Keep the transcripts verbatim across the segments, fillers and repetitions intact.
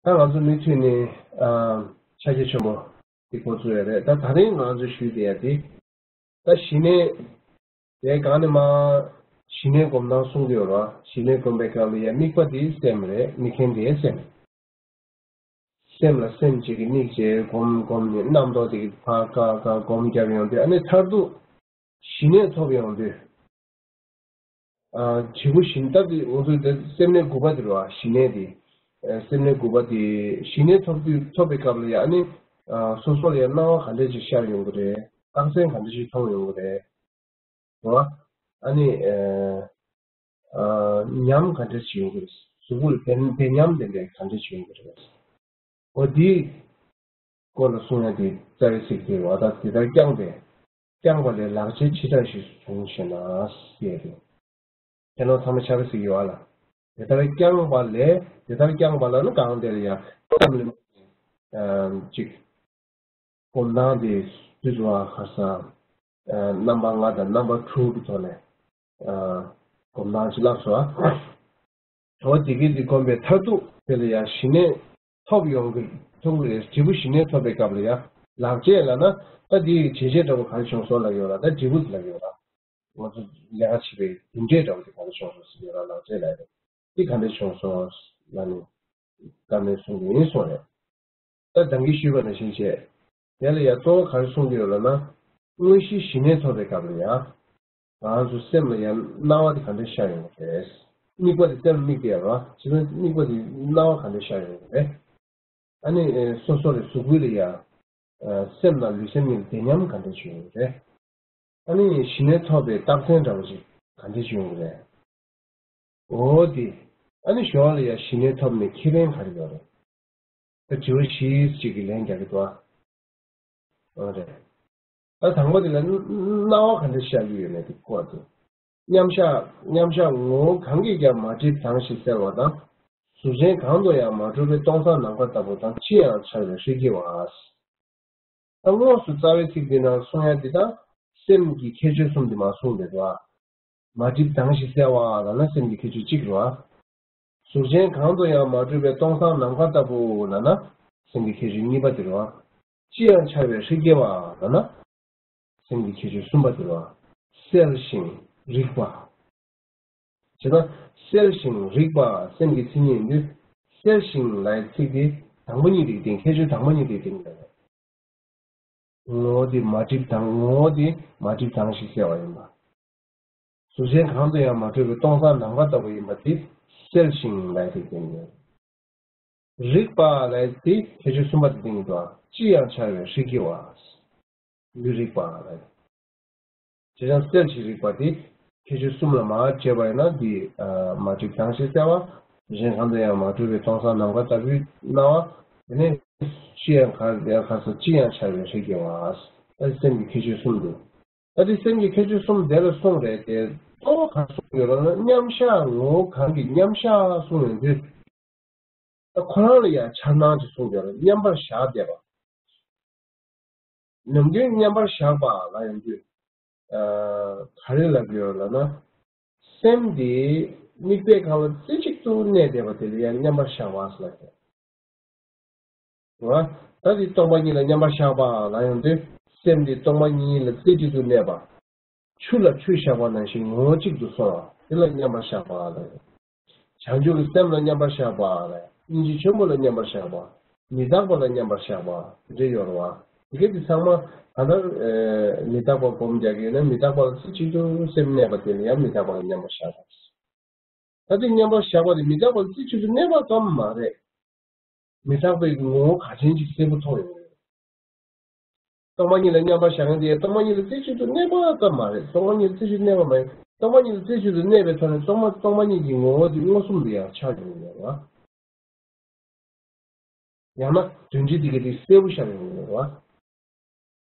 ད་ང་ཚོ་མུ་མཐུད་ནས་ཨ་ཕྱག་རྒྱ་ཆེན་པོ་འདི་འགོ་བཙུགས་ཡ་རེད། ད་ད་རིང་ང་ཚོ་ཞུས་བསྡད་ཡ་དེ། ད་ཞི་གནས་དེ་གང་ནས་མ། ཞི་གནས་སྒོམ་སྟངས་གསུང་གི་ཡོད་ར། ཞི་གནས་སྒོམ་པའི་སྐབས་ལ་ཡ་དམིགས་པ་དེ་སེམས་རེད། དམིགས་མཁན་དེ་སེམས། སེམས་ལ་སེམས་གཅིག་གིས་དམིགས་བྱས་སྒོམ་སྒོམ་ནས་རྣམ་རྟོག་དེ་གིས་ཕར་བཀག་བཀག་སྒོམ་རྒྱབ་ཡོང་དུས། ཨ་ནི་མཐར་ཐུག་ཞི་གནས་ཐོབ་ཡོང་དུས། ཨ། དྲིལ་བུ་ཞི་གནས་ད་དེ་ང་ཚོ་དེ་སེམས་གནས་དགུ་པ་དེ་རེད་བ། ཞི་གནས་དེ། ཨ། སེམས་གནས་དགུ་པ་དེ་ཞི་གནས་ཐོབ་དུས། ཐོབ་པའི་སྐབས་ལ་ཡ་ཨ་ནི། ཨ། སོ་སོ་ལ་ཡ་སྣང་བ་ག་འདྲ་ཞིག་ཤར་ཡོང་གི་རེད། རྟགས་མཚན་ག་འདྲ་ཞིག་མཐོང་ཡོང་གི་རེད། རེད་བ། ཨ་ནི། ཨ། ཉམས་ག་འདྲ་ཞིག་ཡོང་གི་རེད། གཟུགས་པོ་ལ་བདེ་བདེ་ཉམས་དེ་འདྲ་ག་འདྲ་ཞིག་ཡོང་གི་རེད། འོ་དེའི་སྐོར་ལ་གསུང་ཡ་དེ་རྩ་བའི་ཚིག་དེ་རེད་བ། ད་དེ་ལྟར་བསྐྱངས་པས། བསྐྱངས་པ་ལས་ལག་རྗེས་ཇི་ལྟར་ཞིག་འབྱུང་ཞེ་ན། ཞེས་ཏེ། ཁྱེད་རང་ཚང་མ་ཆ་ག་ཟིག་ཡོད་ཨ་ལ། དེ་ལྟར་བསྐྱངས་པ་ལས། དེ་ལྟར་བསྐྱངས་པ་ལ་ནི་གང་དེ་ལ་ཡང་སེམས་ལ་ཨ་ཅིག་སྒོམ་སྟངས་དེ་དུས་ཚོད་ཁ་སང་ཨ་རྣམ་པ་ལྔ་དང་རྣམ་པ་དྲུག་གི་ཐོག་ནས་ཨ་སྒོམ་སྟངས་ཅིག་བསླབས་སོང་ཨ། འོ་དེ་གི་དེ་སྒོམ་པའི་མཐར་ཐུག་དེ་ལ་ཡང་ཞི་གནས་ཐོབ་ཡོང་གི། ཐོབ་གི་རེད། དྲིལ་བུ་ཞི་གནས་ཐོབ་པའི་སྐབས་ལ་ཡང་ལག་རྗེས་ལབ་ན། ད་དེའི་བྱས་རྗེས་འདྲ་པོ་ག་རེ་བྱུང་སོང་ལབ་ཡོད་ལ། ད་དྲིལ་བུ་ལབ་ཡོད་ལ། ང་ཚོ་ལས་ཀ་བྱེད་པའི་རྒྱུ་འབྲས་འདྲ་པོ་དེ་ག་རེ་བྱུང་སོང་ཟེར་ཡོད་ལ། ལག་རྗེས་ལབ་ཡོད། དེ་ག་འདྲ་བྱུང་སོང་ལབ་ནས་བཀའ་མོལ་གསུང་གི་ཡིན་གསུངས་རེད། ད་ད་གིན་ཞུས་པ་ནང་བཞིན་བྱས། དེ་ལ་ཡང་གཙོ་བོ་ག་རེ་གསུང་གི་ཡོད་ལབ་ན། དངོས་གཞིའི་ཞི་གནས་ཐོབ་པའི་སྐབས་ལ་ཡང་། ང་ཚོ་སེམས་ལ་ཡང་སྣང་བ་དེ་ག་འདྲ་ཤར་ཡོང་གི་རེད། དམིགས་པ་དེ་སེམས་དམིགས་ཏེ་ཡང་ར། བྱས་ཙང་དམིགས་པ་དེ་སྣང་བ་ག་འདྲ་ཤར་ཡོང་གི་རེད། ཨ་ནི་སོ་སོ་རེ་གཟུགས་པོ་ལ་ཡང་། སེམས་དང་ལུས་སེམས་གཉིས་ལ་བདེ་ཉམས་ག་འདྲ་བྱུང་ཡོད་རེད། ཨ་ནི་ཞི་གནས་ཐོབ་པའི་རྟགས་མཚན་འདྲ་བོ་ཞིག་ག་འདྲ་བྱུང་ཡོད་རེད། འོ་དེ། ཨ་ནི་ཞོར་ལ་ཡང་ཞི་གནས་ཐོབ་ནས་ཁེ་ཕན་ག་རེ་ཡོད་རེད། ད་དྲི་བ་བཞི་ཅིག་གི་ལན་རྒྱག་གི་འདུག་ཨ། འོ་རེད། ད་དང་པོ་དེ་ལ་སྣང་བ་ག་འདྲ་ཤར་གྱི་ཡོད་མེད་དེ་གོ་དེ། མཉམ་བཞག་མཉམ་བཞག་ངོ་བོ་གང་གིས་ཀྱང་མ་བསྒྲིབས་དྭངས་ཤིང་གསལ་བ་དང་། གཟུགས་ཅན་གང་དུ་ཡང་མ་གྲུབ་པའི་སྟོང་གསལ་ནམ་མཁའ་ལྟ་བུ་དང་། ཅི་ཡང་འཆར་བའི་ཧྲིལ་གྱིས་བ། ད་དངོས་སུ་རྩ་བའི་ཚིག་འདི་ནང་གསུང་ཡ་འདི་དང་སེམས་ཀྱི་ཁྱད་ཆོས་གསུམ་འདི་མ་གསུངས་པས་སོ། མ་བསྒྲིབས་དྭངས་ཤིང་གསལ་བ་ལབ་ན་སེམས་ཀྱི་ཁྱད་ཆོས་གཅིག་རེད་བ། གཟུགས་ཅན་གང་དུ་ཡང་མ་གྲུབ་པའི་སྟོང་གསལ་ནམ་མཁའ་ལྟ་བུ་ལབ་ན་སེམས་ཀྱི་ཁྱད་ཆོས་གཉིས་པ་དེ་རེད་བ། ཅི་ཡང་འཆར་བའི་ཧྲིལ་གྱིས་བ་ལབ་ན་སེམས་ཀྱི་ཁྱད་ཆོས་གསུམ་པ་དེ་རེད་བ། གསལ་ཞིང་རིག་པ། བྱས་ན་གསལ་ཞིང་རིག་པ་སེམས་ཀྱི་མཚན་ཉིད་ཡིན་དུས། གསལ་ཞིང་ལབ་ཡའི་ཚིག་དེ་དང་པོ་ཉིད་དེ་གི་སྟེང་། ཁྱད་ཆོས་དང་པོ་ཉིད་དེ་གི་སྟེང་ལ་རེད། ངོ་བོ་དེ་མ་བསྒྲིབས་དྭངས། ངོ་བོ་དེ་མ་བསྒྲིབས་དྭངས་ཤིང་གསལ་བ་ཡིན་པ། གཟུགས་ཅན་གང་དུ་ཡང་མ་གྲུབ་པའི་སྟོང་གསལ་ནམ་མཁའ་ལྟ་བུ་ཡིན་པ་དེ་གསལ་ཞིང་ལབ་ཡའི་སྟེང་ནས། རིག་པ་ལབ་ཡའི་དེ་ཁྱད་ཆོས་གསུམ་པ་དེ་སྟེང་དུ། ཅི་ཡང་འཆར་བའི་ཧྲིལ་གྱིས་བ། ལུས་རིག་པ་ལབ་ཡ། བྱས་ཙང་གསལ་ཞིང་རིག་པ་དེ་ཁྱད་ཆོས་གསུམ་ལ་མར་བཅད་པ་ཡིན་ན་འདི། ཨ། མ་བསྒྲིབས་དྭངས་ཤིང་གསལ་བ། གཟུགས་ཅན་གང་དུ་ཡང་མ་གྲུབ་པའི་སྟོང་གསལ་ནམ་མཁའ་ལྟ་བུའི་སྣང་བ། དེ་ནས་ཅི་ཡང་ག་ཡང་ག་ས་ཅི་ཡང་འཆར་བའི་ཧྲིལ་གྱིས་བ། ད་སེམས་ཀྱི་ཁྱད་ཆོས་གསུམ་འདུག་ད་དེ་སེམས་ཀྱི་ཁྱད་ཆོས་གསུམ་དེ་ལ་གསུངས་རེད་དེ། གཙོ་བོ་ག་རེ་གསུངས་ཡོད་ལབ་ན། མཉམ་བཞག་ངོ་བོ་གང་གིས། མཉམ་བཞག་གསུངས་ཡོང་དུས། ད་ཁོ་རང་ལ་ཡང་འཆར་སྣང་ཅིག་གསུངས་ཡོད་རེད། མཉམ་པར་བཞག་བསྡད་པ། ནམ་རྒྱུན་མཉམ་པར་བཞག་པ་ལབ་ཡོང་དུས། ཨ། ག་རེ་ལབ་ཀྱི་ཡོད་ལབ་ན། སེམས་འདི་དམིགས་པའི་སྒང་ལ་རྩེ་གཅིག་ཏུ་གནས་བསྡད་པ་དེ་ལ་ཡང་མཉམ་པར་བཞག་པ་ཟེར་ལབ་ཀྱི་ཡོད། ད་འདི་སྟོང་པ་ཉིད་ལ་མཉམ་པར་བཞག་པ་ལབ་ཡོང་དུས། སེམས་འདི་སྟོང་པ་ཉིད་ལ་རྩེ་གཅིག་ཏུ་གནས་པ། ཆུ་ལ་ཆུ་བཞག་པ་ནང་བཞིན་ངོ་བོ་གཅིག་ཏུ་སོང་བ་དེ་ལ་མཉམ་པར་བཞག་པ་ལབ་ཡོད། བྱང་ཆུབ་ཀྱི་སེམས་ལ་མཉམ་པར་བཞག་པ་ལ། སྙིང་རྗེ་ཆེན་པོ་ལ་མཉམ་པར་བཞག་པ། མི་རྟག་པ་ལ་མཉམ་པར་བཞག་པ་དེ་འདྲ་ཡོད་རེད་བ། དེ་ག་དེ་ཚང་མ་གང་ལྟར། ཨེ། མི་རྟག་པ་སྒོམ་རྒྱག་གི་ཡོད་ན་མི་རྟག་པ་ལ་རྩེ་གཅིག་ཏུ་སེམས་གནས་པ་དེ་ལ་ཡང་མི་རྟག་པ་ལ་མཉམ་པར་བཞག་པ། ད་དེ་མཉམ་པར་བཞག་པ་དེ་མི་རྟག་པ་ལ་རྩེ་གཅིག་ཏུ་གནས་པ་ཙམ་མ་རེད། མི་རྟག་པའི་ངོ་བོ་ག་ཅན་ཅིག་གསལ་པོ་མཐོང་ཡོང་གི་རེད། སྟོང་པ་ཉིད་ལ་མཉམ་པར་བཞག་མཁན་དེ་སྟོང་པ་ཉིད་ལ་རྩེ་གཅིག་ཏུ་གནས་པ་ཙམ་མ་རེད། སྟོང་པ་ཉིད་ལ་རྩེ་གཅིག་ཏུ་གནས་པ་མ་ཡིན། སྟོང་པ་ཉིད་ལ་རྩེ་གཅིག་ཏུ་གནས་པའི་ཐོག་ནས་སྟོང་པ་སྟོང་པ་ཉིད་ཀྱི་ངོ་བོ་དེ་མངོན་སུམ་དུ་ཡང་འཆར་ཡོང་གི་ཡོད་རེད་བ། ཡང་ན་དོན་སྤྱི་དེ་ག་དེ་གསལ་པོ་ཤར་ཡོང་གི་ཡོད་རེད་བ།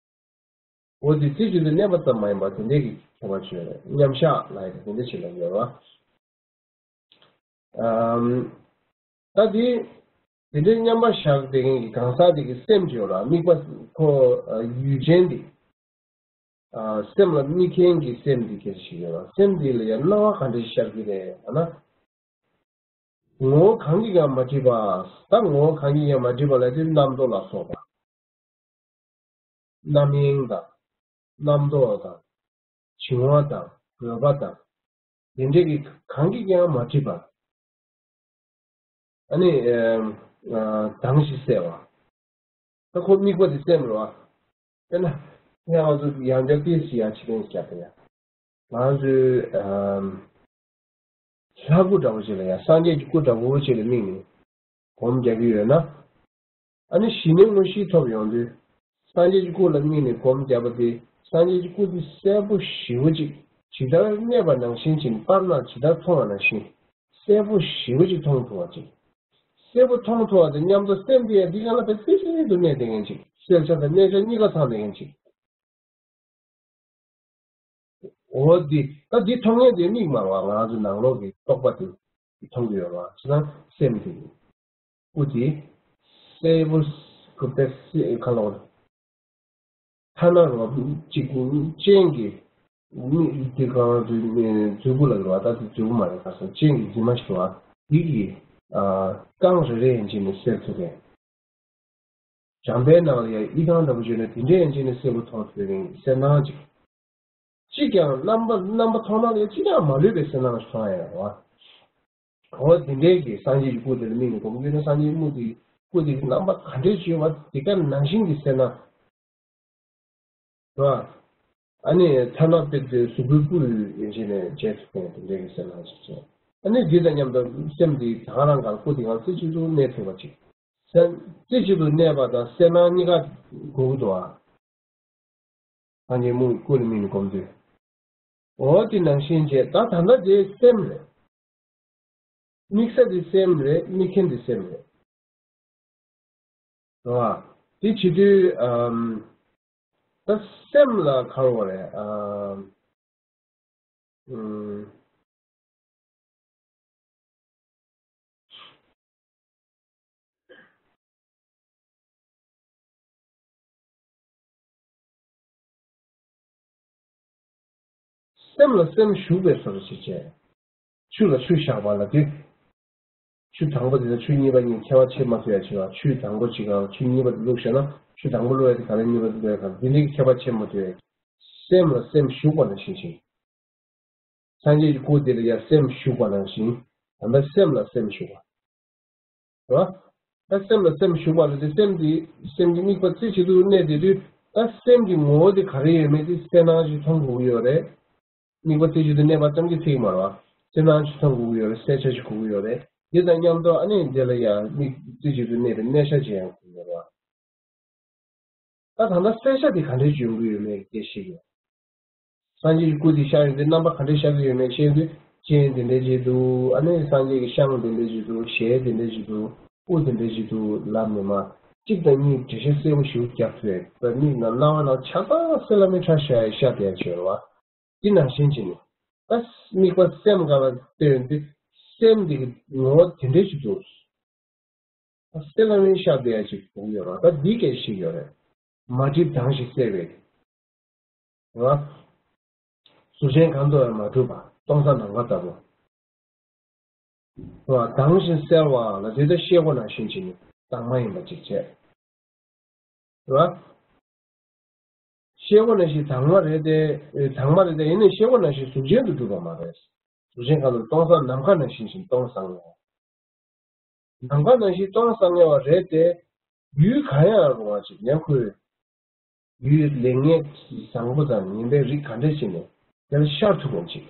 འོ་དེ་རྩེ་གཅིག་ཏུ་གནས་པ་ཙམ་མ་ཡིན་པར་དེ་འདྲའི་གི་ཁྱད་པར་ཅིག་ཡོད་རེད། མཉམ་བཞག་ལབ་ཡ་དེ་དེ་འདྲ་ཞིག་ལ་ཡོད་རེད་བ། ཨམ། ད་དེ་དེ་འདྲའི་མཉམ་པར་བཞག་བསྡད་མཁན་གྱི་གང་ཟག་དེ་གི་སེམས་ཅིག་ཡོད་ར། དམིགས་པ་ཁོ་ཡུལ་ཅན་དེ། ཨ། སེམས་ལ་དམིགས་མཁན་གྱི་སེམས་དེ་ག་རེ་ཞིག་ཡོད་ར། སེམས་དེ་ལ་ཡང་སྣང་བ་ག་འདྲ་ཞིག་ཤར་གྱི་རེད་ལབ་ན། ངོ་བོ་གང་གིས་ཀྱང་མ་བསྒྲིབས་པ། ད་ངོ་བོ་གང་གིས་ཀྱང་མ་བསྒྲིབས་པ་ལ་དེ་རྣམ་རྟོག་ལ་སོགས་པ། རྣམ་གཡེང་དང་། རྣམ་རྟོག་དང་། བྱིང་བ་དང་། རྒོད་པ་དང་། དེ་འདྲས་ཀྱི་གང་གིས་ཀྱང་མ་བསྒྲིབས་པ། ཨ་ནི། ཨ། དྭངས་ཤིང་གསལ་བ། ད་ཁོ་དམིགས་པ་དེ་སེམས་རེད་བ། དཔེར་ན། ང་ཚོ་ཡང་བསྐྱར་ཏོག་ཙམ་ཡང་ཕྱིར་དྲན་ཞིག་རྒྱག་གི་ཡ། ང་ཚོའི། ཨམ། ལྷ་སྐུ་འདྲ་བོ་ཅིག་ལ་ཡ། སངས་རྒྱས་ཀྱི་སྐུ་འདྲ་བོ་ཅིག་ལ་དམིགས་ནས་སྒོམ་རྒྱག་གི་ཡོད་ན། ཨ་ནི་གཞི་ནས་དངོས་གཞི་ཐོབ་ཡོང་དུས། སངས་རྒྱས་ཀྱི་སྐུ་ལ་དམིགས་ནས་སྒོམ་བརྒྱབ་པ་དེ། སངས་རྒྱས་ཀྱི་སྐུ་དེ་གསལ་པོ་ཞེ་པོ་ཅིག་ཇི་ལྟར་གནས་པ་ནང་བཞིན་ཅིག་པར་ནང་ཇི་ལྟར་མཐོང་བ་ནང་བཞིན། གསལ་པོ་ཞེ་པོ་ཅིག་མཐོང་ཐུབ་པ་ཅིག་གསལ་པོ་མཐོང་ཐུབ་པ་དང་མཉམ་དུ་སེམས་དེ་ཡང་འདི་ག་ལ་ཕར་རྩེ་གཅིག་ཏུ་གནས་བསྡད་མཁན་ཅིག་གསལ་ཆ་དང་གནས་ཆ་གཉིས་ཀ་ཚང་བསྡད་མཁན་ཅིག་འོ་འདི། ད་འདི་མཐོང་མཁན་དེ་མིག་མ་རེད་བ། ང་ཚོ་ནང་ལོགས་ཀྱི་རྟོག་པ་དེ་མཐོང་གི་ཡོད་རེད་བ། བྱས་ཙང་སེམས་དེ། སྐུ་དེ་གསལ་པོ། སྐུ་དེ་གསལ་ཁ་ལོ། ཐ་ན་རོ་གཅིག་སྤྱན་གྱི་མིག་དེ་གང་དུ་མཛོད་སྤུ་ལ་རེད་བ། ད་དེ་མཛོད་སྤུ་མ་རེད། ཁ་སང་སྤྱན་གྱི་རྫི་མ་ཞིག་བ། དེ་གི། ཨ། རྐང་རེ་རེ་ཡན་ཆད་ནས་གསལ་ཐུབ་པས། བྱམས་པའི་ནང་ལ་ཡང་ཡི་དམ་འདྲ་པོ་བརྗོད་ན་དེ་འདྲའི་ཡན་ཆད་ནས་གསལ་པོ་མཐོང་ཐུབ་པའི་གསལ་སྣང་ཅིག་གཅིག་ཀྱང་རྣམ་པ་རྣམ་པ་མཐོང་སྣང་ལ་ཡང་གཅིག་ཀྱང་མ་ལུས་པའི་གསལ་སྣང་ཞིག་མཐོང་ཡ་ཡོད་རེད་བ། འོ་དེ་འདྲའི་གི་སངས་རྒྱས་ཀྱི་སྐུ་དེ་ལ་དམིགས་ནས་སྒོམ་རྒྱུ་ན། སངས་རྒྱས་སྐུ་དེ་སྐུ་དེ་གི་རྣམ་པ་ག་འདྲས་ཅིག་ཡོད་པ་དེ་ག་ནང་བཞིན་གྱི་གསལ་སྣང་། རེད་བ། ཨ་ནི་ཐ་ན་དཔེ་དེ་གཟུགས་པོའི་སྤུ་ཡན་ཆད་ནས་མཇལ་ཐུབ་མཁན་དེ་འདྲའི་གི་གསལ་སྣང་ཞིག་བྱས། ཨ་ནི་འདི་དང་མཉམ་དུ་སེམས་འདི་ད་ག་རང་ག་ལ་སྐུ་དེ་ག་རྩེ་གཅིག་ཏུ་གནས་ཐུབ་པ་ཅིག་སེམས་རྩེ་གཅིག་ཏུ་གནས་པ་དང་གསལ་སྣང་གཉིས་ཀ་དགོས་ཀྱི་འདུག་ཨ། སངས་རྒྱས་སྐུ་ལ་དམིགས་ནས་སྒོམ་དུས། འོ་དེ་ནང་བཞིན་བྱས། ད་ད་ལྟ་དེ་སེམས་རེད། དམིགས་ས་དེ་སེམས་རེད། དམིགས་མཁན་དེ་སེམས་རེད། རེད་བ། དེ་བྱེད་དུས། ཨམ། ད་སེམས་ལ་ག་རེ་རེད། ཨམ། ཨུམ། སེམས་ལ་སེམས་ཞུགས་པའི་བཟོ་འདྲ་ཅིག་བྱས། ཆུ་ལ་ཆུ་བཞག་པ་ལ་དེ། ཆུ་དང་པོ་དེ་དང་ཆུ་གཉིས་པ་གཉིས་ཁྱད་པར་ཕྱེ་མ་ཐུབ་ཡ་བྱེད་པ། ཆུ་དང་པོ་གཅིག་གམ་ཆུ་གཉིས་པ་དེ་བླུགས་བཞག་ན་ཆུ་དང་པོ་བླུགས་ཡ་དེ་ག་ལ་གཉིས་པ་དེ་བླུགས་ཡ་ག་ལ། དེ་འདྲའི་ཁྱད་པར་ཕྱེ་མ་ཐུབ་ཡ། སེམས་ལ་སེམས་ཞུགས་པ་ནང་བཞིན་བྱས། སངས་རྒྱས་ཀྱི་སྐུ་དེ་ལ་ཡང་སེམས་ཞུགས་པ་ནང་བཞིན། ད་ལྟ་སེམས་ལ་སེམས་ཞུགས་པ། རེད་བ། ད་སེམས་ལ་སེམས་ཞུགས་པ་ལ་དེ་སེམས་དེ། སེམས་ཀྱི་དམིགས་པ་རྩེ་གཅིག་ཏུ་གནས་བསྡད་དུས། ད་སེམས་ཀྱི་ངོ་བོ་དེ་ག་རེ་ཡོད་མེད་དེ་གསལ་སྣང་ཞིག་མཐོང་དགོས་ཀྱི་ཡོད་རེད། དམིགས་པ་རྩེ་གཅིག་ཏུ་གནས་པ་ཙམ་གྱིས་ཚིག་མ་རེད་བ། གསལ་སྣང་ཞིག་མཐོང་དགོས་ཀྱི་ཡོད་རེད། གསལ་ཆ་ཞིག་དགོས་ཀྱི་ཡོད་རེད། དེ་དང་མཉམ་དུ་ཨ་ནི་དེ་ལ་ཡང་དམིགས་རྩེ་གཅིག་ཏུ་གནས་པའི་གནས་ཆ་ཅིག་ཡང་དགོས་ཀྱི་ཡོད་རེད་བ། ད་ད་ལྟ་གསལ་ཆ་དེ་ག་འདྲས་འབྱུང་གི་ཡོད་མེད་ཀྱི་སྐད་ཆ་ཞིག་ཡོད། སངས་རྒྱས་ཀྱི་སྐུ་དེ་ཤར་ཡོང་དུས་རྣམ་པ་ག་འདྲས་ཤར་གྱི་ཡོད་མེད་ཤེས་དུས། སྤྱན་དེ་འདྲས་ཅིག་འདུག་ཨ་ནི་སངས་རྒྱས་ཀྱི་ཤངས་དེ་འདྲས་ཅིག་འདུག་ཞལ་དེ་འདྲས་ཅིག་འདུག་སྐུ་དེ་འདྲས་ཅིག་འདུག་ལབ་ནས་མར་གཅིག་དང་གཉིས་འགྲེལ་བཤད་གསལ་པོ་ཞིག་རྒྱབ་ཐུབ་ཡ། ད་མིག་ནང་རྣ་བ་ནང་ཆ་ཚང་གསལ་ལ་མི་ཁྲ་ཤ་ཡ་ཤ་དེ་ཡ་བྱེད་རེད་བ། དེ་ནང་བཞིན་བྱས་ནས། ད་དམིགས་པ་སེམས་སྒང་ལ་བལྟས་ཡོང་དུས། སེམས་དེ་གི་ངོ་བོ་དེ་འདྲས་ཅིག་འདུག་གསལ་ལ་མི་ཤ་དེ་ཡ་ཅིག་འདུག་ཡོད་རེད་བ། ད་འདི་སྐད་ཤེས་ཡོད་རེད། མ་བསྒྲིབས་དྭངས་ཤིང་གསལ་བའི། རེད་བ། གཟུགས་ཅན་གང་དུ་ཡང་མ་གྲུབ་པ། སྟོང་གསལ་ནམ་མཁའ་ལྟ་བུ། རེད་བ། དྭངས་ཤིང་གསལ་བ་ལ་དེ་ལྟར་ཤེལ་སྒོ་ནང་བཞིན་བྱས་ནས་དྭངས་མ་ཡིན་པ་ཅིག་བྱས། རེད་བ། ཤེལ་སྒོ་ནང་བཞིན་དྭངས་མ་རེད་དེ། དྭངས་མ་རེད་དེ། ཡིན་ནའི་ཤེལ་སྒོ་ནང་བཞིན་གཟུགས་ཅན་དུ་གྲུབ་པ་མ་རེད། གཟུགས་ཅན་གང་དུ། སྟོང་གསལ་ནམ་མཁའ་ནང་བཞིན་ཞིང་སྟོང་སང་ངོ་། ནམ་མཁའ་ནང་བཞིན་སྟོང་སང་ངེ་བ་རེད་དེ། ཡུལ་གང་ཡང་རུང་བ་ཅིག་ཡང་ཁོའི་ཡུལ་ལེགས་ཉེས་བཟང་པོ་དང་ངན་པའི་རིགས་ག་འདྲ་ཞིག་ནས་དེ་ལ་ཤར་ཐུབ་མཁན་ཅིག་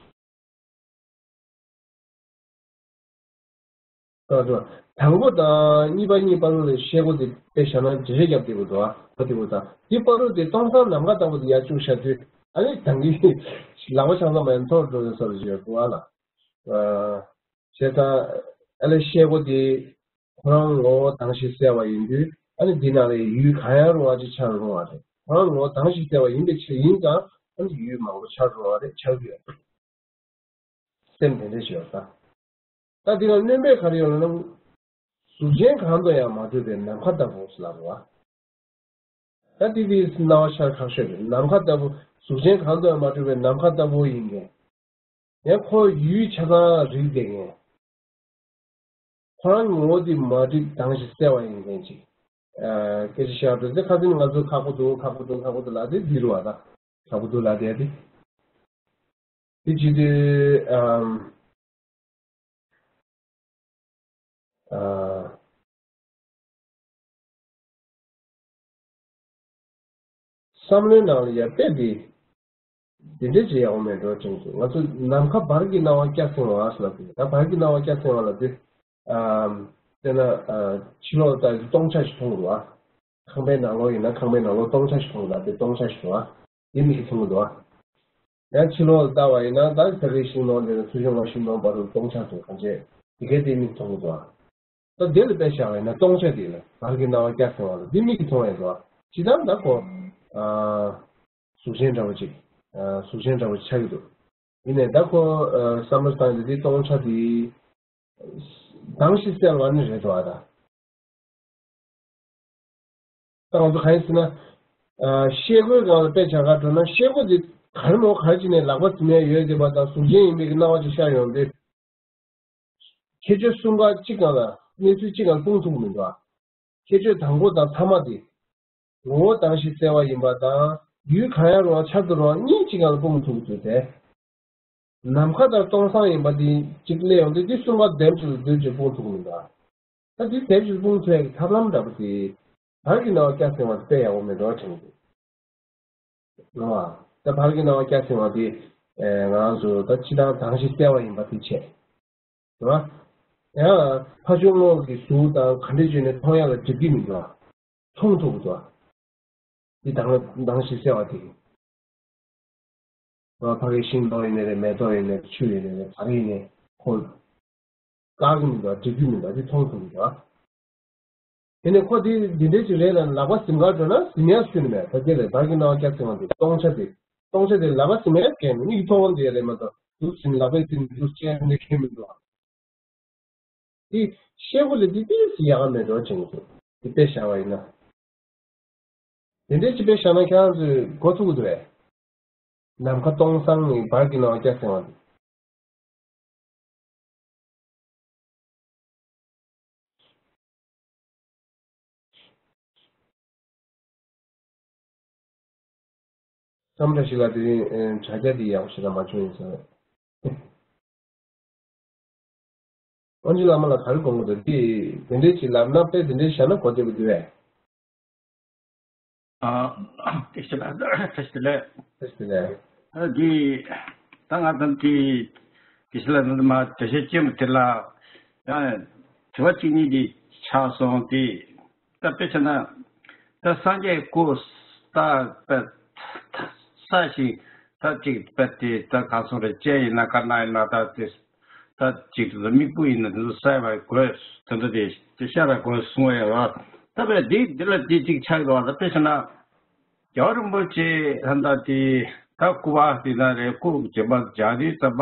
ད་དུང་དང་པོ་དང་གཉིས་པ་གཉིས་བར་དུ་ལ་ཤེལ་སྒོ་དེ་དཔེ་བཞག་ན་འགྲེལ་བཤད་རྒྱབ་བསྡད་པ་འདུག་ཨ། ད་དེ་བོ་དང་དེ་བར་དུ་དེ་སྟོང་སང་ནམ་མཁའ་ལྟ་བུ་དེ་ཡར་བཅུག་བཞག་དུས། ཨ་ནི་ད་གིན་ལག་པ་ཆང་ས་མ་ཡིན་འཐོར་འགྲོ་བའི་བཟོ་འདྲ་ཞིག་འདུག་ཨ་ལ། བྱས་ཙང་ཨ་ལས་ཤེལ་སྒོ་དེ་ཁོ་རང་ངོ་བོ་དྭངས་ཤིང་གསལ་བ་ཡིན་དུས། ཨ་ནི་འདི་ནང་ལ་ཡུལ་གང་ཡང་རུང་བ་ཅིག་ཆགས་རུང་བ་རེད། ཁོ་རང་ངོ་བོ་དྭངས་ཤིང་གསལ་བ་ཡིན་པའི་ཕྱིར་ཡིན་ཙང་། ཨ་ནི་ཡུལ་མང་པོ་ཆགས་རུང་བ་རེད། ཆགས་ཀྱི་ཡོད། སེམས་དེ་འདྲ་ཞིག་ཡོད་ད། ད་འདི་ལ་སྣོན་པ་ག་རེ་ཡོད་ལབ་ན། གཟུགས་ཅན་གང་དུ་ཡང་མ་གྲུབ་པའི་ནམ་མཁའ་ལྟ་བུ་ལབ་པ། ད་འདི་དེའི་སྣང་བ་ཤར་ཁག་ཤོས་རེད། ནམ་མཁའ་ལྟ་བུ། གཟུགས་ཅན་གང་དུ་ཡང་མ་གྲུབ་པའི་ནམ་མཁའ་ལྟ་བུ་ཡིན་མཁན། ཡང་ཁོ་ཡུལ་ཆ་ཚང་རིག་བསྡད་མཁན། ཁོ་རང་ངོ་བོ་དེ་མ་འགྲིག་དྭངས་ཤིང་གསལ་བ་ཡིན་མཁན་ཅིག་ཨ་སྐད་ཆ་བཤད་འགྲོ་ཚེ་ཁ་སང་ང་ཚོ་ཁག་པོ་འདུག་ཁག་པོ་འདུག་ཁག་པོ་འདུག་ལབ་དེ་འདི་རུ་བ་ད་ཁག་པོ་འདུག་ལབ་དེ་དེ། དེ་བྱེད་དུས་ཨམ། ཨ། བསམ་བློའི་ནང་ལ་ཡ་དཔེ་དེ་དེ་འདྲས་ཅིག་ཡག་པོ་མེད་འགྲོ་དྲན་གྱི། ང་ཚོ་ནམ་མཁའ་བར་གྱི་སྣང་བ་སྐྱ་སེང་བ་ལབ་དེ། ད་བར་གྱི་སྣང་བ་སྐྱ་སེང་བ་ལབ་དེ་ཨམ། དཔེར་ན་ཨ། ཕྱི་ལོགས་ལ་ལྟ་ཡོང་དུས་སྟོང་ཆ་ཞིག་མཐོང་གི་འདུག་ཨ། ཁང་པའི་ནང་ལོགས་ཡིན་ན་ཁང་པའི་ནང་ལོགས་སྟོང་ཆ་ཞིག་མཐོང་གི་འདུག་དེ་སྟོང་ཆ་ཞིག་འདུག་ཨ། དེ་མིག་གིས་མཐོང་གི་འདུག་ཨ། ཡང་ཕྱི་ལོགས་ལ་ལྟ་བ་ཡིན་ན་ད་ཕ་གིའི་ཤིང་སྡོང་དེ་ནས་ཚུར་ཤོང་བ་ཤིང་སྡོང་བར་དུ་སྟོང་ཆ་འདུག་གང་བྱས་དེ་གའི་དེ་མིག་མཐོང་གི་འདུག་ཨ། ད་དེ་ལ་དཔེ་བཞག་པ་ཡིན་ན་སྟོང་ཆ་དེ་ལ་བར་གྱི་སྣང་བ་སྐྱ་སེང་བ་ལ་འདི་མིག་གིས་མཐོང་ཡས་འདུག་ཨ། ཇི་ལྟར་ད་ཁོ་ཨ། གཟུགས་ཅན་འདྲ་བོ་ཅིག་ཨ། གཟུགས་ཅན་འདྲ་བོ་ཆགས་ཀྱི་འདུག་ཡིན་ནའི་ད་ཁོ་ཨ། བསམ་བློ་བཏང་ཡོང་དུས་འདི་སྟོང་ཆ་དེ་དྭངས་ཤིང་གསལ་བ་ནི་རེད་འདུག་ཨ། ད་ད་ང་ཚོ་གང་ཡིན་ཟེར་ན། ཨ། ཤེལ་སྒོའི་སྒང་ལ་དཔེ་བྱ་ག་འགྲོ་ན་ཤེལ་སྒོ་འདི་ག་རེ་མོ་ག་རེ་བྱས་ནས་ལག་པ་འཛིན་ཡ་ཡོད་བསྡད་པ་དང་གཟུགས་ཅན་ཡིན་པའི་གི་སྣང་བ་ཅིག་ཤར་ཡོང་དུས། ཁྱད་ཆོས་གསུམ་ཀ་གཅིག་སྒང་ལ་གནས་ཚུལ་གཅིག་སྒང་ལ་སྤུངས་ཐུབ་ཀྱི་མི་འདུག་ཨ། ཁྱད་ཆོས་དང་པོ་དང་ཐ་མ་དེ། ངོ་བོ་དྭངས་ཤིང་གསལ་བ་ཡིན་པ་དང་ཡུལ་གང་ཡང་རུང་བ་ཆར་དུ་རུང་བ་གཉིས་གཅིག་སྒང་ལ་སྤུངས་ཐུབ་ཀྱི་འདུག་སྟེ། ནམ་མཁའ་དང་སྟོང་སང་ཡིན་པ་དེ་གཅིག་སླེབས་ཡོང་དུས་དེ་གསུམ་ཀ་ལྡེམ་གཅིག་ལ་བསྡུས་ཀྱིས་སྤུངས་ཐུབ་ཀྱི་མི་འདུག་ཨ། ད་དེ་དེབ་ཅིག་སྤུངས་ཐུབ་ཡག་གི་ཐབས་ལམ་འདྲ་པོ་དེ། བར་གྱི་སྣང་བ་སྐྱ་སེང་བ་དེ་དཔེ་ཡག་པོ་མེད་འགྲོ་དྲན་གྱི་འདུག་རེད་བ། ད་བར་གྱི་སྣང་བ་སྐྱ་སེང་བ་དེ་ཨེ་ང་རང་ཚོ་ད་སྤྱིར་བཏང་དྭངས་ཤིང་གསལ་བ་ཡིན་པ་དེ་བྱས། རེད་བ། ཡང་ཕ་ཆུང་ངོ་གི་གཟུགས་དང་ག་འདྲས་བྱས་ནས་མཐོང་ཡག་ལ་འགྲིག་གི་མི་འདུག་བ། མཐོང་ཐུབ་ཀྱི་འདུག་བ། དེ་དྭངས་དྭངས་ཤིང་གསལ་བ་དེ། ང་ཕ་གིའི་ཤིང་སྡོང་ཡིན་ནའི་རེད། མེ་ཏོག་ཡིན་ནའི་རེད། ཆུ་ཡིན་ནའི་རེད། ག་རེ་ཡིན་ནའི་ཁོ་བཀག་གི་མི་འདུག་འགྲིག་གི་མི་འདུག་དེ་མཐོང་ཐུབ་ཀྱི་འདུག་དེ་ནས་ཁོ་དེ་འདི་འདྲའི་ཅིག་རེད་ལ་ལག་པ་ཟིན་གར་འགྲོ་ན་ཟིན་ཡག་སུ་ནི་མེད། ད་དེ་ལས་བར་གྱི་སྣང་བ་སྐྱ་སེང་བ་འདི་སྟོང་ཆ་དེ་སྟོང་ཆ་དེ་ལག་པ་ཟིན་ཡག་གལ་མེད། མིག་མཐོང་བ་འདི་རེད་མ་གཏོགས་འདུག་ཟིན་ལག་པས་ཟིན་འདུག་ཅེས་འདི་ཁྱོན་མི་འདུག་དེ་ཤེལ་སྒོ་ལས་འདི་ཏིས་ཡག་ག་མེད་འགྲོ་ཅན་གྱི་དེ་དཔེ་བཞག་པ་ཡིན་ན། དེ་འདྲའི་ཅིག་དཔེ་བཞག་ན་ཁྱེད་རང་ཚོས་གོ་ཐུབ་ཀྱི་འདུག་བས། ནམ་མཁའ་སྟོང་སང་ནི་བར་གྱི་སྣང་བ་སྐྱ་སེང་བ་འདི། བསམ་བཀྲ་ཤིས་ལགས་དེ་རིང་ཨེ་དྲ་རྒྱ་འདི་ཡག་པོ་ཞེ་དྲག་མ་བྱུང་ཡིན་ཟེར། དབང་ཕྱུག་བླ་མ་ལ་ག་རེ་དགོངས་ཀྱི་འདུག་དེ་དེ་འདྲའི་ཅིག་ལབ་ན་དཔེ་དེ་འདྲའི་བཞག་ན་གོ་བདེ་པོ་འདུག་བས། ཨ། བཀྲ་ཤིས་བདེ་ལེགས། བཀྲ་ཤིས་བདེ་ལེགས། བཀྲ་ཤིས་བདེ་ལེགས། ཨ་འདི་ད་ང་ཚོ་འདི་བཀྲ་ཤིས་ལགས་འདི་མ་འགྲེལ་བཤད་ཅན་མོ་དེ་ལ་ཡང་དྲི་བ་གཅིག་གཉིས་འདི་ཆགས་སོང་སྟེ། ད་དཔེ་བྱས་ན་ད་སངས་རྒྱས་སྐུ་ད་དཔེ་ས་ཞིག་ད་གཅིག་དཔེ་དེ་ད་ག་སོང་རེད། ལྕེ་ཡིན་ན་དཀར་ནག་ཡིན་ན་ད་དེ། ད་ཅིག་ཏུ་མིག་སྤུ་ཡིན་ན་དེ་ཚོ་གསལ་བར་དགོས། དེ་འདྲ་དེ་དེ་ཤར་བར་དགོས་གསུང་བ་ཡོད་རེད། ད་དཔེ་འདི་འདི་ལ་འདི་གཅིག་ཆགས་ཡོད་རེད། ད་དཔེ་བྱས་ན་རྒྱལ་བ་རིན་པོ་ཆེ་ད་ལྟ་དེ་ད་སྐུ་པར་དེ་ན་རེད། སྐུ་བྱེ་བ་སྦྱར་དུས་ཙམ་པ་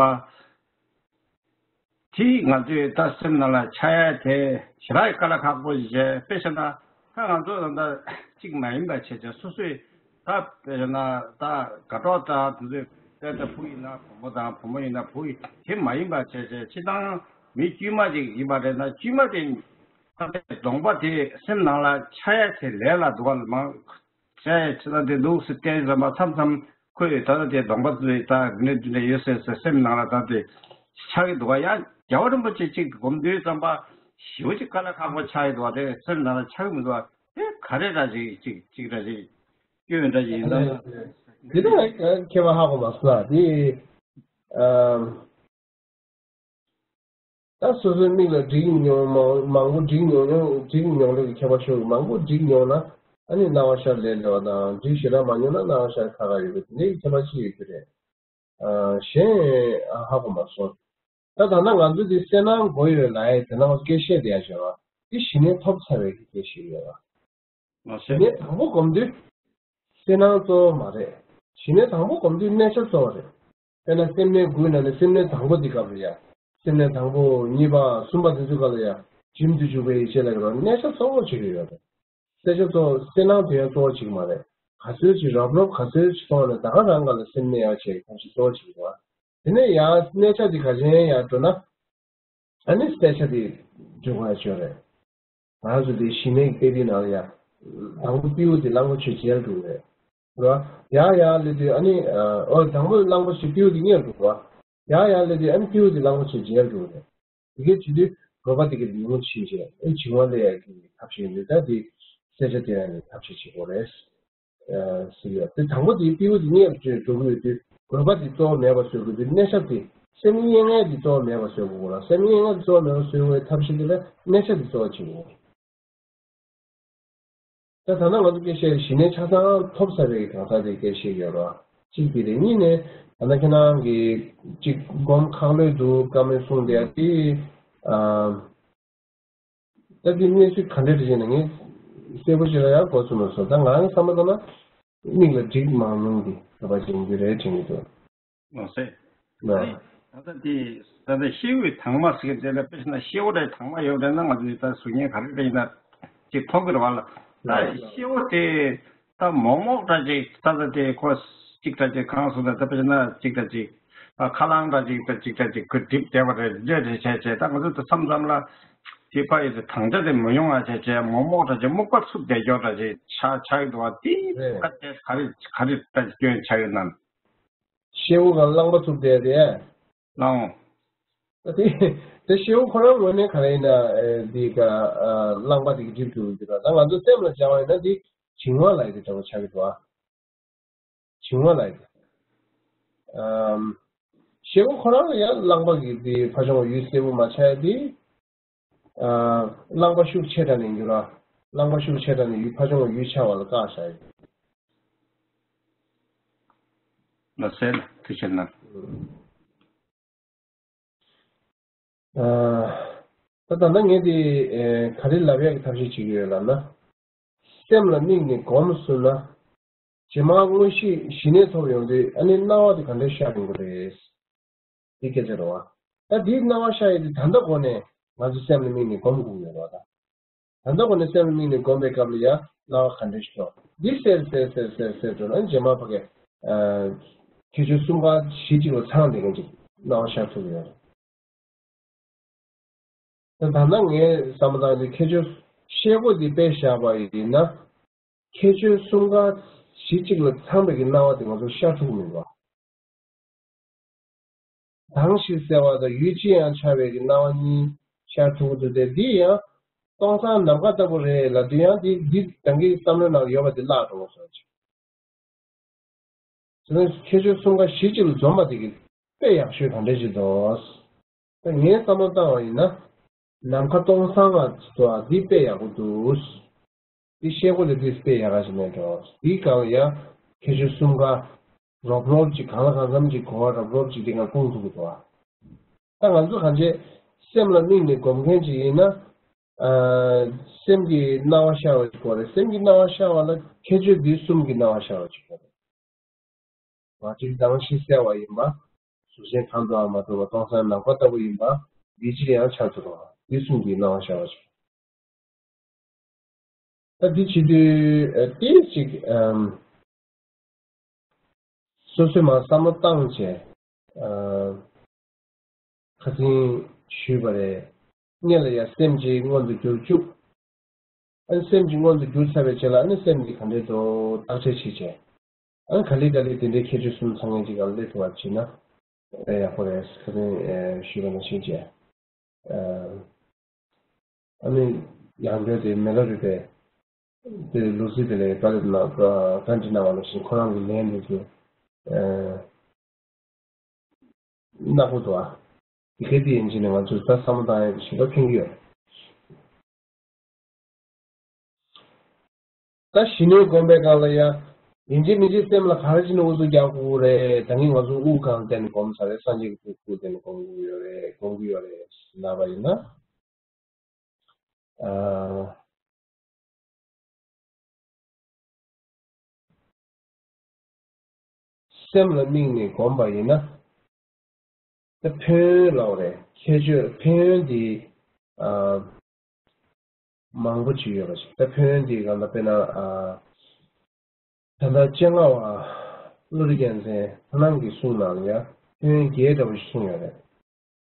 དེ་ང་ཚོའི་ད་སེམས་ནང་ལ་འཆར་ཡ་དེ་ཞེ་དྲག་དཀའ་ལས་ཁག་པོ་ཞིག་བྱས། དཔེ་བྱས་ན་ད་ང་ཚོ་ད་ལྟ་གཅིག་མ་ཡིན་པ་བྱས་བྱས་སོ་སོའི་ད་དཔེར་ན་ད་དགའ་གྲོགས་དང་དེ་ཚོའི་དཔེ་ད་བུ་ཡིན་ན་བུ་མོ་དང་བུ་མོ་ཡིན་ན་བུ་ཡིན་དེ་མ་ཡིན་པ་བྱས་བྱས་སྤྱིར་བཏང་མི་དཀྱུས་མ་ཅིག་ཡིན་པ་རེད་ན་དཀྱུས་མ་དེ་ད་ལྟའི་གདོང་པ་དེ་སེམས་ནང་ལ་འཆར་ཡ་དེ་ལས་སླ་འདུག་ག་མང་འཆར་ཡ་ཆེ་ད་དེ་འདུག་སེ་བསྟན་ཙམ་པ་མཚམས་མཚམས་ཁོས་ད་ལྟ་དེ་གདོང་པ་དེ་ད་འདི་འདྲ་འདི་འདྲ་ཡོད་ཟེར་ཟེར་སེམས་ནང་ལ་ད་དེ་འཆར་གི་འདུག་ག་ཡང་རྒྱལ་བ་རིན་པོ་ཆེ་གཅིག་སྒོམ་དུས་ཙམ་པ་ཞེ་པོ་ཅིག་དཀའ་ལས་ཁག་པོ་ཆགས་ཡི་འདུག་ག་དེ་སེམས་ནང་ལ་འཆར་གི་མི་འདུག་ག་དེ་ག་རེ་འདྲ་ཅིག་ཅིག་ཅིག་འདྲ་ཅིག་སྐྱོན་འདྲ་ཅིག་ཡིན་ན། དེ་ནས་ཁྱད་པར་ཧ་གོ་མ་སོང་ལ་དེ། ཨམ། ད་སོ་སོའི་མིག་ལ་འགྲིག་མྱོང་མང་མང་པོ་འགྲིག་མྱོང་མྱོང་འགྲིག་མྱོང་ལོས་ཀྱི་ཁྱད་པར་ཤོར་གི། མང་པོ་འགྲིག་མྱོང་ན་ཨ་ནི་སྣང་བ་ཤར་ལས་སླ་བ་དང་འགྲིག་ཞེ་དྲག་མ་མྱོང་ན་སྣང་བ་ཤར་ཁག་ཁག་ཡོད་པའི་དེ་འདྲའི་ཁྱད་པར་ཅིག་ཡོད་ཀྱི་རེད། ཨ། གཞན་ཧ་གོ་མ་སོང་། ད་ད་ན་ང་ཚོ་འདི་གསལ་སྣང་དགོས་ཡོད་ལབ་ཡས་དེ་ན་ང་ཚོ་སྐད་བཤད་བསྡད་ཡ་བྱས་པ་འདི་གཞི་གནས་ཐོབ་ཚར་བའི་གི་སྐད་བཤད་ཡོད་པ། མ་གཞི་གནས་དང་པོ་སྒོམ་དུས་གསལ་སྣང་གཙོ་བོ་མ་རེད། གཞི་གནས་དང་པོ་སྒོམ་དུས་གནས་ཆ་གཙོ་བོ་རེད། དཔེར་ན་སེམས་གནས་དགུའི་ནང་ནས་སེམས་གནས་དང་པོ་འདི་སྐབས་རེད་ཡ། སེམས་གནས་དང་པོ་གཉིས་པ་གསུམ་པ་དེ་ཚོའི་སྐབས་ལ་ཡ། བྱིང་དུ་འཇུག་པའི་ཡེ་ཤེས་ལ་ཡོད་ར་གནས་ཆ་གཙོ་བོ་བྱེད་ཀྱི་ཡོད་རེད། གསལ་ཆ་གཙོ་བོ་གསལ་སྣང་དེ་ཡང་གཙོ་བོ་གཅིག་མ་རེད། ག་ཚོད་ཅིག་རབ་རོབ་ག་ཚོད་ཅིག་སོང་ནས་ད་ག་རང་ག་ལ་སེམས་གནས་ཡག་བྱས་ཐབས་ཤེས་གཙོ་བོ་གཅིག་རེད་བ། དེ་ནས་ཡང་གནས་ཆ་དེ་ག་ཅན་ཡང་འགྲོ་ན། ཨ་ནི་གསལ་ཆ་དེ་ འགྲོ་དགོས་ཡ་ཅིག་ཡོད་རེད། ང་ཚོ་དེ་གཞི་གནས་ཀྱི་དཔེ་དེབ་ནང་ལ་ཡ། དང་པོ་སྤྲེའུ་དེ་གླང་པོ་ཆེ་མཇལ་འགྲོ་གི་རེད། རེད་བ། ཡར་ཡར་སླེབས་དུས་ཨ་ནི། ཨོ་དང་པོ་གླང་པོ་ཆེ་སྤྲེའུ་དེ་རྙེད་འགྲོ་གི་རེད་བ། ཡར་ཡར་སླེབས་དུས་ཨ་ནི་སྤྲེའུ་དེ་གླང་པོ་ཆེ་མཇལ་འགྲོ་གི་རེད། དེ་གའི་བྱེད་དུས་རོ་པ་དེ་གའི་ལུས་ངོ་ཕྱིན་བྱས་ཨེ་བྱིང་བ་ལས་ཀྱི་ཐབས་ཤེས་ཡོད་ད་དེ་གསལ་ཆ་སྟོན་ཡ་ནི་ཐབས་ཤེས་བྱེད་དགོས་རེད། ཟེར་ཡོད། དེ་དང་པོ་དེ་སྤྲེའུ་དེ་རྙེད་འགྲོ་གི་ཡོད་དུས་རོ་པ་དེ་གཙོ་བོ་མེད་པ་བཟོ་དགོས་དུས་སྙན་ཆ་དེ་སེམས་ཉིད་དབྱེ་ལྔ་དེ་གཙོ་བོ་མེད་པ་བཟོ་དགོས་ལ་སེམས་ཉིད་དབྱེ་ལྔ་དེ་གཙོ་བོ་མེད་པ་བཟོ་བའི་ཐབས་ཤེས་དེ་ལ་སྙན་ཆ་དེ་གཙོ་བོ་བྱེད་དགོས། ད་ད་ལྟ་ང་ཚོ་སྐད་ཆ་གཞི་ནས་ཆ་ཚང་ཐོབ་ཚར་བའི་གང་ཟག་དེ་སྐད་ཆ་ཡོད་ར། གཅིག་དེ་རེད། གཉིས་ནས་ད་ལྟ་ཁྱེད་རང་གིས་གཅིག་སྒོམ་ཁག་ལོས་འདུག་བཀའ་མོལ་གསུངས་བསྡད་དེ། ཨ། ད་དེ་གནས་ཚུལ་ག་འདྲ་རེད་ཟེར་ན་ངས་གསལ་པོ་ཅིག་ལ་ཡང་གོ་ཚོད་མ་སོང་། ད་ང་རང་བསམ་པ་ལྟར་ན་མིག་ལ་འགྲིག་མ་མྱོང་གི་བཟོ་འདྲ་ཅིག་ཡིན་རྒྱུ་རེད་དྲན་གྱི་འདུག་ལགས་སེ། ལགས། ད་ལྟ་དེ་ད་ལྟ་སྐྱེ་བོའི་དྭངས་མ་ཟེར་གྱི་དེ་ལ་དཔེ་བྱས་ན་སྐྱེ་བོ་འདྲ་དྭངས་མ་ཡོད་རེད་ན་ང་ཚོས་ད་གཟུགས་བརྙན་ག་རེ་འདྲ་ཡིན་ན་ཅིག་མཐོང་གི་རེད་བ་ལ། ད་ལགས། སྐྱེ་བོ་དེ་ད་མོག་མོག་འདྲ་ཅིག་ད་ལྟ་དེ་ཁོ་གཅིག་འདྲ་ཅིག་གང་སོང་ད་ད་དཔེ་བྱས་ན་གཅིག་འདྲ་ཅིག་ཨ་ཁ་རླངས་འདྲ་ཅིག་ད་གཅིག་འདྲ་ཅིག་ཁོ་སྒྲིབ་བསྡད་པ་རེད་འདྲ་རེད་བྱས་བྱས་ད་ང་ཚོ་ད་མཚམས་མཚམས་ལ་དེ་ཕ་ཡི་དེ་དྭངས་ཆ་དེ་མི་ཡོང་ང་བྱས་བྱས་མོག་མོག་འདྲ་ཅིག་སྨུག་པ་འཚུབ་བསྡད་ཀྱོག་འདྲ་ཅིག་ཆགས་ཆགས་ཀྱི་འདུག་བ། དེ་རེད། ད་དེ་ག་རེ་ག་རེ་ད་སྐྱོན་ཆགས་ཡོད་ན། ཤེའུ་གང་གླང་པ་ཚུགས་བསྡད་དེ། གླང་། ད་དེ་དེ་ཤེའུ་ཁོ་རང་ངོས་ནས་ག་རེ་ཡིན་ན་འདི་ག་གླང་པ་དེ་གི་སྒྲིབ་འགྲོ་གི་འདུག་ད་ང་ཚོ་སེམས་ལ་སྦྱར་བ་ཡིན་ན་འདི་བྱིང་བ་ལ་ཡི་དེ་འདྲ་བོ་ཆགས་ཀྱི་འདུག་ཨ། བྱིང་བ་ལ་ཡི་དེ། ཤེའུ་ཁོ་རང་ལ་ཡང་གླང་པ་གི་འདི་ཕ་ཆུང་བ་ཡུལ་གསལ་པོ་མ་ཆགས་ཡ་དེ། གླང་པ་ཤུགས་ཆེ་དྲགས་ནས་འགྱུར་ར། གླང་པ་ཤུགས་ཆེ་དྲགས་ནས་ཡུལ་ཕ་ཆུང་བ་ཡུལ་ཆགས་པ་ལ་བཀག་བཞག་ཡོད། ལ་སེ་ལ་དེ་བྱས་ན། ད་ད་ལྟ་ངས་དེ་ག་རེ་ལབ་ཡག་གི་ཐབས་ཤེས་བྱེད་ཀྱི་ཡོད་ལབ་ན། སེམས་ལ་དམིགས་ནས་སྒོམ་ཟེར་ན། རྗེས་མ་མངོན་ཤེས་གཞི་ནས་ཐོབ་ཡོང་དུས་ཨ་ནི་སྣང་བ་དེ་ག་འདྲ་ཤར་ཡོང་གི་རེད། འདི་སྐད་ཆ་རེད་བ། ད་འདིའི་སྣང་བ་ཤར་ཡོང་དུས་ད་ལྟ་འགོ་ནས་ང་ཚོ་སེམས་ལ་དམིགས་ནས་སྒོམ་དགོས་ཀྱི་ཡོད་རེད་བ་ད། ད་ལྟ་འགོ་ནས་སེམས་ལ་དམིགས་ནས་སྒོམ་པའི་སྐབས་ལ་ཡང་སྣང་བ་ག་འདྲ་ཞིག་འགྲོ། འདི་སེར་སེར་སེར་སེར་སེར་འགྲོ་ན་རྗེས་མ་ཕ་གི་ཁྱད་ཆོས་གསུམ་ཀ་གཞི་གཅིག་ལ་ཚང་བསྡད་མཁན་ཅིག་སྣང་བ་ཤར་ཐུབ་ཀྱི་ཡོད་རེད། ད་ད་ལྟ་ངས་བསམ་བློ་བཏང་དུས་ཁྱད་ཆོས་ཤེལ་སྒོ་འདི་དཔེ་བཞག་པ་ཡིན་ན། ཁྱད་ཆོས་གསུམ་ཀ་གཞི་གཅིག་ལ་ཚང་བའི་གི་སྣང་བ་དེ་ང་ཚོར་ཤར་ཐུབ་ཀྱི་མིན་པ། དྭངས་ཤིང་གསལ་བ་དང་ཡུལ་ཅི་ཡང་འཆར་བའི་གི་སྣང་བ་གཉིས་ཤར་ཐུབ་ཀྱི་འདུག་སྟེ་འདི་ཡང་སྟོང་སང་ནམ་མཁའ་ལྟ་བུ་རེད་ལབ་དུས་ཡང་འདི་འདི་རང་གི་བསམ་བློའི་ནང་ཡོད་པ་དེ་བརླག་འགྲོ་བ་བཟོ་ཅིག་དེ་ནས་ཁྱད་ཆོས་གསུམ་ཀ་གཞི་གཅིག་ལ་འཛོམས་པ་དེ་གི་དཔེ་ཡག་ཤོས་གང་འདྲ་ཞིག་འདུག་ད་ངས་བསམ་བློ་བཏང་བ་ཡིན་ན། ནམ་མཁའ་སྟོང་སང་ང་ཚོ་འདི་དཔེ་ཡག་པོ་འདུག་འདི་ཤེལ་སྒོ་ལས་འདི་དཔེ་ཡག་ག་ཞིག་མེད་འགྲོ། འདི་སྒང་ལ་ཡ་ཁྱད་ཆོས་གསུམ་ཀ་རོབ་རོབ་ཅིག་གང་ལ་གང་འཚམ་ཅིག་གོ་བ་རོབ་རོབ་ཅིག་འདི་སྒང་སྤུངས་ཐུབ་ཀྱི་འདུག་ད་ང་ཚོ་གང་བྱས་སེམས་ལ་དམིགས་ནས་སྒོམ་མཁན་ཅིག་ཡིན་ན། ཨ། སེམས་ཀྱི་སྣང་བ་ཤར་བ་ཅིག་དགོས་རེད། སེམས་ཀྱི་སྣང་བ་ཤར་བ་ལ་ཁྱད་ཆོས་འདི་གསུམ་གྱི་སྣང་བ་ཤར་བ་ཅིག་དགོས་རེད། མ་གཅིག་དྭངས་ཤིང་གསལ་བ་ཡིན་པ། གཟུགས་ཅན་གང་དུའང་མ་གཏོགས་པ་སྟོང་སང་ནམ་མཁའ་ལྟ་བུ་ཡིན་པ། འདི་ཅི་ཡང་འཆར་དུ་རུང་བ། འདི་གསུམ་གྱི་སྣང་བ་ཤར་བ་ཅིག་ད་འདི་བྱེད་དུས་ཏོག་ཙམ་ཅིག་སོ་སོས་མར་བསམ་བློ་བཏང་བྱས། ཁ་སང་ཞུས་པ་རེད། སྔོན་ལ་ཡང་སེམས་ཀྱི་མངོན་དུ་གྱུར་བཅུག་ཨ་ནི་སེམས་ཀྱི་མངོན་དུ་གྱུར་ཚར་བའི་རྗེས་ལ་ཨ་ནི་སེམས་ཀྱི་ག་འདྲའི་དོ་བརྟག་དཔྱད་བྱེད་བྱས། ཨ་ནི་ག་ལེ་ག་ལེ་དེ་འདྲའི་ཁྱད་ཆོས་གསུམ་ཚང་མཁན་ཅིག་ལ་སླེབས་ཐུབ་པ་བྱས་ན་ཨེ་ཡག་པོ་རེད། ཁ་སང་ཞུས་པ་ནང་བཞིན་བྱས། ཨ་ནི་ཡང་བསྐྱར་དེ་མེ་ལོ་རི་པས་དེ་ལུག་རྫི་དེ་ལས་བཀའ་སློབ་གནང་བཀའ་འདྲི་གནང་བ་ནང་བཞིན་ཁོ་རང་གི་ལན་དེ་ཚོ་ནག་པོ་འདུག་ཨ། དེ་ག་དེ་ཡིན་ཕྱིན་ནས་ང་ཚོས་ད་བསམ་བློ་བཏང་ཡག་གི་ཞིབ་པ་ཕན་གྱི་ཡོད། ད་གཞི་ནས་སྒོམ་པའི་སྒང་ལ་ཡ། ཡིན་གཅིག་མིན་གཅིག་སེམས་ལ་ག་རེ་བྱས་ནས་དབུ་ཚུགས་རྒྱག་དགོས་རེད། ད་ངས་ང་ཚོ་དབུགས་གང་བསྟན་ནས་སྒོམ་ས་རེད། སངས་རྒྱས་ཀྱི་དབུ་དབུགས་བསྟན་ནས་སྒོམ་དགོས་ཡོད་རེད། སྒོམ་གྱི་ཡོད་རེད་ལབ་པ་ཡིན་ན། ཨ། སེམས་ལ་དམིགས་ནས་བསྒོམས་པ་ཡིན་ན། ད་ཕན་ཡོན་ལབ་རེད། ཁྱད་ཆོས་ཕན་ཡོན་འདི་ཨ་མང་པོ་ཅིག་ཡོད་པ་ཞིག་ད་ཕན་ཡོན་འདི་གང་ལ་དཔེར་ན་ཨ་ད་ལྟ་སྤྱན་སྔ་བ་བློ་གྲོས་རྒྱལ་མཚན་ཁོ་རང་གི་གསུང་ནང་ལ་ཡང་ཕན་ཡོན་བརྒྱད་འདྲ་བོ་ཞིག་གསུངས་ཡོད་རེད།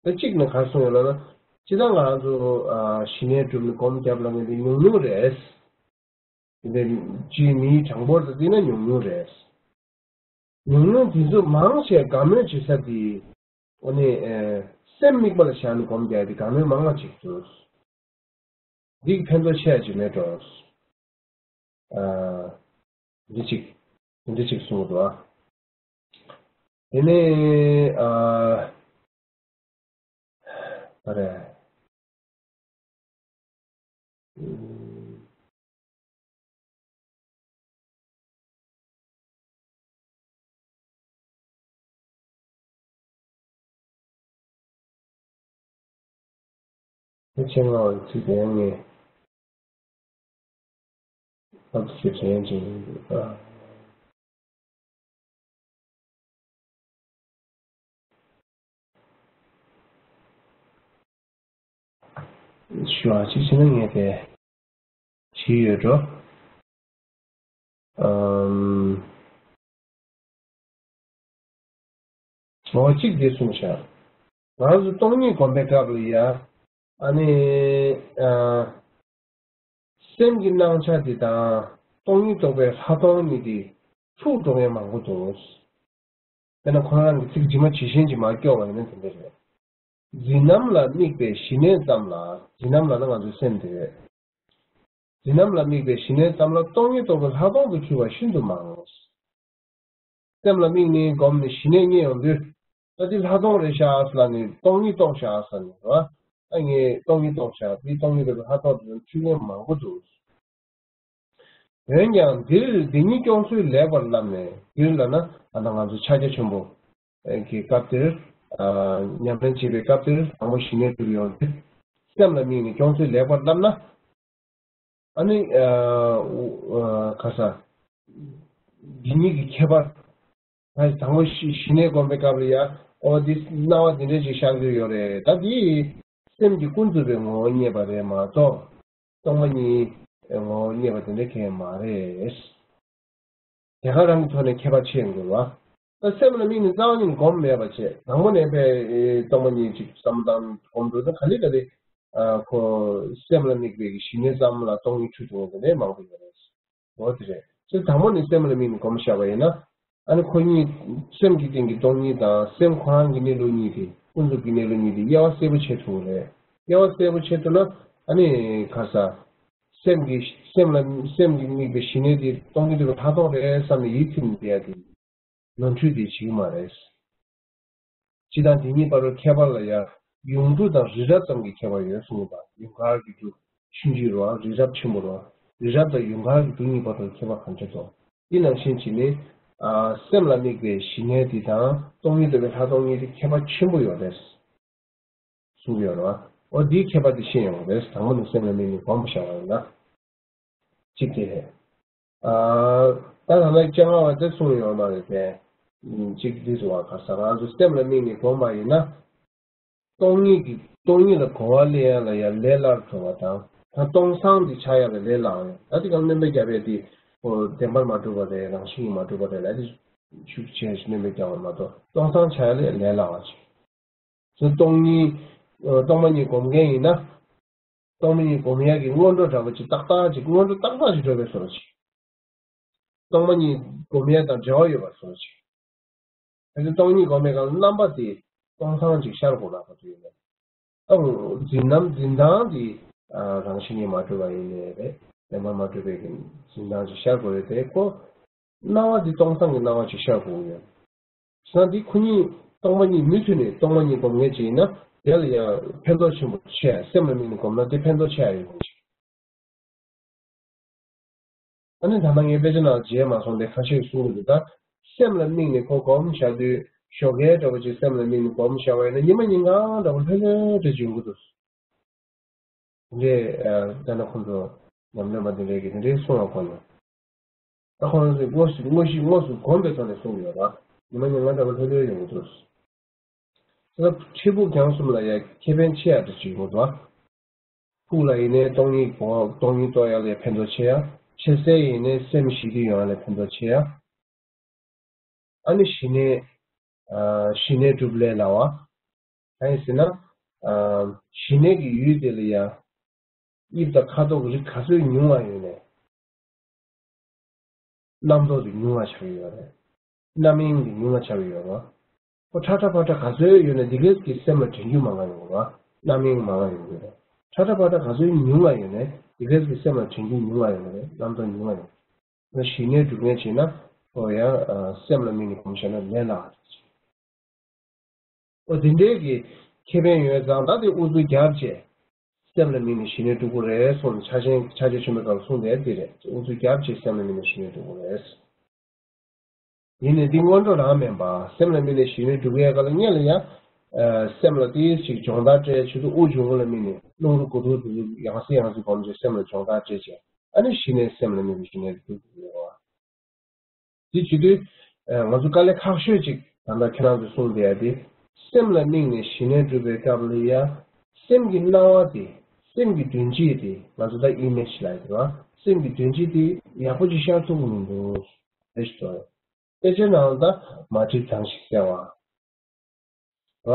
ད་གཅིག་ནི་ག་རེ་གསུངས་ཡོད་ལབ་ན། སྤྱིར་བཏང་ང་རང་ཚོ་ཨ་ཞི་གནས་སྒྲུབ་ནས་སྒོམ་བརྒྱབ་ལབ་མཁན་དེ་ཉུང་ཉུང་རེད། དེ་འདྲའི་སྤྱིའི་མིའི་གྲངས་འབོར་དུ་བརྩིས་ན་ཉུང་ཉུང་རེད། ཉུང་ཉུང་དེ་ཚོ་མང་ཆེ་དགའ་མོས་བྱེད་ས་དེ་ཨ་ནི་ཨེ་སེམས་དམིགས་པ་ལ་བཞག་ནས་སྒོམ་རྒྱག་ཡ་དེ་དགའ་མོས་མང་བ་ཅིག་འདུག་འདི་གི་ཕན་ཐོགས་ཆེ་བ་ཅིག་མེད་འགྲོ། ཨ། འདི་གཅིག་འདི་གཅིག་གསུངས་འདུག་ཨ། དེ་ནས་ཨ། ཨ་རེ། དེ་ཕྱིར་སྔ་བར་ཚིག་དེ་ཡང་ངས་ལབ་ཏུ་ཞུ་དྲན་ཅིང་། ཞུ་བ་ཅིག་བྱས་ན་ངས་དེ་བྲིས་ཡོད་འགྲོ། ཨམ། ངོ་གཅིག་འདི་གསུངས་བཞག་ང་ཚོ་སྟོང་ཉིད་སྒོམ་པའི་སྐབས་ལ་ཡ། ཨ་ནི། ཨ། སེམས་ཀྱི་སྣང་ཆ་འདི་དང་སྟོང་ཉིད་རྟོགས་པའི་ལྷག་མཐོང་གཉིས་འདི་འཁྲུག་འགྲོ་མཁན་མང་པོ་འདུག་དཔེར་ན་ཁོ་རང་གི་ཚིག་ཇི་མ་ཇི་བཞིན་ཅིག་མར་སྐྱོར་བ་ཡིན་ན་དེ་འདྲ་རེད། འཛིན་རྣམ་ལ་དམིགས་པའི་ཞི་གནས་ཙམ་ལ། འཛིན་རྣམ་ལ་ནི་ང་ཚོའི་སེམས་དེ་རེད། འཛིན་རྣམ་ལ་དམིགས་པའི་ཞི་གནས་ཙམ་ལ་སྟོང་ཉིད་རྟོགས་པའི་ལྷག་མཐོང་དུ་གྱུར་པ་ཤིན་ཏུ་མང་། སེམས་ལ་དམིགས་ནས་བསྒོམས་ནས་ཞི་གནས་རྙེད་ཡོང་དུས། ད་འདི་ལྷག་མཐོང་རེད་ཤག་ཟེར་ལབ་ནས་སྟོང་ཉིད་རྟོགས་ཤག་ཟེར་ནས་རེད་བ། ད་ངས་སྟོང་ཉིད་རྟོགས་ཤག་འདི་སྟོང་ཉིད་རྟོགས་པའི་ལྷག་མཐོང་དུ་འཁྲུལ་མཁན་མང་པོ་འདུག་འོན་ཀྱང་འདིར་འདི་ཉིད་སྐྱོང་ཚུལ་ལེགས་པར་བསླབས་ནས། འདིར་ལབ་ན་ད་ལྟ་ང་ཚོ་ཕྱག་རྒྱ་ཆེན་པོ་གི་སྐབས་དེར། ཨ། ཉམས་ལེན་བྱེད་པའི་སྐབས་དེར་དང་པོ་ཞི་གནས་སྒྲུབ་ཡོང་དུས། སེམས་ལ་དམིགས་ནས་སྐྱོང་ཚུལ་ལེགས་པར་བསླབས་ན། ཨ་ནི། ཨ། ཨ། ག་ས། འདི་གཉིས་ཀྱི་ཁྱད་པར། ཨ། དང་པོ་ཞི་ཞི་གནས་སྒོམ་པའི་སྐབས་ལ་ཡ། ཨོ་འདི་སྣང་བ་འདི་འདྲ་ཅིག་ཤར་གྱི་ཡོད་རེད། ད་འདི་སེམས་ཀྱི་ཀུན་རྫོབ་པའི་ངོ་བོ་རྙེད་པ་རེད་མ་གཏོགས། སྟོང་པ་ཉིད་ངོ་བོ་རྙེད་པ་དེ་འདྲ་གང་ཡང་མ་རེད། དེ་ག་རང་གི་ཐོག་ནས་ཁྱད་པར་ཕྱེ་ཡོང་དགོས་པ། ད་སེམས་ལ་དམིགས་ནས་རྩ་བ་ཉིད་ནས་སྒོམ་མེད་པ་བྱས། དང་པོ་ནས་པའི་སྟོང་པ་ཉིད་ཅིག་བསམ་བཏང་སྒོམ་འགྲོ་ན་ག་ལེ་ག་ལེ། ཨ། ཁོ་སེམས་ལ་དམིགས་པའི་གི་ཞི་གནས་ཙམ་ལ་སྟོང་ཉིད་འཁྲུལ་འགྲོ་མཁན་དེ་འདྲ་མང་པོ་ཡོད་རེད། འོ་དེ་རེད། སྤྱིར་དང་པོ་ནས་སེམས་ལ་དམིགས་ནས་སྒོམ་བཞག་པ་ཡིན་ན། ཨ་ནི་ཁོ་གཉིས་སེམས་ཀྱི་སྟེང་གི་སྟོང་ཉིད་དང་སེམས་ཁོ་རང་གི་གནས་ལུགས་གཉིས་དེ། ཀུན་རྫོབ་ཀྱི་གནས་ལུགས་གཉིས་དེ་དབྱེ་བ་གསལ་པོ་ཕྱེ་ཐུབ་པ་རེད། དབྱེ་བ་གསལ་པོ་ཕྱེ་ཐུབ་ན། ཨ་ནི་ག་ས། སེམས་ཀྱི་སེམས་ལ་སེམས་ཀྱིས་དམིགས་པའི་ཞི་གནས་དེ་སྟོང་ཉིད་རྟོགས་པའི་ལྷག་མཐོང་རེད་བསམ་ནས་ཡིད་ཚིམ་བསྡད་ཡ་དེ། ནོར་འཁྲུལ་དེ་བྱེད་ཀྱི་མ་རེད། སྤྱིར་བཏང་དེ་གཉིས་བར་དུ་ཁྱད་པར་ལ་ཡང་ཡོངས་གྲུབ་དང་རི་རབ་ཙམ་གྱི་ཁྱད་པར་ཡོད་གསུངས་པ། ཡུངས་དཀར་གྱི་འབྲུ་ཆུང་ཆུང་རེད་བ། རི་རབ་ཆེན་པོ་རེད་བ། རི་རབ་དང་ཡུངས་དཀར་གྱི་འབྲུ་གཉིས་བར་དུ་ཁྱད་པར་གང་འདྲ་འདུག་དེ་ནང་བཞིན་བྱས་ནས། ཨ། སེམས་ལ་དམིགས་པའི་ཞི་གནས་དེ་དང་སྟོང་ཉིད་རྟོགས་པའི་ལྷག་མཐོང་གཉིས་དེ་ཁྱད་པར་ཆེན་པོ་ཡོད་རེད། གསུང་གི་ཡོད་རེད་བ། འོ་འདིའི་ཁྱད་པར་དེ་ཤེས་ཡོང་གི་རེད། དང་པོ་ནས་སེམས་ལ་དམིགས་ནས་སྒོམ་བཞག་པ་ཡིན་ན། གཅིག་དེ་རེད། ཨ། ད་ད་ལྟ་སྤྱན་སྔ་བ་དེ་གསུངས་ཡོད་མ་རེད་དེ། གཅིག་འདི་ཟེར་བ་ག་ས། ང་ཚོ་སེམས་ལ་དམིགས་ནས་སྒོམ་པ་ཡིན་ན། སྟོང་ཉིད་ཀྱི་སྟོང་ཉིད་ལ་གོ་བ་ལེན་ཡ་ལ་ཡ་ལས་སླ་བ་དང་། ད་སྟོང་སང་དེ་ཆགས་ཡ་ལ་ལས་སླ་བ་ཡོད། ད་དེ་ག་སྣོན་པ་བརྒྱབ་པའི་དེ། ཨོ། བདེན་པར་མ་གྲུབ་པ་རེད། རང་བཞིན་གྱིས་མ་གྲུབ་པ་རེད་ལབ་དེ། ཤུགས་ཆེ་ཞིག་སྣོན་པ་བརྒྱབ་པ་མ་གཏོགས་སྟོང་སང་ཆགས་ཡ་ལ་ལས་སླ་བ་ཞིག་སྟོང་ཉིད། ཨ། སྟོང་པ་ཉིད་སྒོམ་མཁན་ཡིན་ན། སྟོང་པ་ཉིད་སྒོམ་ཡག་གི་སྔོན་འགྲོ་འདྲ་པོ་ཅིག་ཏག་ཏག་ཅིག་སྔོན་འགྲོ་ཏག་ཏག་ཅིག་འགྲོ་བའི་བཟོ་འདྲ་ཅིག་སྟོང་པ་ཉིད་སྒོམ་ཡག་དང་འབྲེལ་བ་ཡོད་པ་བཟོ་འདྲ་ཅིག་གལ་སྲིད་སྟོང་ཉིད་སྒོམ་པའི་སྐབས་ལ་རྣམ་པ་དེ་སྟོང་སང་ཅིག་ཤར་དགོས་ལབ་པ་དེ་ཡིན་ན། ཨ། འཛིན་རྣམ་འཛིན་སྟངས་དེ། ཨ། རང་བཞིན་གྱིས་མ་གྲུབ་པ་ཡིན་ནའི་རེད། བདེན་པར་མ་གྲུབ་པའི་གི་འཛིན་སྟངས་ཅིག་ཤར་དགོས་རེད་དེ། ཁོ། སྣང་བ་འདི་སྟོང་སང་གི་སྣང་བ་ཅིག་ཤར་དགོས་ཀྱི་ཡོད། བྱས་ཙང་འདི་ཁོ་གཉིས་སྟོང་པ་ཉིད་མུ་མཐུད་ནས་སྟོང་པ་ཉིད་སྒོམ་མཁན་ཅིག་ཡིན་ན། དེ་ལ་ཡང་ཕན་ཐོགས་ཆེན་པོ་ཆེ། སེམས་ལ་དམིགས་ནས་སྒོམ་ན་དེ་ཕན་ཐོགས་ཆེ་ཡ་ཡོད་མ་རེད། ཨ་ནི་ད་ལྟ་ངས་དཔེ་ཆ་ནང་མཇལ་མ་སོང་སྟེ་ཁ་ཤས་གསུང་གི་འདུག་ད་སེམས་ལ་དམིགས་ནས་ཁོ་སྒོམ་བྱ་དུས་ཞོགས་ཀས་འདྲ་པོ་ཅིག་སེམས་ལ་དམིགས་ནས་སྒོམ་བྱ་བ་ཡིན་ན་ཉི་མ་ཉིན་གང་འདྲ་པོ་ལྷོད་ལྷོད་འདྲ་ཅིག་ཡོང་གི་འདུག་དེ་འདྲའི། ཨ། དཔེར་ན་ཁོང་ཚོ་ཉམས་ལེན་པ་དེ་འདྲས་ཀྱིས་དེ་འདྲའི་གསུང་བ་གོ་མྱོང་། ད་ཁོང་ཚོས་དངོས་སུ་དངོས་གཞི་དངོས་སུ་སྒོམ་པའི་ཐོག་ནས་གསུང་གི་ཡོད་ར། ཉི་མ་ཉིན་གང་འདྲ་པོ་ལྷོད་ལྷོད་ཡོང་གི་འདུག་དེ་ལ་འཕྲལ་ཕུགས་རྒྱང་གསུམ་ལ་ཡང་ཁེ་ཕན་ཆེ་ཡ་འདྲ་ཅིག་ཡོང་གི་འདུག་ཕུགས་ལ་ཡིན་ནའི་སྟོང་ཉིད་སྒོམ། སྟོང་ཉིད་རྟོགས་ཡ་ལ་ཡང་ཕན་ཐོགས་ཆེ་ཡ། འཕྲལ་སེལ་ཡིན་ནའི་སེམས་ཞི་བདེ་ཡོང་ཡ་ལ་ཕན་ཐོགས་ཆེ་ཡ། ཨ་ནི་ཞི་གནས། ཨ། ཞི་གནས་སྒྲུབ་ལས་སླ་བ། གང་ཡིན་ཟེར་ན། ཨ། ཞི་གནས་ཀྱི་ཡུལ་དེ་ལ་ཡང་དབྱིབས་དང་ཁ་དོག་གི་རིགས་ག་ཚོད་ཉུང་བ་ཡོད་ནས། རྣམ་རྟོག་དེ་ཉུང་བ་ཆགས་ཀྱི་ཡོད་རེད། རྣམ་གཡེང་དེ་ཉུང་བ་ཆགས་ཀྱི་ཡོད་རེད། ཁོ་ཁྲ་ཁྲ་ཕ་ཁྲ་ག་ཚོད་ཡོད་ན་དེ་གས་ཀྱི་སེམས་ལ་དྲན་རྒྱུ་མང་བ་ཡོང་གི་རེད། རྣམ་གཡེང་མང་བ་ཡོང་གི་རེད། ཁྲ་ཁྲ་ཕ་ཁྲ་ག་ཚོད་ཉུང་བ་ཡོད་ནས་དེ་གས་ཀྱི་སེམས་ལ་དྲན་རྒྱུ་ཉུང་བ་ཡོང་གི་རེད། རྣམ་རྟོག་ཉུང་བ་ཡོང་གི་རེད། ཞི་གནས་སྒྲུབ་མཁན་བྱས་ན་ཁོ་ཡང་སེམས་ལ་དམིགས་ནས་སྒོམ་བྱས་ན་ལས་སླ་བ་རེད། ཨོ་དེ་འདྲའི་གི་ཁེ་ཕན་ཡོད་ཙང་ད་དེ་ཨུ་ཚུགས་རྒྱབ་བྱས། སེམས་ལ་དམིགས་ནས་ཞི་གནས་སྒྲུབ་དགོས་རེད་གསུངས་ནས་ཕྱག་ཆེན་ཕྱག་རྒྱ་ཆེན་པོའི་སྐབས་གསུངས་དེ་འདི་རེད། ཨུ་ཚུགས་རྒྱབ་བྱས་སེམས་ལ་དམིགས་ནས་ཞི་གནས་སྒྲུབ་དགོས་རེད། ཡིན་ནའི་འདི་སྔོན་འགྲོ་རང་མིན་པ་སེམས་ལ་དམིགས་ནས་ཞི་གནས་སྒྲུབ་ཡས་སྐབས་ལ་སྔོན་ལ་ཡང་། ཨ། སེམས་ལ་དེའི་ཞིག་སྦྱོང་བརྡར་སྤྲད་ཆེད་དུ་དབུགས་འབྱུང་རྔུབ་ལ་དམིགས་ནས་རླུང་རོ་དགུ་རུ་དེ་ཡང་སེ་ཡང་སེ་སྒོམ་བྱས་སེམས་ལ་སྦྱོང་བརྡར་སྤྲད་བྱས་ཨ་ནི་ཞི་གནས་སེམས་ལ་དམིགས་ནས་ཞི་གནས་སྒྲུབ་དགོས་རེད་བ། དེ་བྱེད་དུས། ང་ཚོ་དཀའ་ལས་ཁག་ཤོས་ཅིག་ད་ལྟ་ཁྱེད་རང་ཚོས་གསུངས་བསྡད་ཡ་དེ། སེམས་ལ་དམིགས་ནས་ཞི་གནས་སྒྲུབ་པའི་སྐབས་ལ་ཡ། སེམས་ཀྱི་སྣང་བ་དེ། སེམས་ཀྱི་དོན་སྤྱི་དེ། ང་ཚོ་ད་ཨི་མེ་ཇི་ལབ་ཡ་དེ་རེད་བ། སེམས་ཀྱི་དོན་སྤྱི་དེ་ཡག་པོ་ཅིག་ཤར་ཐུབ་ཀྱི་མི་འདུག་དེ་ཞིག་ཚོར། དཔེ་ཆའི་ནང་ད་མ་བསྒྲིབས་དྭངས་ཤིང་གསལ་བ། རེད་བ།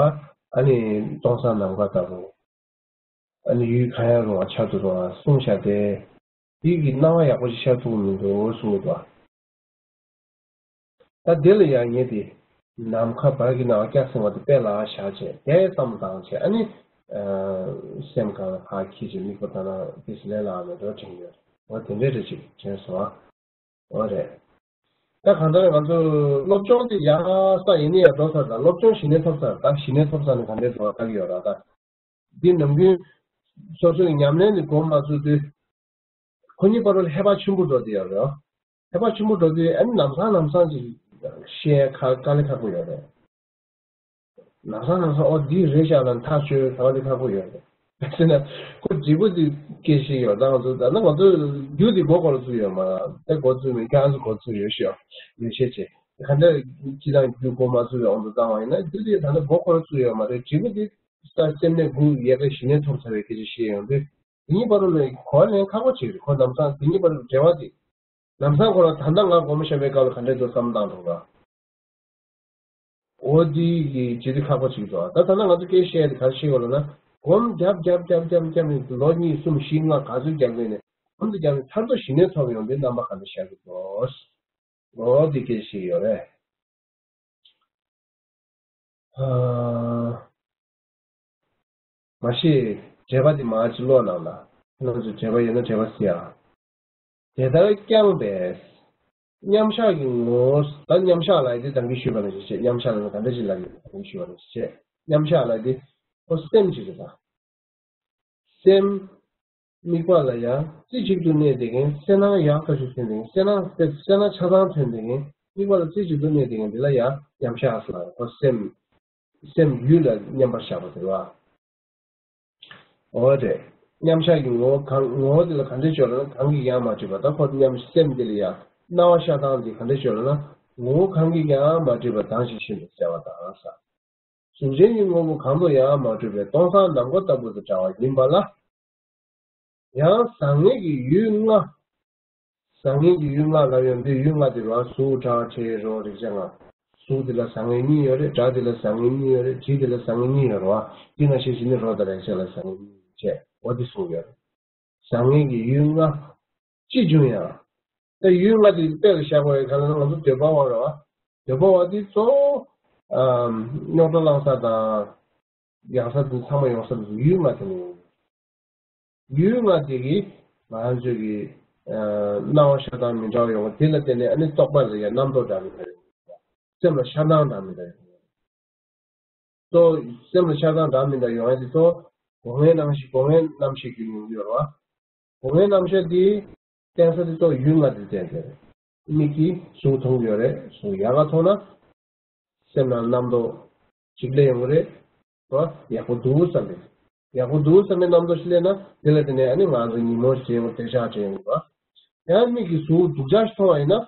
ཨ་ནི་སྟོང་སང་ནམ་མཁའ་ལྟ་བུ། ཨ་ནི་ཡུལ་གང་ཡང་རུང་བ་ཆགས་སུ་རུང་བ་གསུངས་བཞག་སྟེ། དེ་གི་སྣང་བ་ཡག་པོ་ཞིག་ཤར་ཐུབ་ཀྱི་མི་འདུག་གསུངས་འདུག་བ། ད་དེ་ལ་ཡང་ངས་དེ། ནམ་མཁའ་བར་གྱི་སྣང་བ་སྐྱ་སེང་བ་དེ་དཔེ་ལ་བཞག་བྱས་དེ་བསམ་བློ་བཏང་བྱས་ཨ་ནི། སེམས་གང་ལ་ཕར་འཁྱེར་བྱས་དམིགས་པ་བཏང་ན་དེ་ཟི་ལས་ལ་མེད་འགྲོ་དྲན་གྱི་ཡོད། འོ་དེ་འདྲའི་རེ་ཅིག་དྲན་སོང་ཨ། འོ་རེད། ད་གང་ལྟར་ང་ཚོ་སློབ་སྦྱོང་དེ་ཡག་ས་ཡིན་ནི་ཡང་འགྲོ་ཚར། ད་སློབ་སྦྱོང་ཞི་གནས་ཐོབ་ཚར། ད་ཞི་གནས་ཐོབ་ཚར་ནས་ག་འདྲའི་འགྲོ་བ་ལྟ་གི་ཡོད་ར། ད་འདི་ནམ་རྒྱུན་སོ་སོའི་ཉམས་ལེན་དེ་སྒོམ་མ་ཚུགས་དུས་ཁོ་གཉིས་བར་ལ་ཧེ་བག་ཆེན་པོ་འགྲོ་དེ་ཡོད་རེད། ཧེ་བག་ཆེན་པོ་འགྲོ་དུས་ཨ་ནི་ལམ་སང་ལམ་སང་ཅིག་བཤད་ཁ་དཀའ་ལས་ཁག་པོ་ཡོད་རེད། ལམ་སང་ལམ་སང་ཨོ་འདི་རེད་ཤག་ལ་ཐག་ཆོད་ག་བ་དེ་ཁག་པོ་ཡོད་རེད། ཟེར་ན་ཁོ་འབྲས་བུ་དེ་སྐད་ཤེས་ཡོད་ད་ང་ཚོ་ད་ནི་ང་ཚོ་རྒྱུ་དེ་མགོ་སྐོར་ཚུགས་ཡོད་མ་རེད། ད་མགོ་ཚུགས་མེད་ཁྱེད་རང་ཚོ་མགོ་ཚུགས་ཡོད་ཤག་ཡོད་ཤེས་ཆེ། ག་འདྲ་ཅི་དང་རྒྱུ་མགོ་མ་ཚུགས་ཡོད་འོང་དུ་བཏང་བ་ཡིན་ན་རྒྱུ་དེ་ད་ནི་མགོ་སྐོར་ཚུགས་ཡོད་མ་རེད། འབྲས་བུ་དེ་ས་སེམས་ནས་དགུ་ཡལ་ག་ཞི་གནས་ཐོབ་ཚར་བའི་སྐད་ཆ་བཤད་ཡོང་དུས་དེ་གཉིས་བར་ལ་གོ་བ་ལེན་ཁག་པོ་ཅིག་རེད། ཁོ་ལམ་སང་དེ་གཉིས་བར་ལ་འབྲེལ་བ་དེ། ལམ་སང་ཁོ་རང་ད་ལྟ་ང་སྒོར་མོ་བཤམས་པའི་སྐབས་ལ་ག་འདྲས་འདུག་བསམ་བློ་བཏང་འགྲོ་ག་འོ་དེ་གི་བྱེད་དུས་ཁག་པོ་ཅིག་འདུག་ད་ད་ལྟ་ང་ཚོ་སྐད་བཤད་དེ་ག་རེ་བཤད་ཡོད་ལབ་ན། སྒོམ་རྒྱབ་རྒྱབ་རྒྱབ་རྒྱབ་རྒྱབ་ནས་ལོ་གཉིས་གསུམ་བཞི་ལྔ་ག་ཚོད་རྒྱབ་ནས་ནས་སྒོམ་དེ་རྒྱབ་ནས་མཐར་ཐུག་ཞི་གནས་ཐོབ་ཡོང་དུས་རྣམ་པ་ག་འདྲ་ཤར་གི་འདུག་འོ་དེ་སྐད་བཤད་ཡོད་རེད། ཨ། མ་གཞི་འགྲེལ་པ་དེ་མར་ཅིག་ཀློག་གནང་ལ། ཁྱེད་རང་ཚོས་འགྲེལ་པ་ཡོད་ན་འགྲེལ་པ་གཟིགས་ཨ། དེ་ལྟར་བསྐྱངས་པས། མཉམ་བཞག་གི་ངོ་བོ། ད་མཉམ་བཞག་ལ་ཡི་དེ་ད་གིན་ཞུས་པ་ནང་བཞིན་བྱས། མཉམ་བཞག་ལ་ནི་ག་འདྲ་ཞིག་ལབ་ཡོད་ད་གིན་ཞུས་པ་ནང་བཞིན་བྱས། མཉམ་བཞག་ལ་དེ་ཁོ་སེམས་ཅིག་རེད་ད། སེམས། དམིགས་པ་ལ་ཡང་རྩེ་གཅིག་ཏུ་གནས་བསྡད་མཁན་གསལ་སྣང་ཡག་ཐག་ཆོད་ཐོན་བསྡད་མཁན་གསལ་སྣང་གསལ་སྣང་ཆ་ཚང་ཐོན་བསྡད་མཁན་དམིགས་པ་ལ་རྩེ་གཅིག་ཏུ་གནས་བསྡད་མཁན་འདི་ལ་ཡང་མཉམ་བཞག་ཟེར་ལ་ཁོ་སེམས། སེམས་ཡུལ་ལ་མཉམ་པར་བཞག་པ་དེ་རེད་བ། འོ་རེད། མཉམ་བཞག་གི་ངོ་བོ་གང་ངོ་བོ་དེ་ལ་གང་འདྲས་བརྗོད་ལབ་ན་གང་གིས་ཀྱང་མ་གྲུབ་པ་ད་ཁོ་མཉམ་སེམས་དེ་ལ་ཡང་སྣང་བ་ཤར་སྟངས་དེ་གང་འདྲས་བརྗོད་ལབ་ན་ངོ་བོ་གང་གིས་ཀྱང་མ་གྲུབ་པ་དྭངས་ཤིང་ཤིན་ཏུ་གསལ་བ་དང་ས། གཟུགས་ཅན་གྱི་དངོས་པོ་གང་དུ་ཡང་མ་གྲུབ་པའི་སྟོང་སང་ནམ་མཁའ་ལྟ་བུ་དང་འདྲ་བ་ཡིན་པ་ལ། ཡང་བཟང་ངན་གྱི་ཡུལ་ལྔ། བཟང་ངན་གྱི་ཡུལ་ལྔ་ལ་ཡོང་དུས་ཡུལ་ལྔ་དེ་རུ་གཟུགས་སྒྲ་དྲི་རོ་རེག་བྱ་ལྔ། གཟུགས་དེ་ལ་བཟང་ངན་གཉིས་ཡོད་རེད། སྒྲ་དེ་ལ་བཟང་ངན་གཉིས་ཡོད་རེད། དྲི་དེ་ལ་བཟང་ངན་གཉིས་ཡོད་རེད་བ། དེ་ནང་བཞིན་བྱས་ནས་རོ་དང་རེག་བྱ་ལ་བཟང་ངན་གཉིས་ཡོད་བྱས་འོ་དེ་གསུངས་ཡོད་རེད། བཟང་ངན་གྱི་ཡུལ་ལྔ། ཅི་བྱུང་ཡང་། ད་ཡུལ་ལྔ་དེ་དཔེ་ལ་བཞག་པ་ཡིན་ག་ལ་ན་ང་ཚོ་འདོད་པ་བ་རེད་བ། འདོད་པ་བ་དེ་གཙོ་བོ། རྙོག་དྲ་བསླང་ས་དང་། ཡག་ས་དེ་ཚང་མ་ཡོང་ས་དེ་ཚོ་ཡུལ་ལྔ་དེ་ནས་ཡོང་། ཡུལ་ལྔ་དེ་གིས་ང་ཚོ་གི་སྣང་བ་ཤར་སྟངས་མི་འདྲ་བ་ཡོང་བ་དེ་ལ་བརྟེན་ནས་ཨ་ནི་རྟོག་པ་ལ་ཡང་རྣམ་རྟོག་འདྲ་མི་འདྲ་ཡོང་། སེམས་ལ་ཤར་སྟངས་འདྲ་མི་འདྲ་ཡོང་། གཙོ་བོ་སེམས་ལ་ཤར་སྟངས་འདྲ་མི་འདྲ་ཡོང་ཡ་དེ་གཙོ་བོ་སྒོ་ལྔའི་རྣམ་ཤེས་སྒོ་ལྔའི་རྣམ་ཤེས་ཀྱི་ཡོང་གི་ཡོད་རེད་བ། སྒོ་ལྔའི་རྣམ་ཤེས་དེ་བརྟེན་ས་དེ་གཙོ་བོ་ཡུལ་ལྔ་དེ་བརྟེན་ཏེ་རེད། མིག་གིས་གཟུགས་མཐོང་གི་ཡོད་རེད། གཟུགས་ཡག་ག་མཐོང་ན། སེམས་ནང་རྣམ་རྟོག་ཅིག་སླེབས་ཡོང་གི་རེད། རོ། ཡག་པོ་འདུག་བསམ་པའི། ཡག་པོ་འདུག་བསམ་པའི་རྣམ་རྟོག་ཞིག་སླེབས་ན་དེ་ལ་བརྟེན་ནས་ཨ་ནི་ང་ཚོ་ཉིན་མོ་ཞིག་བྱས་ཡོང་དེ་ཤག་བྱས་ཡོང་གི་རེད། ཡང་མིག་གིས་གཟུགས་སྡུག་ཅག་ཞིག་མཐོང་བ་ཡིན་ན།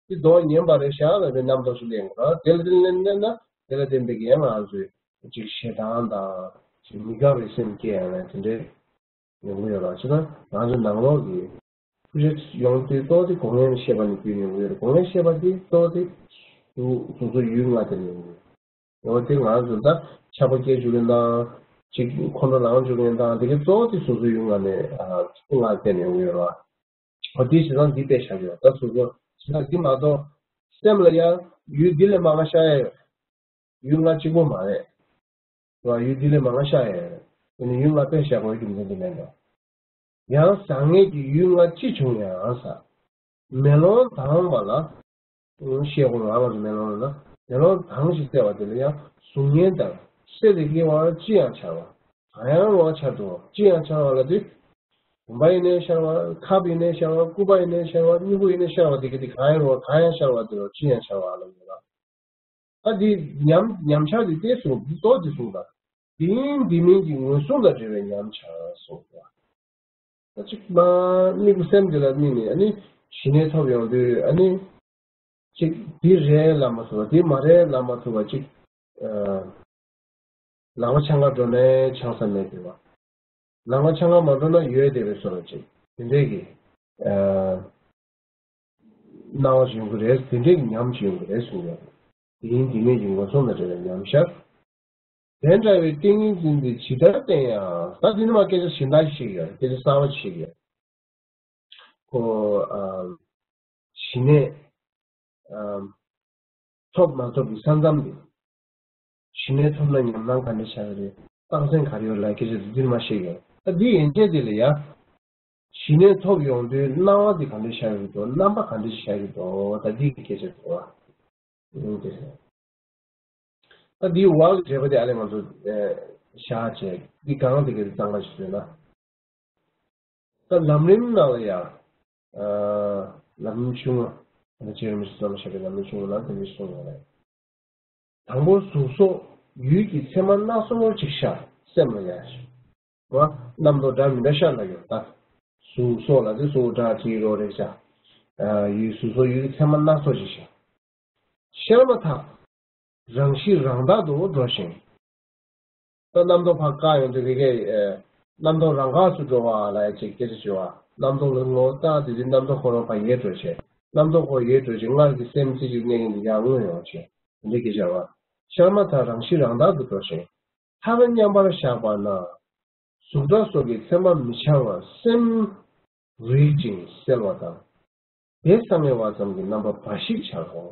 དེ་མདོག་ངན་པ་རེད་ཤག་ལབ་པའི་རྣམ་རྟོག་ཞིག་སླེབས་ཡོང་གི་རེད། དེ་ལ་བརྟེན་ནས་སླེབས་ན་དེ་ལ་བརྟེན་པའི་ཡང་ང་ཚོས་ཅིག་ཞེ་སྡང་དང་ཅིག་མི་དགའ་བའི་སེམས་སྐྱེ་ཡོང་ན་དེ་འདྲའི། ཡོང་གི་ཡོད་རེད། བྱས་ན་ང་ཚོ་ནང་ལོགས་ཀྱི་ཤུགས་ཆེ་ཡོང་དུས་གཙོ་བོ་དེ་སྒོ་ལྔའི་ཤེས་པ་ནས་བརྒྱུད་ནས་ཡོང་གི་ཡོད་རེད། སྒོ་ལྔའི་ཤེས་པ་དེ་གཙོ་བོ་དེ་གཟུགས་གཟུགས་ཚོ་ཡུལ་ལྔ་དེ་ནས་ཡོང་གི་ཡོད་རེད། འོ་དེ་ང་ཚོ་ད་ཆགས་པ་སྐྱེ་བཅུག་གི་ན་ ཅིག་ཁོང་ཁྲོ་ལངས་བཅུག་མཁན་དང་དེ་གའི་གཙོ་བོ་དེ་སོ་སོའི་ཡུལ་ལྔ་ནས་ཨ་ལྔ་བསྟན་ནས་ཡོང་གི་ཡོད་རེད་བ། འོ་དེ་བྱས་ཙང་འདི་དཔེ་བཞག་ཡོད། ད་སོ་སོ་བྱས་ཙང་འདི་མ་གཏོགས་སེམས་ལ་ཡང་ཡུལ་འདི་ལས་མང་བ་ཤར་ཡ་ཡོད། ཡུལ་ལྔ་གཅིག་པོ་མ་རེད། རེད་བ། ཡུལ་འདི་ལས་མང་བ་ཤར་ཡ་ཡོད། དེ་ནི་ཡུལ་ལྔ་དཔེ་བཞག་དགོས་རྒྱུ་མཚན་འདི་མེད་འགྲོ། ཡང་བཟང་ངན་གྱི་ཡུལ་ལྔ་ཅི་བྱུང་ཡང་ཟེར། མེ་ལོང་དྭངས་པ་ལ། ཨུ། ཤེལ་སྒོང་ལ་ང་ཚོ་མེ་ལོང་ལ། མེ་ལོང་དྭངས་ཤིང་གསལ་བ་དེ་ལ་ཡང་གཟུགས་བརྙན་དང་གསེར་རི་དཀྱིལ་བར་ཅི་ཡང་འཆར་བ། གང་ཡང་རུང་བ་འཆར་དུ་ཅི་ཡང་འཆར་བ་ལ་དེ། བུམ་པ་ཡིན་ནའི་ཤར་བ། ཁབ་ཡིན་ནའི་ཤར་བ། སྐུད་པ་ཡིན་ནའི་ཤར་བ། སྨྱུ་གུ་ཡིན་ནའི་ཤར་བ་དེ་ག་དེ་གང་ཡང་རུང་བ་གང་ཡང་ཤར་བ་དེ་ལ་ཅི་ཡང་འཆར་བ་ལ་ཡོད་ལ། ཨ་འདི་ཉམས་ཉམས་ཆག་འདི་ལྟས་སོང་འདི་ལྟོ་འདི་གསུངས་པ། འདི་ཡིན་འདི་མིན་གྱི་ངོས་བཟུང་དང་འབྲེལ་བའི་ཉམས་ཆག་གསུངས་པ། ཨ་གཅིག་མ་དམིགས་སེམས་འདི་ལ་དམིགས་ནས་ཨ་ནི་ཞི་གནས་ཐོབ་ཡོང་དུས་ཨ་ནི་གཅིག་འདི་རེད་ལབ་མ་ཐུབ་པ་འདི་མ་རེད་ལབ་མ་ཐུབ་པ་གཅིག་ཨ་ལག་པ་འཆང་ག་འགྲོ་ནའི་འཆང་ས་མེད་དེ་བ། ལག་པ་འཆང་ག་མ་འགྲོ་ན་ཡོད་བསྡད་པའི་བཟོ་འདྲ་ཅིག་དེ་འདྲས་ཀྱི་ཨ། སྣང་བ་ཞིག་ཡོང་གི་རེད། དེ་འདྲའི་ཉམས་ཤིག་ཡོང་གི་རེད་གསུངས་ཡོད། དེ་ཡིན་དེ་མིན་གྱི་ངོ་སོ་ན་འབྲེལ་བའི་ཉམས་ཤར། དེ་འདྲ་བའི་ཏིང་ངེ་འཛིན་དེ་ཇི་ལྟར་བསྟེན་ཡང་། ད་དེ་ནི་མ་སྐད་ཆ་གཞན་དག་ཞིག་ཡོད། སྐད་ཆ་གསར་བ་ཞིག་ཡོད། ཁོ་ཨ་ཞི་གནས་ཨ་ཐོབ་མ་ཐོབ་ཀྱི་ས་མཚམས་དེ། ཞི་གནས་ཐོབ་ན་ཉམས་སྣང་ག་འདྲ་ཆགས་ཀྱི་རེད། རྟགས་མཚན་ག་རེ་ཡོད་ལ་སྐད་ཆ་དེ་འདིར་མ་བཤད་ཡོད། ད་འདི་ཡན་ཆད་དེ་ལ་ཡ། ཞི་གནས་ཐོབ་ཡོང་དུས་སྣང་བ་འདི་ག་འདྲ་ཤར་གྱི་འདུག་རྣམ་པ་ག་འདྲ་ཤར་གྱི་འདུག་ད་འདི་གི་སྐད་ཆ་དེ་བ། ཨུམ་དེ་རེད། ད་འདིའི་བར་གྱི་འབྲེལ་བ་དེ་ཨ་ལས་ང་ཚོ་ཨེ་བཞག་བྱས་འདི་གང་དེ་གའི་གཙང་མ་ཞིག་བཟོས་ན། ད་ལམ་རིམ་ནང་ལ་ཡང་ཨ་ལམ་རིམ་ཆུང་ངུ། ད་རྗེ་རིན་པོ་ཆེས་གཙོ་བོ་བྱས་པའི་ལམ་རིམ་ཆུང་ངུ་ནང་དེ་འདྲ་གསུངས་ཡོད་རེད། དང་པོ་གཟུགས་སོགས་ཡུལ་གྱི་མཚན་མ་སྣ་ཚོགས་ཅིག་ཤར་སེམས་ལ་ཡ་ཞིག་བ། རྣམ་རྟོག་འདྲ་མི་འདྲ་ཤར་ལ་ཡོད་ད། གཟུགས་སོགས་ལ་དེ་སོགས་སྒྲ་དྲི་རོ་རེག་བྱ། ཡུལ་གཟུགས་སོགས་ཡུལ་གྱི་མཚན་མ་སྣ་ཚོགས་ཅིག་ཤར། ཤར་མ་ཐག་རང་བཞིན་རང་དག་ཏུ་འགྲོ་ཞིང་། ད་རྣམ་རྟོག་ཕར་བཀག་ཡོང་དུས་དེ་གའི་རྣམ་རྟོག་རང་འགགས་སུ་འགྲོ་བ་ལ་ཡ་ཅིག་སྐད་ཆ་བྱེད་པ། རྣམ་རྟོག་ལ་ངོ་བོ་བཏགས་དེ་དུས་རྣམ་རྟོག་ཁོ་རང་ཕར་ཡལ་འགྲོ་བྱས། རྣམ་རྟོག་ཁོ་ཡལ་འགྲོ་བྱས་སྔར་གྱི་སེམས་རྩེ་གཅིག་གནས་མཁན་དེ་ཡར་མངོན་ཡོང་བྱས། དེ་འདྲའི་སྐད་ཆ་བ། ཤར་མ་ཐག་རང་བཞིན་རང་དག་ཏུ་འགྲོ་ཞིང་། མཐར་མཉམ་པར་བཞག་པ་ན། གཟུགས་སྒྲ་སོགས་ཀྱི་མཚན་མ་མི་འཆར་བར་སེམས་རིག་ཅིང་གསལ་བ་དང་། དེ་སང་ངེ་བ་ཙམ་གྱི་རྣམ་པ་འབའ་ཞིག་འཆར་རོ།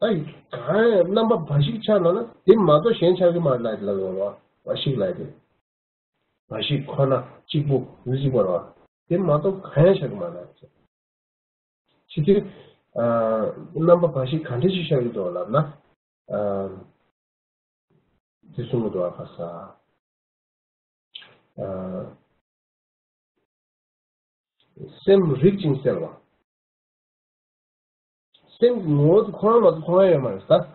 ད་གང་རྣམ་པ་འབའ་ཞིག་འཆར་ན་ན་དེ་མ་གཏོགས་གཞན་འཆར་གྱི་མ་རེད་ལབ་ཡོང་རོ། འབའ་ཞིག་ལབ་དེ། འབའ་ཞིག་ཁོ་ན་གཅིག་པུ་མི་གཅིག་པ་རོ། དེ་མ་གཏོགས་གང་ཡང་འཆར་གྱི་མ་རེད། ཕྱི་དུས། རྣམ་པ་འབའ་ཞིག་ག་འདྲ་ཞིག་ཤར་གྱི་འདུག་ལབ་ན། དེ་གསུང་གི་འདུག་ཨ་ཁ་ས། སེམས་རིག་ཅིང་གསལ་བ། སེམས་ཀྱི་ངོ་བོ་དེ་ཁོ་རང་མ་གཏོགས་མཐོང་ཡ་ཡོད་མ་རེད་ད། ལྷ་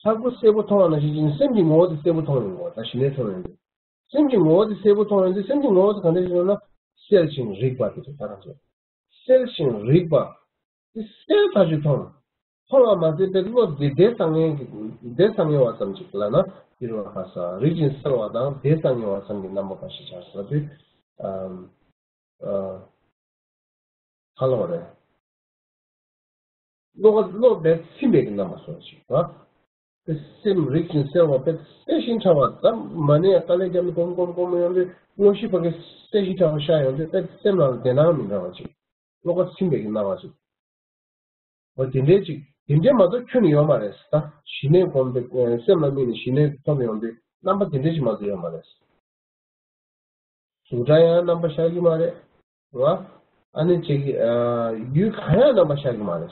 སྐུ་གསལ་པོ་མཐོང་བ་ནང་བཞིན་བྱས་ནས་སེམས་ཀྱི་ངོ་བོ་དེ་གསལ་པོ་མཐོང་ཡོང་གི་རེད་ད། ཞི་གནས་མཐོང་ཡོང་དུས། སེམས་ཀྱི་ངོ་བོ་དེ་གསལ་པོ་མཐོང་ཡོང་དུས་སེམས་ཀྱི་ངོ་བོ་དེ་ག་འདྲ་ཞིག་ཡོད་ན་གསལ་ཞིང་རིག་པ་དེ་རེད་ད་རང་ཚོ། གསལ་ཞིང་རིག་པ། དེ་གསལ་ཐག་ཆོད་མཐོང་། མཐོང་བ་མ་ཟད་པའི་བློ་དེ་དེ་སང་ངེ་གི་དེ་སང་ངེ་བ་ཙམ་ཅིག་ལ་ན་འགྱུར་བ་ཁ་ས་རིག་ཅིང་གསལ་བ་དང་དེ་སང་ངེ་བ་ཙམ་གྱི་རྣམ་པ་འབའ་ཞིག་འཆར་ས་དུས། ཨམ། ཨ། ཧ་ལོ་རེད། བློ་ཁ་བློ་དཔེ་ཚིམ་པའི་གི་རྣམ་པ་སོགས་ཤིག་བ། དཔེ་སེམས་རིག་ཅིང་གསལ་བ་དཔེ་གསལ་ཞིང་ཕྲ་བ་ཙམ་མ་ནས་དཀའ་ལས་བརྒྱབ་ནས་གོམ་གོམ་གོམ་ཡོང་དུས་དངོས་གཞི་ཕ་གི་གསལ་ཞིང་ཕྲ་བ་ཤར་ཡོང་དུས་དཔེ་སེམས་ནང་ལ་བདེ་སྣང་མི་འདྲ་བ་ཅིག་བློ་ཁ་ཚིམ་པའི་གི་སྣང་བ་ཅིག་འོ་དེ་འདྲའི་ཅིག་དེ་འདྲའི་མ་གཏོགས་ཁྱོན་ནས་ཡོད་མ་རེད་ད། ཞི་གནས་སྒོམ་པའི་སེམས་ལ་དམིགས་ནས་ཞི་གནས་ཐོབ་ཡོང་དུས་རྣམ་པ་དེ་འདྲའི་ཅིག་མ་གཏོགས་ཡོད་མ་རེད། གཟུགས་སྒྲ་ཡང་རྣམ་པ་ཤར་གྱི་མ་རེད། རེད་བ། ཨ་ནི་ཅིག་ཨ་ཡུལ་གང་ཡང་རྣམ་པ་ཤར་གྱི་མ་རེད།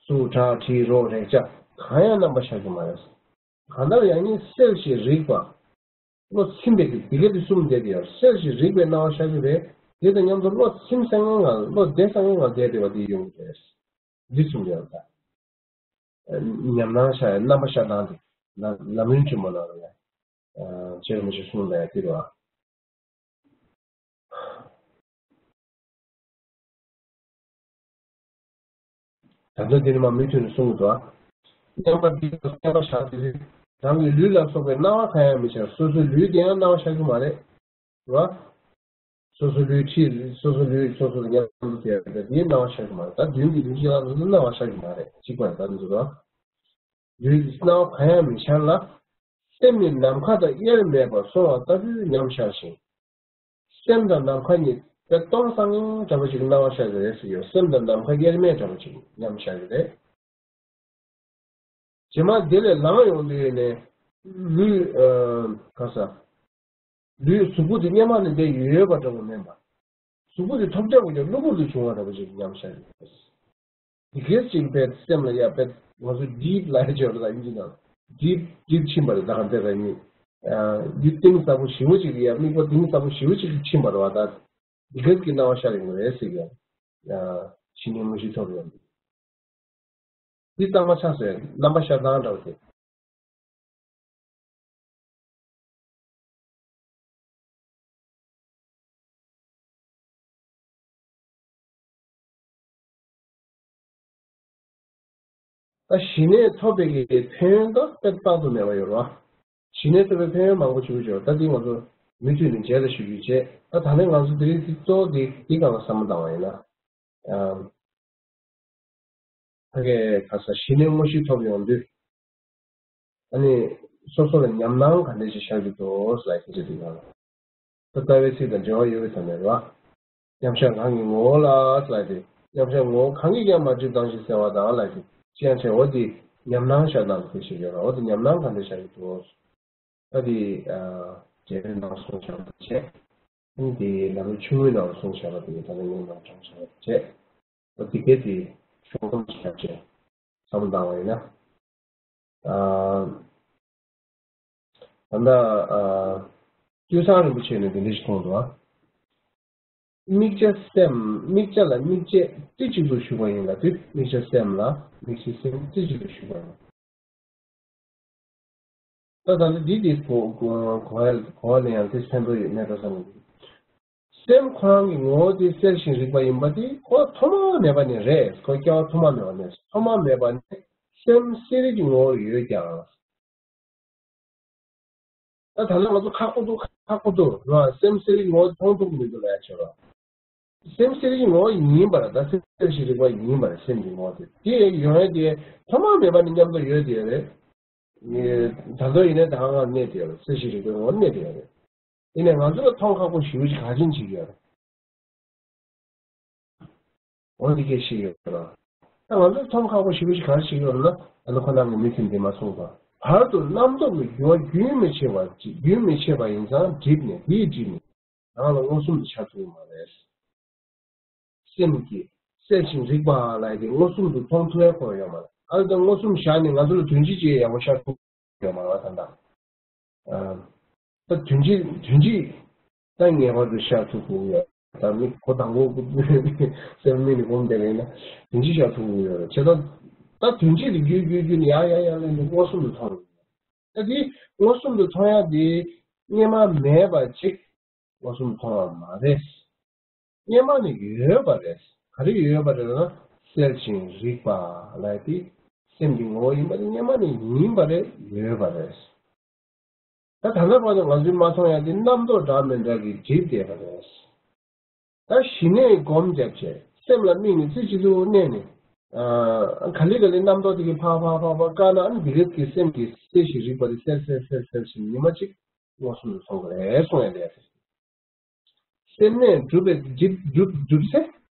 གཟུགས་སྒྲ་དྲི་རོ་རེག་བྱ་གང་ཡང་རྣམ་པ་ཤར་གྱི་མ་རེད། གང་ལྟར་ཡང་སྙིང་གསལ་ཞིང་རིག་པ། བློ་ཚིམ་པའི་དེ་ག་དེ་གསུམ་བསྡད་དེ་ཡང་གསལ་ཞིང་རིག་པའི་སྣང་བ་ཤར་གྱི་རེད། དེ་དང་མཉམ་དུ་བློ་ཚིམ་སང་ངེ་ངང་བློ་བདེ་སང་ངེ་ངང་བསྡད་བསྡད་པ་དེ་ཡོང་གི་རེད། འདི་གསུམ་ཡང་ད། ཉམས་སྣང་ཤར་རྣམ་པ་ཤར་སྟངས་དེ་ལམ་རིམ་ཆེན་མོ་ནང་ལ་ཡང་རྗེ་རིན་པོ་ཆེ་གསུངས་ལ་ཡང་དེ་རེད་བ། ད་དུང་དེ་ནི་མ་མུ་མཐུད་ནས་གསུང་གི་འདུག་ཨ། མཉམ་པར་འདི་ལ་སེམས་པ་བཞག་དེ་དུས་རང་གི་ལུས་ལ་སོགས་པའི་སྣང་བ་གང་ཡང་མི་འཆར། སོ་སོའི་ལུས་དེ་ཡང་སྣང་བ་ཤར་གྱི་མ་རེད། རེད་བ། སོ་སོའི་ལུས་ཁྲིད་སོ་སོའི་ལུས་སོ་སོ་ལ་མཉམ་དུ་བསྡད་པ་དེའི་སྣང་བ་ཤར་གྱི་མ་རེད། ད་མདུན་གྱི་ལུས་ཅིག་ལ་སོ་སོའི་སྣང་བ་ཤར་གྱི་མ་རེད། གཅིག་པ་རེད། ད་འདི་ཚོ་རེད་བ། ལུས་སྣང་བ་གང་ཡང་མི་འཆར་ལ། སེམས་ནི་ནམ་མཁའ་དང་དབྱེར་མེད་པར་སོང་བ་ལྟ་བུའི་ཉམས་ཤར་ཞིང་། སེམས་དང་ནམ་མཁའ་གཉིས་དཔེ་སྟོང་སང་འདྲ་པོ་ཅིག་སྣང་བ་ཤར་གྱི་རེད་ཟེར་གྱི་ཡོད། སེམས་དང་ནམ་མཁའ་དབྱེར་མེད་འདྲ་པོ་ཅིག་ཉམས་ཤར་གྱི་རེད། རྗེས་མ་དེ་ལས་ལངས་ཡོང་དུས་ནས་ལུས། ཨ། ག་ས། ལུས་གཟུགས་པོ་དེ་སྔོན་མ་ནས་དེ་ཡོད་པ་འདྲ་པོ་མིན་པ། གཟུགས་པོ་དེ་ཐོབ་རྒྱག་པ་ཀྱང་གློ་བུར་དུ་བྱུང་བ་འདྲ་པོ་ཅིག་ཉམས་ཤར་གྱི་རེད། དེ་གས་ཅིག་དཔེ་སེམས་ལ་ཡ་དཔེ་ང་ཚོ་ཌིབ་ལབ་ཡ་ཅིག་ཡོད་རེད་ད་ཨིན་ཇི་ནང་། ཌིབ་ཌིབ་ཕྱིན་པ་རེད་ད་ག་འདྲ་རེད་ནི། ཨ། ཡུལ་གཏིང་ཟབ་པོ་ཞེ་པོ་ཅིག་ཡ་དམིགས་པ་གཏིང་ཟབ་པོ་ཞེ་པོ་ཅིག་ཕྱིན་པ་རེད་བ་ད། དེ་གས་ཀྱི་སྣང་བ་ཤར་ཡོང་གི་རེད་ཟེར་གྱི་ཡ། ཨ། ཞི་གནས་དངོས་གཞི་ཐོབ་ཡོང་། འདི་གཙང་མ་ཆགས་སོང་རྣམ་པ་ཤར་སྟངས་འདྲ་བོ་དེ། ད་ཞི་གནས་ཐོབ་པའི་གི་ཕན་ཡོན་ད་དཔེ་དཔག་ཏུ་མེད་པ་ཡོད་རེད་བ། ཞི་གནས་ཐོབ་པའི་ཕན་ཡོན་མང་པོ་ཞིག་ཡོད་རེད། ད་འདི་ང་ཚོ་མུ་མཐུད་ནས་རྗེས་ལ་ཞུ་རྒྱུ་བྱས། ད་ད་ནས་ང་ཚོ་དེ་རིང་འདི་གཙོ་བོ་འདི་འདི་སྒང་ལ་བསམ་བློ་བཏང་བ་ཡིན་ན། ཨམ། ཕ་གིའི་ཁ་ས་ཞི་གནས་དངོས་གཞི་ཐོབ་ཡོང་དུས། ཨ་ནི། སོ་སོ་ལ་ཉམས་སྣང་ག་འདྲ་ཞིག་ཤར་གྱི་འདུག་ལབ་ཡ་དེ་འདྲ་འདུག་ཡང་། ད་ལྟ་བའི་ཚིག་དང་འབྲེལ་བ་ཡོད་པའི་ཐོག་ནས་རེད་བ། མཉམ་གཞག་གང་གི་ངོ་བོ་ལ་ལབ་ཡ་དེ། མཉམ་གཞག་ངོ་བོ་གང་གིས་ཀྱང་མ་བསྒྲིབས་དང་ཞེས་གསལ་བ་དང་ལབ་ཡ་དེ། ཅི་ཡང་བྱས་འོ་དེ་ཉམས་སྣང་ཤར་སྟངས་དེ་ཞིག་ཡོད་རེད། འོ་དེ་ཉམས་སྣང་ག་འདྲ་ཤར་གྱི་འདུག་ད་དེ། ཨ། རྒྱལ་པོའི་ནང་གསུངས་བཞག་པ་བྱས། ཨ་ནི་དེ་ལམ་རིམ་ཆུང་ངུའི་ནང་གསུངས་བཞག་པ་དེ་ད་ནི་ངས་ནང་དྲངས་བཞག་པ་བྱས། ཨ། དེ་གས་དེ་ཤོག་སྒམ་བཞག་བྱས་བསམ་བློ་བཏང་བ་ཡིན་ན། ཨ། ད་ལྟ། ཨ། སྤྲུལ་བཟང་རིན་པོ་ཆེ་ནས་འདི་འདྲ་ཞིག་གསུངས་འདུག་ཨ། དམིགས་བྱ་སེམས། དམིགས་བྱ་ལ་དམིགས་བྱེད་རྩེ་གཅིག་ཏུ་ཞུགས་པ་ཡིན་ལ། དེ་དམིགས་བྱ་སེམས་ལ་དམིགས་བྱེད་སེམས་རྩེ་གཅིག་ཏུ་ཞུགས་པ་ཡིན། ད་ད་ལྟ་འདི་དེ་གོ་གོ་གོ་བ་ལེན་ཡང་དེ་ཕན་ཐོགས་ཡོད་མེད་འགྲོ་བསམ་གྱི་འདུག་སེམས་ཁོ་རང་གི་ངོ་བོ་དེ་གསལ་ཞིང་རིག་པ་ཡིན་པ་དེ་ཁོ་ཐོག་མ་མེད་པ་ནས་རེད། ཁོ་སྐྱེ་བ་ཐོག་མ་མེད་པ་ནས། ཐོག་མ་མེད་པ་ནས་སེམས་གསལ་རིག་གི་ངོ་བོར་ཡོད་ཀྱང་། ད་ད་ལྟ་ང་ཚོ་ཁག་པོ་འདུག་ཁག་པོ་འདུག་ར། སེམས་གསལ་རིག་ངོ་བོ་མཐོང་ཐུབ་མི་འདུག་ལབ་ཡ་ཆེ་བ། སེམས་གསལ་རིག་ངོ་བོ་ཡིན་པ་ར། ད་སེམས་གསལ་ཞིང་རིག་པ་ཡིན་པ་ར། སེམས་ཀྱི་ངོ་བོ་དེ་དེ་ཡོང་ཡ་དེ་ཐོག་མ་མེད་པ་ནས་མཉམ་དུ་ཡོད་དེ་རེད། ད་དུང་ཡིན་ན་ད་ག་གནས་དེ་རེད། གསལ་ཞིང་རིག་པའི་ངོ་བོ་གནས་དེ་རེད། ཡིན་ནའི་ང་ཚོ་ལ་མཐོང་ཁག་པོ་ཞེ་པོ་ཅིག་ག་ཅན་ཅིག་ཡོད་རེད། འོ་འདི་སྐད་ཤེས་ཡོད་ར། ད་ང་ཚོས་མཐོང་ཁག་པོ་ཞེ་པོ་ཞིག་ག་རེ་ཞིག་ཡོད་ར་ན། ད་ནི་ཁོ་རང་གི་མི་ཚེ་འདི་མ་སོང་བར་བར་དུ་རྣམ་རྟོག་གི་རྒྱུ་བ་རྒྱུན་མི་ཆད་པ་ཅིག་རྒྱུན་མི་ཆད་པ་ཡིན་ཙང་འགྲིབ་ནས། དེས་འགྲིབ་ནས་རང་ལ་མངོན་སུམ་དུ་འཆར་ཐུབ་ཀྱི་མ་རེད། སེམས་ཀྱི་གསལ་ཞིང་རིག་པ་ལབ་ཡ་དེ་མངོན་སུམ་དུ་མཐོང་ཐུབ་ཡ་ཁོ་ཡོད་མ་རེད། ཨ་ནི་ད་མངོན་སུམ་བཞག་ནས་ང་ཚོ་ལ་དོན་སྤྱི་ཅིག་ཡག་པོ་ཤར་ཐུབ་ཡོད་མ་རེད་ད་ལྟ། ཨ། ད་དོན་སྤྱི་དོན་སྤྱི་ད་ངེས་པར་དུ་ཤར་ཐུབ་དགོས་ཡོད། ད་མི་ཁོ་དང་པོ་སེམས་མི་ནི་སྒོམ་བསྡད་པ་ཡིན་ན་དོན་སྤྱི་ཤར་ཐུབ་དགོས་ཡོད་རེད། བྱས་ཙང་ད་དོན་སྤྱི་དེ་རྒྱུན་རྒྱུན་རྒྱུན་ཡར་ཡར་ཡར་ལེན་དུས་མངོན་སུམ་དུ་མཐོང་ཡོད། ད་དེ་མངོན་སུམ་དུ་མཐོང་ཡ་དེ་སྔོན་མ་མེད་པ་ཅིག་མངོན་སུམ་མཐོང་བ་མ་རེད། སྔོན་མ་ནས་ཡོད་པ་རེད། ག་རེ་ཡོད་པ་རེད་ལབ་ན། གསལ་ཞིང་རིག་པ་ལབ་ཡ་དེ་སེམས་ཀྱི་ངོ་བོ་ཡིན་པ་དེ་སྔོན་མ་ནས་ཡིན་པ་རེད། ཡོད་པ་རེད། ད་ད་ལྟ་བར་དུ་ང་ཚོས་མ་མཐོང་ཡ་དེ་རྣམ་རྟོག་འདྲ་མི་འདྲ་གིས་བསྒྲིབས་བསྡད་པ་རེད། ད་ཞི་གནས་སྒོམ་བརྒྱབ་བྱས་སེམས་ལ་དམིགས་ནས་རྩེ་གཅིག་ཏུ་གནས་ནས། ཨ། ག་ལེ་ག་ལེ་རྣམ་རྟོག་དེ་གིས་ཕར་ཕར་ཕར་ཕར་བཀག་ན། ཨ་ནི་འདི་རེད་ཀྱི་སེམས་ཀྱི་གསལ་ཞིང་རིག་པ་དེ་གསལ་གསལ་གསལ་གསལ་ཞིང་ཉི་མ་གཅིག་མངོན་སུམ་དུ་མཐོང་གི་རེད་གསུང་ཡ་ལས། སེམས་གནས་གྲུབ་པའི་གྲུབ་གྲུབ་གྲུབ་ཚེ།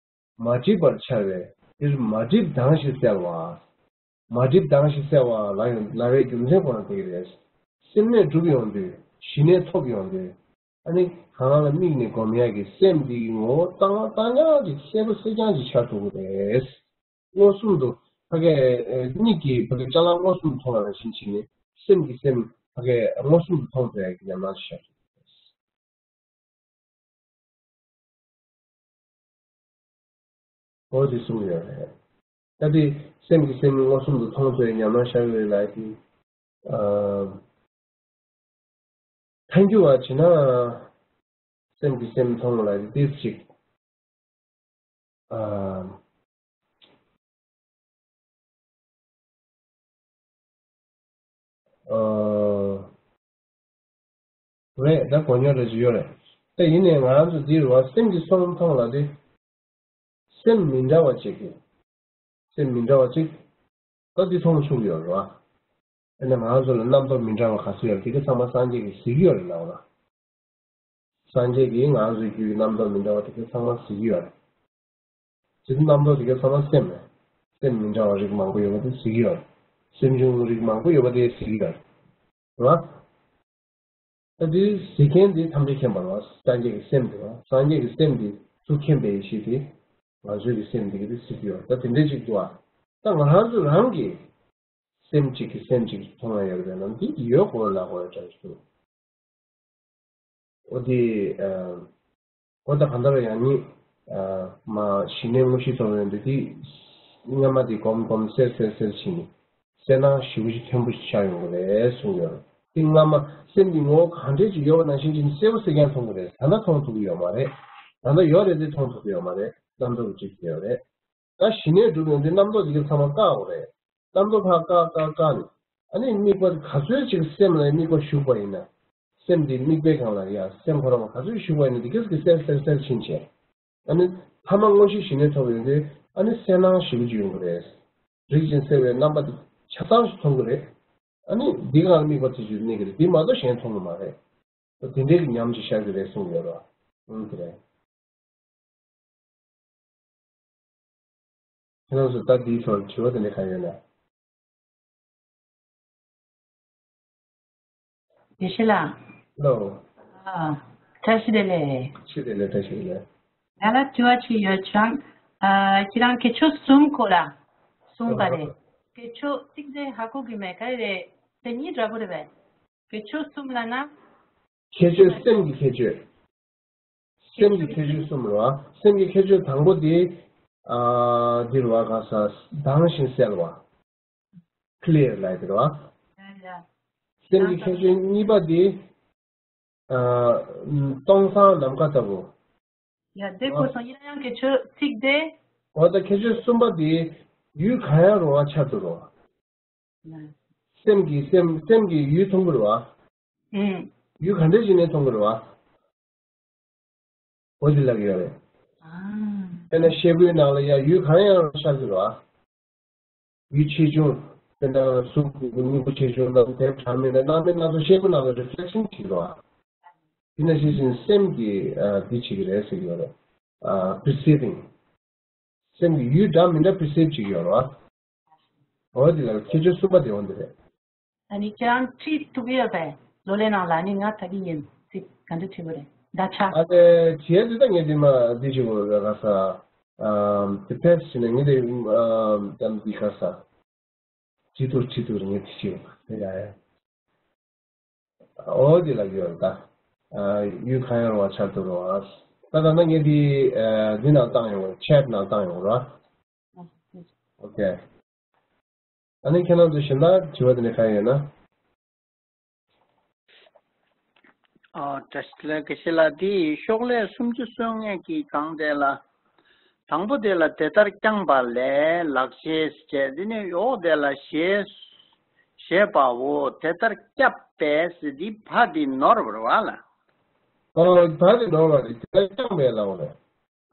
མ་བསྒྲིབས་པར་འཆར་བས་དེར་མ་བསྒྲིབས་དང་ཞེས་གསལ་བ། མ་བསྒྲིབས་དང་ཞེས་གསལ་བ་ལ་ཡང་ལབ་པའི་རྒྱུ་མཚན་ཁོ་ན་དེ་རེད། སེམས་གནས་གྲུབ་ཡོང་དུས་ཞི་གནས་ཐོབ་ཡོང་དུས། ཨ་ནི་གང་ལ་དམིགས་ནས་སྒོམ་ཡག་གི་སེམས་འདི་གི་ངོ་བོ་རྟག་རྟག་རྐྱང་ཅིག་གསལ་པོ་གསལ་རྐྱང་ཅིག་འཆར་ཐུབ་ཀྱི་རེད། མངོན་སུམ་དུ་ཕ་གིའི་མིག་གིས་ཕ་གིའི་ཅ་ལག་མངོན་སུམ་དུ་མཐོང་བ་ནང་བཞིན་བྱས་ནས་སེམས་ཀྱིས་སེམས་ཕ་གིའི་མངོན་སུམ་དུ་མཐོང་ཐུབ་ཡག་གི་ཉམས་སྣང་ཞིག་ཤར་ཐུབ། འོ་དེ་གསུངས་ཡོད་རེད། ད་དེ་སེམས་ཀྱིས་སེམས་མངོན་སུམ་དུ་མཐོང་ཐུབ་པའི་ཉམས་སྣང་ཤར་ཡོད་ལབ་དེ། ཨ། ཐལ་འགྱུར་བ་བྱེད་ན། སེམས་ཀྱིས་སེམས་མཐོང་ལབ་དེ་ཏོག་ཙམ་ཅིག་ཨ། ཨ། རེད། ད་གོ་མྱོང་རེ་ཞིག་ཡོད་རེད། ད་ཡིན་ནའི་ང་རང་ཚོ་འདིར་བ་སེམས་ཀྱིས་སེམས་མཐོང་ལབ་དེ། སེམས་མི་འདྲ་བ་ཅིག་གིས། སེམས་མི་འདྲ་བ་ཅིག་ད་འདི་མཐོང་ཆོག་གི་ཡོད་རེད་བ། ཨ་ནི་ང་ཚོ་ལ་རྣམ་རྟོག་མི་འདྲ་བ་ག་ཚོད་ཡོད་རེད། དེ་ག་ཚང་མ་སངས་རྒྱས་ཀྱིས་གཟིགས་ཀྱི་ཡོད་རེད་ལབ་པ། སངས་རྒྱས་ཀྱིས་ང་ཚོའི་རྒྱུད་ཀྱི་རྣམ་རྟོག་མི་འདྲ་བ་དེ་ག་ཚང་མ་གཟིགས་ཀྱི་ཡོད་རེད། དེ་ཚོ་རྣམ་རྟོག་དེ་ག་ཚང་མ་སེམས་རེད། སེམས་མི་འདྲ་བ་རིགས་མང་པོ་ཡོད་པ་དེ་གཟིགས་ཀྱི་ཡོད་རེད། སེམས་བྱུང་རིགས་མང་པོ་ཡོད་པ་དེ་གཟིགས་ཀྱི་ཡོད་རེད། རེད་བ། ད་དེ་གཟིགས་མཁན་དེ་ཐམས་ཅད་མཁྱེན་པ་རེད་བ། སངས་རྒྱས་ཀྱི་སེམས་དེ་རེད་བ། སངས་རྒྱས་ཀྱི་སེམས་དེ་ཚུར་མཁྱེན་པའི་ཡེ་ཤེས་དེ་ང་ཚོའི་གི་སེམས་དེ་ག་དེ་གཟིགས་ཀྱི་ཡོད་རེད། ད་དེ་འདྲ་ཅིག་འདུག་བ། ད་ང་རང་ཚོ་རང་གི་སེམས་གཅིག་གིས་སེམས་གཅིག་མཐོང་ཡ་ཡོད་པས་ན་འདི་ཡོད་དགོས་ལབ་དགོས་ཡ་འདྲ་ཞིག་འདུག་འོ་དེ་ཨ། འོ་ད་གང་ལྟར་ཡང་ནི་ཨ། མ་གཞི་ནས་དངོས་གཞི་ཐོབ་ཡོང་དུས་དེ་སྔ་མ་དེ་གོམ་གོམ་སེལ་སེལ་སེལ་བྱས་ནས་གསལ་སྣང་ཞེ་པོ་ཅིག་ཐོན་པོ་ཞིག་ཤར་ཡོང་གི་རེད་གསུངས་ཡོད་རེད། དེ་སྔ་མ་སེམས་ཀྱི་ངོ་བོ་གང་འདྲས་ཅིག་ཡོད་པ་ནང་བཞིན་ཅིག་གསལ་པོ་གསལ་རྐྱང་མཐོང་གི་རེད། ད་ལྟ་མཐོང་ཐུབ་ཀྱི་ཡོད་མ་རེད། ད་ལྟ་ཡོད་རེད་དེ་མཐོང་ཐུབ་ཀྱི་ཡོད་མ་རེད། རྣམ་རྟོག་གི་གཅིག་དེ་ཡོད་རེད། ད་གཞི་ནས་གྲུབ་ཡོང་དུས་རྣམ་རྟོག་དེ་ག་ཚང་མ་བཀག་དགོས་རེད། རྣམ་རྟོག་ཕར་བཀག་བཀག་བཀག་ནས་ཨ་ནི་དམིགས་པ་ག་ཚོད་ཅིག་སེམས་ལ་དམིགས་པ་ཞུགས་པ་ཡིན་ན། སེམས་དེ་དམིགས་པའི་སྒང་ལ་ཡ་སེམས་ཁོ་རང་ག་ཚོད་ཞུགས་པ་ཡིན་ན་དེ་ག་ཚོད་གསལ་གསལ་གསལ་ཕྱིན་བྱས། ཨ་ནི་ཐ་མ་དངོས་གཞི་གཞི་ནས་ཐོབ་ཡོང་དུས་ཨ་ནི་གསལ་སྣང་ཞེ་པོ་ཅིག་ཡོང་གི་རེད། རིག་ཅིང་གསལ་བའི་རྣམ་པ་དེ་ཆ་ཚང་ཞིག་མཐོང་གི་རེད། ཨ་ནི་འདི་སྒང་ལ་དམིགས་པ་དེ་ཅིག་གནས་ཀྱི་རེད། དེ་མ་གཏོགས་གཞན་མཐོང་གི་མ་རེད། དེ་འདྲའི་གི་ཉམས་ཅིག་ཤར་གྱི་རེད་གསུངས་ཡོད་རེད། ཨང་དེ་རེད། ཁྱེད་རང་ཚོ་ད་འདིའི་ཐོག་དྲི་བ་དེ་འདྲ་གང་ཡོད་ན། དགེ་བཤེས་ལགས། ལོ། ཨ། བཀྲ་ཤིས་བདེ་ལེགས། ཤིས་བདེ་ལེགས། བཀྲ་ཤིས་བདེ་ལེགས། ང་ལ་དྲི་བ་ཅིག་ཡོད་ཀྱང་། ཨ། ཁྱེད་རང་ཁྱད་ཆོས་གསུམ་སྐོར་ལ་གསུངས་པ་རེད། ཁྱད་ཆོས་གཅིག་དེ་ཧ་གོ་གི་མེད། ག་རེ་རེད། དེ་གཉིས་འདྲ་པོ་རེད་པས། ཁྱད་ཆོས་གསུམ་ལབ་ན། ཁྱད་ཆོས་སེམས་ཀྱི་ཁྱད་ཆོས། སེམས་ཀྱི་ཁྱད་ཆོས་གསུམ་རེད་བ། སེམས་ཀྱི་ཁྱད་ཆོས་དང་པོ་དེ། ཨ། འདི་རེད་བ། ག་ས་དྭངས་ཤིང་གསལ་བ། ཀླིར་ལབ་ཡ་དེ་རེད་བ། ཡ་ཡ། སེམས་ཀྱི་ཁྱད་ཆོས་གཉིས་པ་དེ། ཨ། སྟོང་སང་ནམ་མཁའ་ལྟ་བུ། ཡ་དེ་གོ་སོང་། ཡིན་ན་ཡང་ཁྱད་ཆོས་གཅིག་དེ། འོ་ད་ཁྱད་ཆོས་གསུམ་པ་དེ་ཡུལ་གང་ཡང་རུང་བ་འཆར་དུ་རུང་བ། ཡ། སེམས་ཀྱི་སེམས་སེམས་ཀྱི་ཡུལ་མཐོང་གི་རེད་བ། ཨུམ། ཡུལ་ག་འདྲ་ཞིག་ནས་མཐོང་གི་རེད་བ། འོ་དེ་ལབ་ཀྱི་ཡོད་རེད། ཨ། དཔེར་ན་ཤེལ་སྒོའི་ནང་ལ་ཡ་ཡུལ་གང་ཡང་ཤར་གྱི་རེད་བ། ཡུལ་ཆེ་ཆུང་། དཔེར་ན་གཟུགས་སྙིང་པོ་ཆེ་ཆུང་དང་དེབ་གྲངས་མེད་དང་སྣང་མེད་སྣ་ཚོགས་ཤེལ་སྒོ་ནང་ལ་རི་ཕི་ལེག་ཤན་བྱེད་ཀྱི་རེད་བ། དེ་ནང་བཞིན་བཞིན་སེམས་ཀྱིས་ཨ། འདི་བྱེད་ཀྱི་རེད་ཟེར་གྱི་ཡོད་རེད། ཨ། པི་རི་སི་བིང་། སེམས་ཀྱི་ཡུལ་འདྲ་མི་འདྲ་པི་རི་སི་བྷ་བྱེད་ཀྱི་ཡོད་རེད་བ། འོ་དེ་ལ་ཁྱད་ཆོས་གསུམ་པ་དེ་འོ་འདི་རེད། ཨ་ནི་ཁྱེད་རང་ཁྲིད་ཐུབ་ཀྱི་ཡོད་པས། ལོ་ལེ་ནང་ལ་ནི་ང་ད་གི་ཡིན་ཚིག་ག་འདྲ་བྲིས་པ་རེད། ད་ཆ། ཨ་ལེ་བྱས་དུས་ད་ངས་དེ་མ་འདི་བྱེད་དགོས་རེད་ག་ས། ཨམ། དེ་ཕེས་བྱས་ནས་ངས་དེ་ཨམ། ད་འདི་ག་ས། བྲིས་ཐུབ་བྲིས་ཐུབ་རེད། ངས་དེ་བྱེད་དགོས་རེད་ཡ་ཡ། འོ་དེ་ལ་ཡོད་ད། ཨ། ཡུལ་གང་ཡང་རུང་བ་འཆར་དུ་རུང་བ། ད་ད་ནང་ངས་འདི། ཨ། འདི་ནང་བཏང་ཡོང་། ཆེཊ་ནང་བཏང་ཡོང་ར། ཨོ་ཁེ། ཨ་ནི་ཁྱེད་རང་ཚོ་གཞན་དག་དྲི་བ་དེ་འདྲ་གང་ཡོད་ན། ཨ། བཀྲ་ཤིས་བདེ་ལེགས། དགེ་བཤེས་ལགས། དེ་ཤོག་ལྷེ་སུམ་ཅུ་སོ་ལྔ་གི་སྒང་དེ་ལ། དང་པོ་དེ་ལ་དེ་ལྟར་བསྐྱངས་པ་ལས་ལག་ཤེས་བྱས། དེ་ནས་འོག་དེ་ལ་ཞེས་ཞེས་པའོ། དེ་ལྟར་བསྐྱབས་པས་ཟེར། དེ་བ་དེ་ནོར་བ་རེད་བ་ལ། ཨ། བ་དེ་ནོར་བ་རེད། དེ་ལྟར་བསྐྱངས་པས་ལབ་པ་རེད།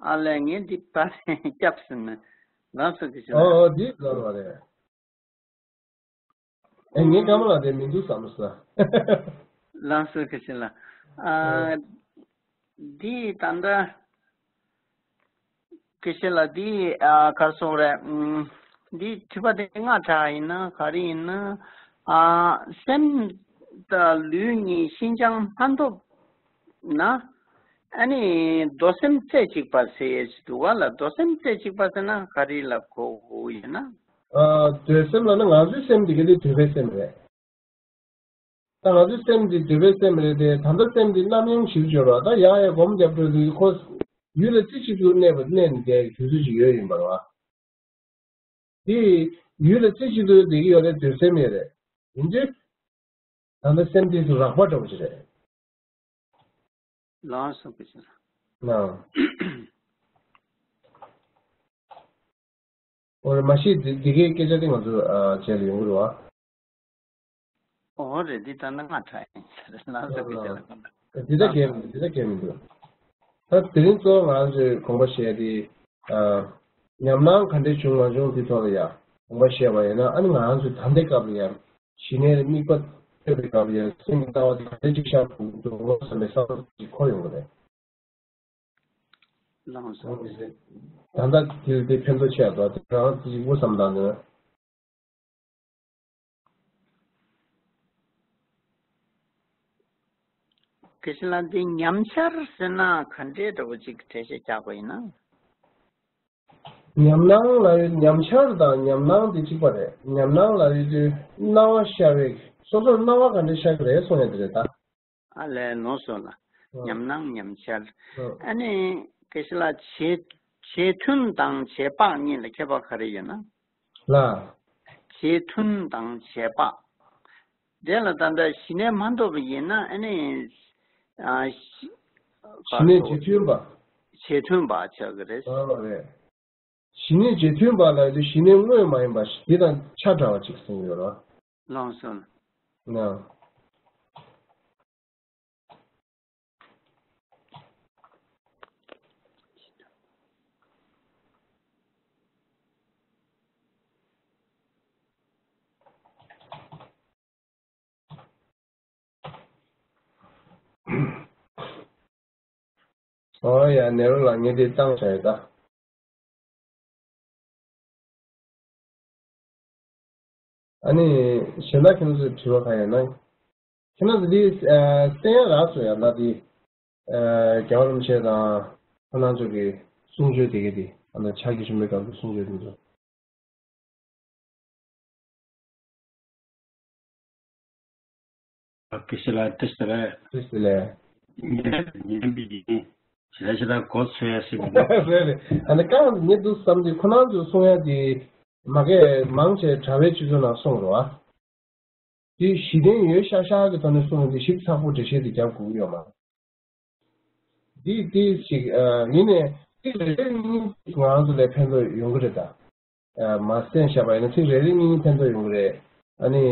ཨ་ལས། ངས་འདི་བ་དེ་བསྐྱབས་ཟེར་ན། ལགས་སོ། དགེ་བཤེས་ལགས། ཨོ་འདི་ནོར་བ་རེད། ཨེ། ངའི་སྐར་མ་ལ་དེ་མི་འདུག་བསམ་སོང་། ལགས་སོ། དགེ་བཤེས་ལགས། ཨ། འདི་ད་ལྟ་དགེ་བཤེས་ལགས། འདི། ཨ། ག་རེ་ཟེར་དགོས་རེད། ཨུམ། འདི་དྲི་བ་དེ་ལྔ་དྲག་ཡིན་ན་ག་རེ་ཡིན་ན། ཨ། སེམས་དང་ལུས་གཉིས་ཤིན་སྦྱངས་མ་ཐོབ་ན། ཨ་ནི་མདོ་སེམས་རྩེ་གཅིག་པ་ཟེར་ཡས་ཅིག་འདུག་ག་ལ། མདོ་སེམས་རྩེ་གཅིག་པ་ཟེར་ན་ག་རེ་ལབ་དགོས་ཡོད་ན། ཨ། འདོད་སེམས་ལབ་ན་ང་ཚོའི་སེམས་འདི་ག་དེ་འདོད་པའི་སེམས་རེད། ད་ང་ཚོའི་སེམས་འདི་འདོད་པའི་སེམས་རེད་དེ། ད་ལྟ་སེམས་འདི་རྣམ་གཡེང་ཞིག་འབྱོར་བ། ད་ཡང་ཡང་སྒོམ་རྒྱབ་འགྲོ་དུས་ཁོ་ཡུལ་ལ་རྩེ་གཅིག་ཏུ་གནས་པ་གནས་ནས་བསྡད་དུས་ཚོད་ཅིག་ཡོད་ཡིན་པ་རེད་བ། དེ་ཡུལ་ལ་རྩེ་གཅིག་ཏུ་བསྡད་ཀྱི་ཡོད་རེད། འདོད་སེམས་ཡོད་རེད། ཡིན་དུས། ད་ལྟ་སེམས་དེ་ཚོ་རགས་པ་འདྲ་བོ་ཅིག་རེད། ལགས་སོ། དགེ་བཤེས་ལགས། ལགས། འོ་རེད། མ་གཞི་འདི་འདི་གའི་སྐད་ཆ་དེ་ང་ཚོ་ཨ་རྗེས་ལ་ཡོང་གི་རེད་བ། འོ་རེད། འདི་ད་ནི་ང་དྲག་ཡིན་ས་རེད། ལགས་སོ། དགེ་བཤེས་ལགས། འདི་ད་གལ་མི་འདུག་འདི་ད་གལ་མི་འདུག་ད་དེ་རིང་གཙོ་བོ་ང་ཚོས་དགོངས་པ་བཞེས་དེ། ཨ། ཉམས་སྣང་ག་འདྲས་བྱུང་མ་བྱུང་དེ་ཐོག་ལ་ཡ་དགོངས་པ་བཞེས་པ་ཡིན་ན། ཨ་ནི་ང་ཚོས་ད་ལྟའི་སྐབས་ལ་ཡ། ཞི་གནས་དམིགས་པ་ཐེབས་པའི་སྐབས་ཡང་སེམས་ཀྱི་ལྟ་བ་དེ་ག་འདྲ་ཅིག་ཤར་དགོས་འདུག་ངོ་བསམ་པའི་བསམ་བློ་ཅིག་འཁོར་ཡོང་གི་རེད། ལགས་སོ། ད་ལྟ་དེ་དེ་ཕན་ཐོགས་ཆེ་བ་དང་དེ་རང་ཅིག་དབུ་བསམ་བཏང་ནས། དགེ་བཤེས་ལགས། འདི་ཉམས་འཆར་ཟེར་ན་ག་འདྲའི་འདྲ་བོ་ཅིག་འགྲེལ་བཤད་རྒྱག་དགོས་ཡིན་ན། ཉམས་སྣང་ལབ་ཡོད། ཉམས་འཆར་དང་ཉམས་སྣང་དེ་གཅིག་པ་རེད། ཉམས་སྣང་ལབ་ཡོད་དུས་སྣང་བ་ཤར་བའི་སོ་སོར་སྣང་བ་ག་འདྲ་ཤར་གི་རེད་གསུང་ཡ་དེ་རེད་ད། ཨ་ལས། ལགས་སོ་ལགས། ཨ། ཉམས་སྣང་ཉམས་འཆར། ཨ། ཨ་ནི་དགེ་བཤེས་ལགས། བྱེད་བྱེད་མཐུན་དང་བྱེད་དཔག་གཉིས་ལ་ཁྱད་པར་ག་རེ་ཡོད་ན། ལགས། བྱེད་མཐུན་དང་བྱེད་དཔག་དེ་ལ་ད་ལྟ་ཞི་གནས་མ་ཐོབ་པ་ཡིན་ན་ཨ་ནི། ཨ། ཞི་ཞི་གནས་རྗེས་མཐུན་པ། རྗེས་མཐུན་པ་ཆགས་ཀྱི་རེད། ཨ་རེད། ཞི་གནས་རྗེས་མཐུན་པ་ལབ་དུས་ཞི་གནས་དངོས་མ་ཡིན་པ་ཞིག་དེ་དང་ཆ་འདྲ་བ་ཅིག་གསུངས་ཡོད་རེད། ལགས་སོ། ན། ཨོ་ཡ། ནེ་རོ་ལགས་ངས་དེ་བཏང་བཞག་ཡོད་ད། ཨ་ནི་གཞན་དག་ཁྱེད་རང་ཚོས་དྲི་བ་གང་ཡོད་ན། ཁྱེད་རང་ཚོ་འདི་ཨ་གསན་ཡ་རག་སོང་ཡ་ལ་འདི། ཨ་རྒྱལ་བ་རིན་པོ་ཆེ་དང་ཁོང་རྣམ་ཚོ་གི་གསུང་ཆོས་དེ་གའི་དེ་ཨ་ནི་ཕྱག་རྒྱ་ཆེན་པོའི་སྐབས་ཀྱི་གསུང་ཆོས་དེ་ཚོ། དགེ་བཤེས་ལགས་བཀྲ་ཤིས་བདེ་ལེགས། བཀྲ་ཤིས་བདེ་ལེགས། ཉན་ཉན་པའི་ཡིན། ཞེ་དྲག་ཞེ་དྲག་གོ་ཚོད་ཡ་ཞིག་མི་འདུག་རེད་རེད། ཨ་ནི་གང་ཉན་འདུག་བསམ་དུས་ཁོ་རང་ཚོས་གསུང་ཡ་དེ་མ་གས་མང་ཆེ་གྲྭ་པའི་སྤྱི་ཚོགས་ནང་གསུང་རོགས་ཨ། དེ་གཞི་རྟེན་ཡོད་ཤག་ཤག་གི་ཐོག་ནས་གསུངས་ཏེ་ཞིབ་ཚགས་པོ་འགྲེལ་བཤད་དེ་རྒྱབ་དགོས་ཀྱི་ཡོད་མ་རེད། འདི་འདི་ཞིག་ཨ་ཡིན་ནའི་ཚིག་རེ་རེ་གཉིས་ང་རང་ཚོ་ལ་ཕན་ཐོགས་ཡོང་གི་རེད་ད། ཨ་མ་གསན་བཞག་པ་ཡིན་ན་ཚིག་རེ་རེ་གཉིས་ཕན་ཐོགས་ཡོང་གི་རེད། ཨ་ནི་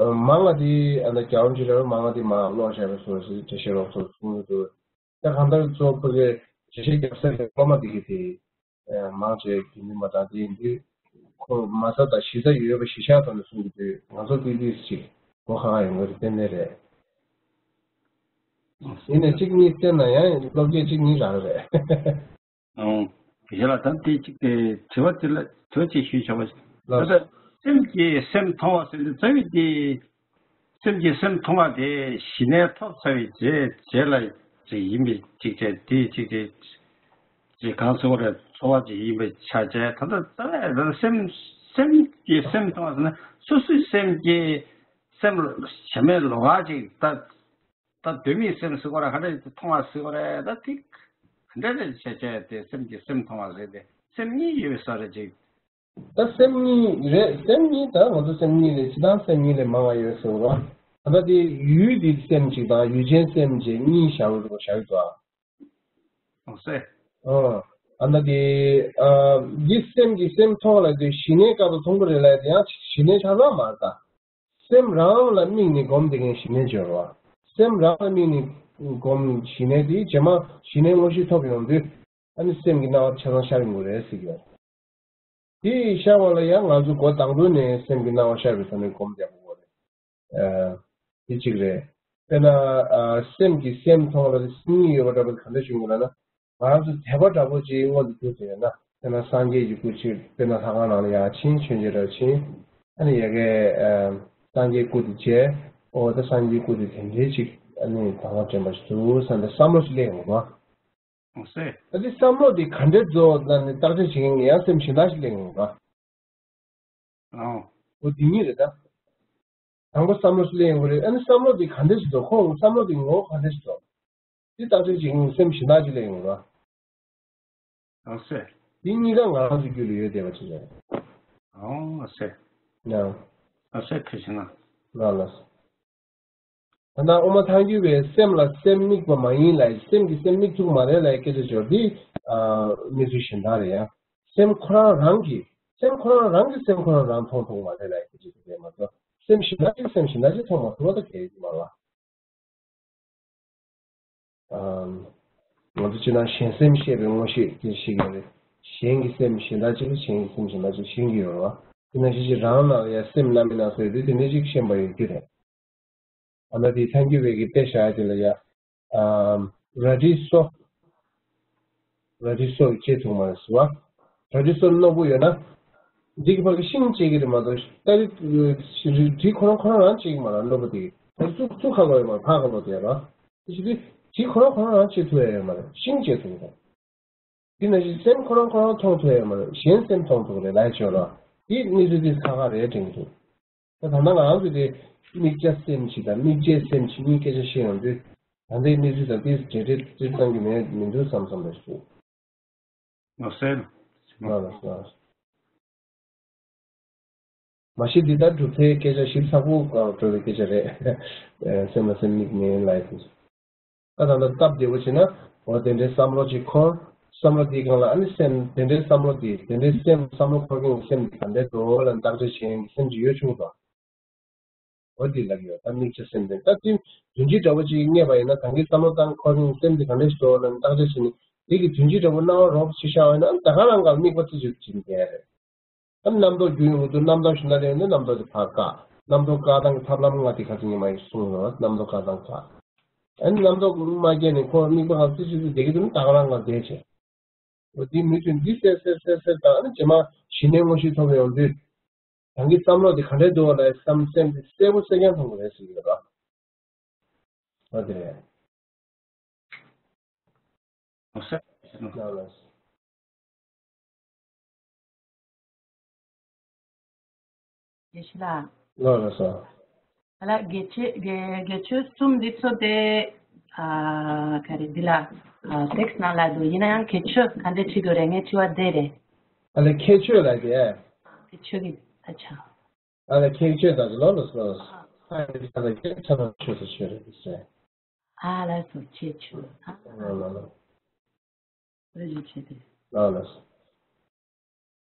ཨ་མང་བ་དེ་ཨ་ན་རྒྱལ་བ་རིན་པོ་ཆེ་ལ་མང་བ་དེ་མ་ཀློག་བཞག་པའི་སོ་སོའི་འགྲེལ་བཤད་རོགས་ཚོ་གསུང་གི་འདུག་ད་གང་ལྟར་གཙོ་བོ་གི་འགྲེལ་བཤད་རྒྱབ་ས་གི་སློབ་མ་དེ་གི་དེ། མང་ཆེ་རྒྱུན་འཛིན་པ་དང་དེ་ཡིན་དུས། ཁོ་མ་རྩ་དང་གཞི་རྩ་ཡོད་པ་གཞི་བཞག་ཐོག་ནས་གསུང་གི་དུས་ང་ཚོ་ཏིག་ཏིག་ཅིག་གོ་ཁག་ཡོང་གི་རེད། ཏན་ཏན་རེད། ཡིན་ནའི་གཅིག་གཉིས་བསྟན་ན་ཡང་སློབ་དགེ་གཅིག་གཉིས་རག་གི་རེད། ཨང་། དེ་ལ་ད་དེ་གཅིག་དེ་དྲི་བ་དེ་ལ་དྲི་བ་གཅིག་ཞུས་བྱ་བ། ད་ལྟ་སེམས་ཀྱིས་སེམས་མཐོང་བ་ཟེར་དུས་རྩ་བའི་དེ། སེམས་ཀྱིས་སེམས་མཐོང་བ་དེ་ཞི་གནས་ཐོབ་ཚར་བའི་རྗེས་རྗེས་ལ་ཅིག་ཡིན་པའི་ཅིག་བྱས་དེ་ཅིག་དེ་ཅིག་གང་ཟེར་བ་རེད། ཚོར་བ་ཅིག་ཡིན་པའི་ཆ་བྱས། ད་ལྟ་རྩ་བའི་ད་ལྟ་སེམས་སེམས་ཀྱིས་སེམས་མཐོང་བ་ཟེར་ན་སོ་སོའི་སེམས་ཀྱིས་སེམས་བྱ་མེད་ལོགས་ཀ་ཅིག་ད་ད་གདོད་མའི་སེམས་ཟེར་བ་རེད། ག་འདྲ་མཐོང་བ་ཟེར་བ་རེད། ད་དེ་ག་འདྲ་རེད་བྱས་བྱས་དེ་སེམས་ཀྱིས་སེམས་མཐོང་བ་ཟེར་ཏེ་སེམས་གཉིས་ཡོད་པའི་ས་རེད་ཅིག་ད་སེམས་གཉིས་རེད། སེམས་གཉིས་ད་ང་ཚོ་སེམས་གཉིས་རེད། སྤྱིར་བཏང་སེམས་གཉིས་ལས་མང་བ་ཡོད་ཟེར་བ། ད་ལྟ་དེ་ཡུལ་དེ་སེམས་གཅིག་དང་ཡུལ་ཅན་སེམས་བཅས་གཉིས་བཞག་ཡོད་འདུག་བཞག་ཡོད་འདུག་ཨ། ཨོ་སེ། ཨོ། ཨ་ན་དེ་ཨ་འདི་སེམས་ཀྱིས་སེམས་མཐོང་ལ་དེ་ཞི་གནས་སྐབས་ལ་མཐོང་གི་རེད་ལ། དེ་ཡང་ཞི་གནས་ཆ་ཚང་མ་རེད་ད། སེམས་རང་ལ་དམིགས་ནས་སྒོམ་བསྡད་མཁན་ཞི་གནས་སྦྱོར་བ། སེམས་རང་ལ་དམིགས་ནས་སྒོམ་ཞི་གནས་དེ་རྗེས་མ་ཞི་གནས་དངོས་གཞི་ཐོབ་ཡོང་དུས། ཨ་ནི་སེམས་ཀྱི་སྣང་བ་ཆ་ཚང་ཤར་ཡོང་གི་རེད་ཟེར་གྱི་ཡོད། དེ་ཤར་བ་ལ་ཡང་ང་ཚོ་འགོ་དང་པོ་ནས་སེམས་ཀྱི་སྣང་བ་ཤར་བའི་ཐོག་ནས་སྒོམ་རྒྱག་དགོས་རེད། ཨ། དེ་གཅིག་རེད། དཔེར་ན། ཨ། སེམས་ཀྱིས་སེམས་མཐོང་ལ་དེ་གཉིས་ཡོད་པ་འདྲ་པོ་ག་འདྲ་བྱུང་གི་ལབ་ན། ང་རང་ཚོ་དད་པ་འདྲ་པོ་ཅིག་མངོན་དུ་གྱུར་ཏེ་ཡོད་ན། དཔེར་ན་སངས་རྒྱས་ཀྱི་སྐུ་ཅིག་དཔེར་ན་ལྷ་ཁང་ནང་ལ་ཡར་ཕྱིན། མཆོད་མཇལ་འདྲ་ཕྱིན། ཨ་ནི་ཡ་གིས་ཨ་སངས་རྒྱས་སྐུ་དེ་མཇལ། ཨོ་ད་སངས་རྒྱས་སྐུ་དེ་དེ་འདྲའི་ཅིག་ཨ་ནི་དང་བ་དྲན་པ་ཞིག་འདུག་བསམ་པའི་བསམ་བློ་ཞིག་སླེབས་ཡོང་གི་འདུག་ཨ། ཨོ་སེ། ད་དེ་བསམ་བློ་དེ་ག་འདྲའི་རྫོགས་ལ་ནི་བརྟག་དཔྱད་བྱེད་མཁན་གྱི་ཡང་སེམས་གཞན་དག་ཞིག་སླེབས་ཡོང་གི་འདུག་ཨ། ཨོ་དེ་གཉིས་རེད་ད། དང་པོ་བསམ་བློ་སླེབས་ཡོང་གི་རེད། ཨ་ནི་བསམ་བློ་དེ་ག་འདྲ་ཞིག་འདུག་ཁོང་བསམ་བློ་དེ་ངོ་བོ་ག་འདྲ་ཞིག་འདུག་དེ་བརྟག་དཔྱད་བྱེད་མཁན་སེམས་གཞན་དག་ཅིག་སླེབས་ཡོང་གི་རེད། ཨ་སེ། དེ་གཉིས་ཀ་ང་རང་ཚོའི་རྒྱུད་ལ་ཡོད་བསྡད་པ་ཅིག་རེད། ཨོ་ཨ་སེ། ཡང་། ཨ་སེ་ཁ་ཤས་ན། ལ་ལ། ད་ལྟ་དབུ་མ་ཐལ་འགྱུར་བས་སེམས་ལ་སེམས་དམིགས་པ་མ་ཡིན་ལ། སེམས་ཀྱིས་སེམས་དམིགས་ཐུབ་མ་རེད་ལ་སྐད་ཆ་སྦྱོར་འདི། ཨ། གནས་ཚུལ་གཞན་དག་རེད་ཡ། སེམས་ཁོ་རང་རང་གིས་སེམས་ཁོ་རང་རང་གིས་སེམས་ཁོ་རང་རང་མཐོང་ཐུབ་མ་རེད་ལ་སྐད་ཆ་དེ་རེད་མ་གཏོགས། སེམས་གཞན་དག་གིས་སེམས་གཞན་དག་ཅིག་མཐོང་མ་ཐུབ་པ་ད་གལ་ཡོད་མ་རེད་ལ། ཨམ། ང་ཚོ་སྤྱིར་ན་གཞན་སེམས་ཤེས་པའི་མངོན་ཤེས་དེ་ཤེས་ཀྱི་ཡོད་རེད། གཞན་གྱི་སེམས་གཞན་དག་ཅིག་གཞན་གྱི་སེམས་གཞན་དག་ཅིག་ཤེས་ཀྱི་ཡོད་རེད་བ། དེ་ནང་བཞིན་གྱི་རང་ནང་ལ་ཡང་སེམས་རྣམ་སྨིན་སྣ་ཚོགས་ཡོད་དུས་དེ་འདྲ་ཞིག་ཤེས་པ་ཡོད་རྒྱུ་རེད། ཨ་ན་དེ་ཐལ་འགྱུར་བའི་གི་དཔེ་བཞག་ཡ་དེ་ལ་ཡ། ཨམ། རལ་གྲིའི་སོ། རལ་གྲིའི་སོ་བཅད་ཐུབ་མ་རེད་ཟེར་བ། རལ་གྲིའི་སོ་རྣོ་པོ་ཡོད་ན། འདི་གི་བར་གྱི་ཤིང་བཅད་ཀྱི་རེད་མ་གཏོགས་ད་རེས་གྲི་ཁོ་རང་ཁོ་རང་རང་བཅད་ཀྱི་མ་རེད་རྣོ་པོ་དེ། ད་ཚུགས་ཚུགས་ཁ་ལོ་ཡོད་མ་རེད་ཕར་ཁ་ལོ་དེ་ར། དེ་བྱེད་དུས་གྲི་ཁོ་རང་ཁོ་རང་རང་བཅད་ཐུབ་ཡ་ཡོད་མ་རེད་ཤིང་བཅད་ཐུབ་ཀྱི་རེད། དེ་ནང་བཞིན་སེམས་ཁོ་རང་ཁོ་རང་མཐོང་ཐུབ་ཡ་མ་རེད་གཞན་སེམས་མཐོང་ཐུབ་རེད་ལའི་ཆོག་ལ། དེ་གནས་ཚུལ་དེ་ཁག་ཁག་རེད་དྲན་གྱི་འདུག་ད་ད་ལྟ་ང་རང་ཚོ་དེ་དམིགས་བྱ་སེམས་བྱེད་དང་དམིགས་བྱེད་སེམས་བྱེད་གཉིས་སྐད་ཆ་བཤད་ཡོང་དུས་ད་ལྟའི་གནས་ཚུལ་དང་དེ་འབྲེལ་འབྲེལ་འབྲེལ་གཏང་རྒྱུ་མེད་མི་འདུག་བསམ་བསམ་པ་ཞིག་ལགས་སོ། ལགས་སོ། མ་གཞི་འདི་ལྟར་གྲུབ་མཐའི་སྐད་ཆ་ཞིབ་ཚགས་པོ་འགྲོ་བའི་སྐད་ཆ་རེད། སེམས་ལ་སེམས་དམིགས་མེད་ལབ་ཡ་དེ། ད་ད་ལྟ་སྟབས་བདེ་པོ་བྱས་ན་འོ་དེ་འདྲའི་བསམ་བློ་ཅིག་འཁོར། བསམ་བློ་དེའི་སྒང་ལ་ཨ་ནི་སེམས་དེ་འདྲའི་བསམ་བློ་དེ་དེ་འདྲའི་སེམས་བསམ་བློ་འཁོར་མཁན་གྱི་སེམས་དེ་ག་འདྲའི་འདུག་ལ་བརྟག་དཔྱད་བྱེད་མཁན་གྱི་སེམས་ཅིག་ཡོད་ཆོག་གི་འདུག་འོ་དེ་ལབ་ཡོད་ད་དམིགས་བྱ་སེམས་དེ་ད་དེ་དོན་སྤྱི་འདྲ་པོ་ཅིག་རྙེད་པ་ཡིན་ན་ད་གིན་བསམ་བློ་བཏང་འཁོར་མཁན་གྱི་སེམས་དེ་ག་འདྲའི་ཞིག་འདུག་ལ་བརྟག་དཔྱད་བྱས་ནས་དེ་གི་དོན་སྤྱི་འདྲ་པོ་སྣང་བ་རོབ་ཅིག་ཤར་བ་ཡིན་ན་ད་ག་རང་ག་ལ་དམིགས་པ་རྩི་བྱེད་ཀྱིན་བསྡད་རེད། ཨ་རྣམ་རྟོག་རྒྱུ་ཡོང་གི་འདུག་རྣམ་རྟོག་ཞུ་ན་རེ་ཡོང་དུས་རྣམ་རྟོག་དེ་ཕར་བཀག་རྣམ་རྟོག་བཀག་སྟངས་ཀྱི་ཐབས་ལམ་ལྔ་དེ་ཁ་ཚིག་ཉི་མ་ཡིན་གསུངས་ཡོད་རྣམ་རྟོག་བཀག་སྟངས་ཁ། ཨ་ནི་རྣམ་རྟོག་མ་སྐྱེས་ནས་ཁོ་དམིགས་པ་གང་སྲིད་སྲིད་སྲིད་བསྡད་ཀྱི་འདུག་ན་ད་ག་རང་ང་བསྡད་བྱས། འོ་དེ་མུ་མཐུད་འདི་སེལ་སེལ་སེལ་སེལ་དང་ཨ་ནི་རྗེས་མ་ཞི་གནས་དངོས་གཞི་ཐོབ་ཡོང་དུས། རང་གི་བསམ་བློ་དེ་ག་འདྲས་འདུག་ལ་བསམ་སེམས་དེ་གསལ་པོ་གསལ་རྐྱང་མཐོང་གི་རེད་ཟེར་གྱི་རེད་པ། ཨ་དེ་རེད། ཨོ་སེ། ལགས་ལགས། དགེ་བཤེས་ལགས། ལགས་ལགས་སོ། ཨ་ལ་དགེ་ཆོས་དགེ་དགེ་ཆོས་གསུམ་འདི་ཚོ་དེ་ཨ་ག་རེ་འདི་ལ་ཨ་ཊེག་སི་ནང་ལ་འདུག་ཡིན་ན་ཡང་དགེ་ཆོས་ག་འདྲས་བྲིས་དགོས་རེད་ངས་དྲི་བ་དེ་རེད། ཨ་ལ་ཁྱད་ཆོས་ལ་དེ། དགེ་ཆོས་ཀྱི་ཨ་ཆ། ཨ་ལ་ཁྱད་ཆོས་དང་ལོ་ལོ་སོ། ཨ་ལ་ཁྱད་ཆོས་དང་ཆོས་སུ་ཆོས་རེད་ཟེར། ཨ་ལ་སོ་ཁྱད་ཆོས། ཨ་ལ་ལ། རེ་ཞིག་བྱས་ཏེ། ལགས་ལགས།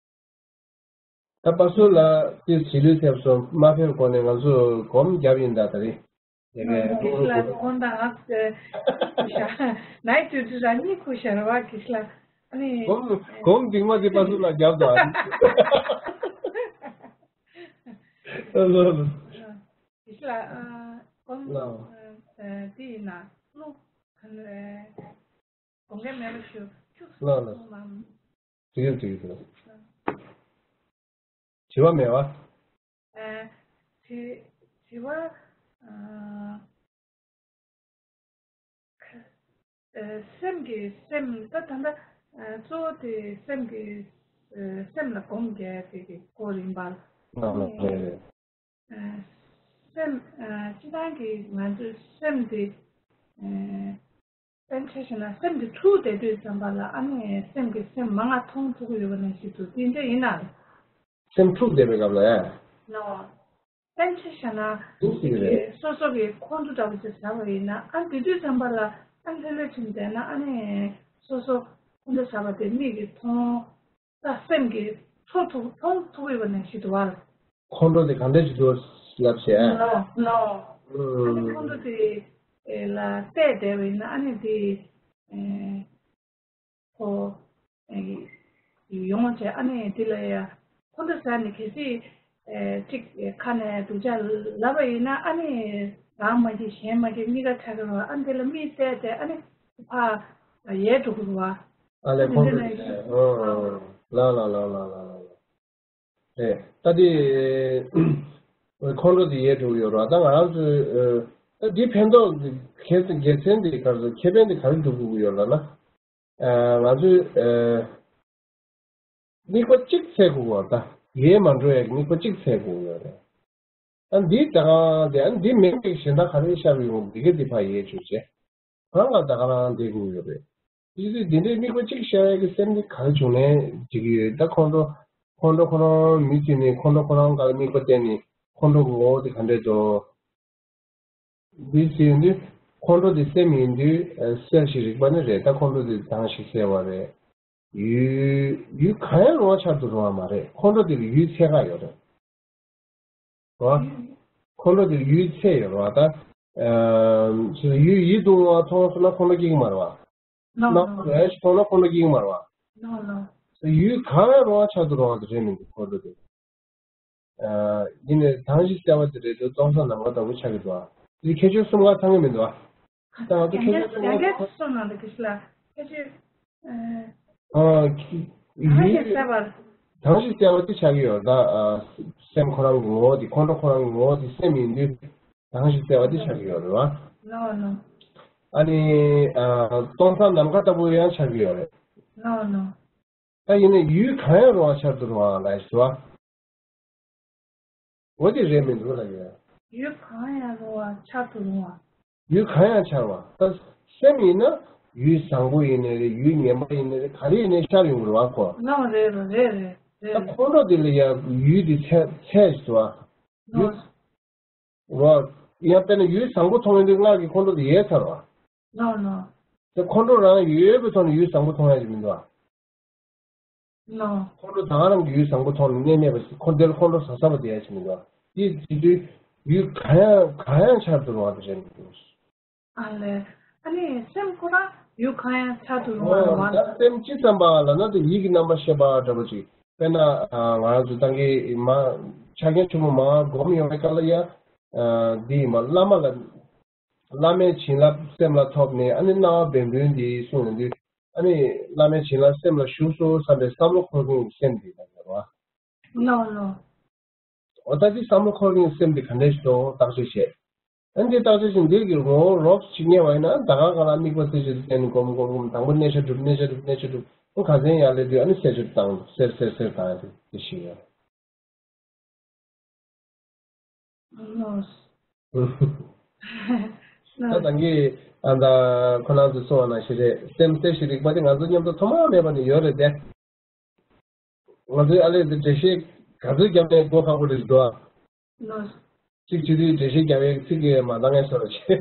ད་པ་སུ་ལ་ཏི་བྱིས་ལུས་ཐེབས་སོང་མ་ཕེབས་གོང་ནས་ང་ཚོ་སྒོམ་བརྒྱབ་ཡིན་ད་ད་རེད། དེ་ནས་ཨ་ཏོག་ཏོག་ལ་གོང་དང་ང་ཚོས་ཤ་ནའི་ཏུ་ཏུ་ར་གཉིས་ཁུ་ཤར་བ་གི་ཤ་ཨ་ནི་སྒོམ་སྒོམ་འདིང་མ་དེ་པ་སུ་ལ་བརྒྱབ་ད། ལགས་ལགས། གི་ཤ་ཨ་སྒོམ་ལགས། ཨ་དེ་ཡིན་ན་ལུག་ག་ནས། དགོངས་འགལ་མེད་པར་ཞུ། ཁྱུག་ལགས་ལགས། སོང་ལམ། འགྲིག་ཡོད་འགྲིག་ཡོད། དྲི་བ་མེད་པ། ཨ། དྲི་དྲི་བ། ཨ། ཁ། ཨ། སེམས་ཀྱི་སེམས་ད་ད་ལྟ་ཨ། གཙོ་བོ་དེ་སེམས་ཀྱི་ཨ། སེམས་ལ་སྒོམ་རྒྱག་དེ་གི་སྐོར་ཡིན་པ། ལགས་ལགས་རེད་རེད། ཨ། སེམས་ཨ། སྤྱི་བཏང་གི་ང་ཚོའི་སེམས་དེ་ཨ། དཔེར་ན་ཆ་བཞག་ན་སེམས་དེ་འཁྲུགས་བསྡད་དུས་ཙམ་པ་ལ་ཨ་ནི་སེམས་ཀྱི་སེམས་མང་ང་མཐོང་ཐུབ་ཀྱི་ཡོད་པ་ནང་བཞིན་དུ་དེ་འདྲ་ཡིན་ན། སེམས་འཁྲུགས་བསྡད་པའི་སྐབས་ལ་ཡ། ལོ། དཔེར་ན་ཆ་བཞག་ན་འཁྲུགས་ཀྱི་རེད། སོ་སོ་གི་ཁོང་ཁྲོ་འདྲ་པོ་ཅིག་ཟ་བ་ཡིན་ན་ཨ་དེ་དུས་ཙམ་པ་ལ་ཨ་ལྷོད་ལྷོད་བྱུང་བསྡད་ན་ཨ་ནི་སོ་སོ་ཁོང་ཁྲོ་ཟ་བ་དེ་མིག་གིས་མཐོང་། ད་སེམས་ཀྱིས་ཚོར་ཐུབ་མཐོང་ཐུབ་ཀྱི་ཡོད་པ་ནང་བཞིན་དུ་བ། ཁོང་ཁྲོ་དེ་གང་འདྲ་ཞིག་འདུག་ལབ་བྱས། ལོ་ལོ། ཨ་ནི་ཁོང་ཁྲོ་དེ་ལ་བལྟས་བསྡད་པ་ཡིན་ན་ཨ་ནི་དེ་ཁོ་ཡོང་བྱས་ཨ་ནི་དེ་ལ་ཡ་ཁོང་ཁྲོ་ཟ་ནས་གལ་སྲིད་གཅིག་ཁ་ནས་སྡུག་ཅག་ལབ་པ་ཡིན་ན་ཨ་ནི་རང་མ་གྱིས་གཞན་མ་གྱིས་གཉིས་ཀ་ཆགས་ཀྱི་རེད་བ། ཨ་ནི་དེ་ལ་མིག་བལྟས་བསྡད་ཨ་ནི་ཕར་ཡལ་འགྲོ་གི་རེད་བ། ཨ་ལས་ཁོང་ཁྲོ་དེ་ལ་ཡ་ལ་ལ་ལ་ལ་ལ་ལ། རེད། ད་དེ་ཁོང་ཁྲོ་དེ་ཡལ་འགྲོ་གི་ཡོད་རེད། ད་ང་རང་ཚོས་ད་འདི་ཕན་ཐོགས་དགེ་དགེ་མཚན་དེ་ག་རེ་ཁེ་ཕན་དེ་ག་རེ་སྒྲུབ་དགོས་ཀྱི་ཡོད་ལབ་ན། ང་ཚོས་དམིགས་པ་གཅིག་འཚལ་དགོས་པ་ད་ཡལ་མ་འགྲོ་ཡག་གི་དམིགས་པ་གཅིག་འཚལ་དགོས་ཀྱི་ཡོད་རེད། ཨ་འདི་ད་གང་དེ་ཨ་འདི་མིན་པའི་གཞན་དག་ག་རེ་ཤར་ཡོང་འདི་ག་འདི་ཕར་ཡལ་བཅུག་བྱས། ཁོ་རང་ལ་ད་ག་རང་བསྡད་དགོས་ཡོད་རེད། དེ་དུས་འདི་འདྲའི་དམིགས་པ་གཅིག་ཤར་ཡག་གི་སེམས་འདི་ག་རེ་བྱུང་ནས་འགྲིག་གི་ཡོད། ད་ཁོང་ཁྲོ་ཁོང་ཁྲོ་ཁོ་རང་མི་ཚོས་ནི་ཁོང་ཁྲོ་ཁོ་རང་ག་ལ་དམིགས་པ་བསྟན་ནས་ཁོང་ཁྲོ་གི་ངོ་བོ་དེ་ག་འདྲས་འདུག་འདི་ཟེར་ཡོང་དུས་ཁོང་ཁྲོ་དེ་སེམས་ཡིན་དུས་གསལ་ཞིག་རིག་པ་ནི་རེད། ད་ཁོང་ཁྲོ་དེ་དྭངས་ཤིང་གསལ་བ་རེད། ཡུལ་ཡུལ་གང་ཡང་རུང་བ་ཆགས་སུ་རུང་བ་མ་རེད། ཁོང་ཁྲོ་དེ་ལ་ཡུལ་ཚད་ཁག་ཡོད་རེད། རོ། ཁོང་ཁྲོ་དེ་ལ་ཡུལ་ཚད་ཡོད་རོ། ད་ཨ་ཡུལ་ཡིད་དུ་འོང་བ་མཐོང་སོང་ན་ཁོང་ཁྲོ་སྐྱེ་གི་མ་རེད་བ། ནོ་ནོ། རེ་ཞིག་མཐོང་ན་ཁོང་ཁྲོ་སྐྱེ་གི་མ་རེད་བ། ནོ་ནོ། ཡུལ་གང་ཡང་རུང་བ་ཆགས་སུ་རུང་བ་དེ་རེད་མི་འདུག་ཁོང་ཁྲོ་དེ། ཡིན་ནའི་དྭངས་བཞི་གསལ་བ་དེ་རེད་འདུག་སྟོང་སང་ནམ་མཁའ་ལྟ་བུ་ཆགས་ཀྱི་འདུག་དེ་ཁྱད་ཆོས་གསུམ་ཀ་ཚང་གི་མི་འདུག་ད་ང་ཚོ་ཁྱད་ཆོས་གསུམ་ཀ་ཡང་བསྐྱར་གསུངས་གནང་དང་ཁྱེད་ལ་ཁྱད་ཆོས། ཨ། ཨ། ཡིན། གང་ཞིག་གསལ་བར། གང་ཞིག་གསལ་བ་དེ་ཆགས་ཀྱི་ཡོད་ད། ཨ། སེམས་ཁོ་རང་གི་ངོ་བོ་དེ་ཁོང་ཁྲོ་ཁོ་རང་གི་ངོ་བོ་དེ་སེམས་ཡིན་དུས་གང་ཞིག་གསལ་བ་དེ་ཆགས་ཀྱི་ཡོད་རེད་བ། ལོ་ལོ། ཨ་ནི། ཨ། སྟོང་སང་ནམ་མཁའ་ལྟ་བུ་ཡང་ཆགས་ཀྱི་ཡོད་རེད། ལོ་ལོ། ད་ཡིན་ནའི་ཡུལ་གང་ཡང་རུང་བ་ཆགས་སུ་རུང་བ་ལ་ཞུ་བ། འོ་དེ་རེད་མི་འདུག་ལ་ཡོད། ཡུལ་གང་ཡང་རུང་བ་ཆགས་སུ་རུང་བ། ཡུལ་གང་ཡང་ཆགས་པ། ད་སེམས་ཡིན་ན་ཡུལ་བཟང་པོ་ཡིན་ནའི་རེད། ཡུལ་ངན་པ་ཡིན་ནའི་རེད། ག་རེ་ཡིན་ནའི་ཤར་ཡོང་གི་རེད་བ་ཁོ། ལོ་རེད་རེད་རེད་རེད། ད་ཁོང་ཁྲོ་དེ་ལ་ཡང་ཡུལ་དེ་ཚད་ཚད་ཞིག་འདུག་བ། ལོ། ཡུལ། རོ། ཡང་དཔེར་ན་ཡུལ་བཟང་པོ་མཐོང་ཡོང་དུས་སྔར་གྱི་ཁོང་ཁྲོ་དེ་ཡལ་ཚར་བ། ལོ་ལོ། དེ་ཁོང་ཁྲོ་རང་ཡོད་པའི་ཐོག་ནས་ཡུལ་བཟང་པོ་མཐོང་ཡ་ཞིག་མི་འདུག་བ། ལོ། ཁོང་ཁྲོ་ད་ག་རང་གི་ཡུལ་བཟང་པོ་མཐོང་ནས་གནས་མེད་པ་ཞིག་ཁོ་འདིར་ཁོང་ཁྲོ་ཟ་ཟ་བ་དེ་ཡ་ཞིག་མི་འདུག་བ། དེ་བྱེད་དུས་ཡུལ་གང་ཡང་གང་ཡང་ཆར་དུ་རུང་བ་དེ་རེད་མི་འདུག་ཨ་ལས། ཨ་ནི་སེམས་ཁོ་རང་ཡུལ་གང་ཡང་ཆར་དུ་རུང་བ་རེད་བ། ད་སེམས་ཅི་ཙམ་པ་ལབ་ན་དེ་ཡིད་ཀྱི་རྣམ་པར་ཤེས་པ་འདྲ་པོ་ཅིག་དཔེར་ན། ང་རང་ཚོ་ཏང་གི་མ། ཕྱག་རྒྱ་ཆེན་པོ་མ་སྒོམ་ཡོང་བའི་སྐབས་ལ་ཡ། འདི་ཡིན་པ་བླ་མ་ལ། བླ་མའི་བྱིན་རླབས་སེམས་ལ་ཐོབ་ནས་ཨ་ནི་སྣང་བ་བན་བུན་འདི་གསུངས་ཡོང་དུས་ཨ་ནི་བླ་མའི་བྱིན་རླབས་སེམས་ལ་ཞུགས་སོ་བསམ་པའི་བསམ་བློ་འཁོར་མཁན་གྱི་སེམས་འདི་ལ་ཟེར་བ། ལོ་ལོ། འོ་ད་འདི་བསམ་བློ་འཁོར་མཁན་གྱི་སེམས་འདི་ག་འདྲས་ཤིག་འདུག་བརྟག་དཔྱད་བྱེད། ཨ་ནི་འདི་བརྟག་དཔྱད་བྱེད་འདིར་གྱི་ངོ་བོ་རོབ་ཅིག་རྙེད་པ་ཡིན་ན་ད་ག་ག་ལ་དམིགས་པ་རྩེ་གཅིག་ཏུ་བསྟེན་ནས་སྒོམ་སྒོམ་སྒོམ་དང་པོ་གནས་ཆ་སྒྲུབ་གནས་ཆ་སྒྲུབ་གནས་ཆ་སྒྲུབ་ཁོ་ག་ཚན་ཡར་སླེབས་དུས་ཨ་ནི་སེར་ཆ་བཏང་སེར་སེར་སེར་བཏང་ཡ་དེ་དེ་ཞིག་ཡོད། ལོས། ད་ད་གིན་ཨ་ད་ཁོ་རང་ཚོས་གསུངས་པ་ནང་བཞིན་རེད། སེམས་གསལ་ཞིང་རིག་པ་དེ་ང་ཚོ་མཉམ་དུ་ཐོག་མ་མེད་པ་ནས་ཡོད་རེད་དེ། ང་ཚོའི་ཨ་ལས་འདི་འགྲེལ་བཤད་ག་ཚོད་བརྒྱབ་ནས་མགོ་ཁག་པོ་རེད་འདུག་ཨ། ལོས། གཅིག་བྱེད་དུས་འགྲེལ་བཤད་རྒྱག་པའི་ཚིག་གིས་མ་འདང་ངེས་སོ་ར་ཆེ།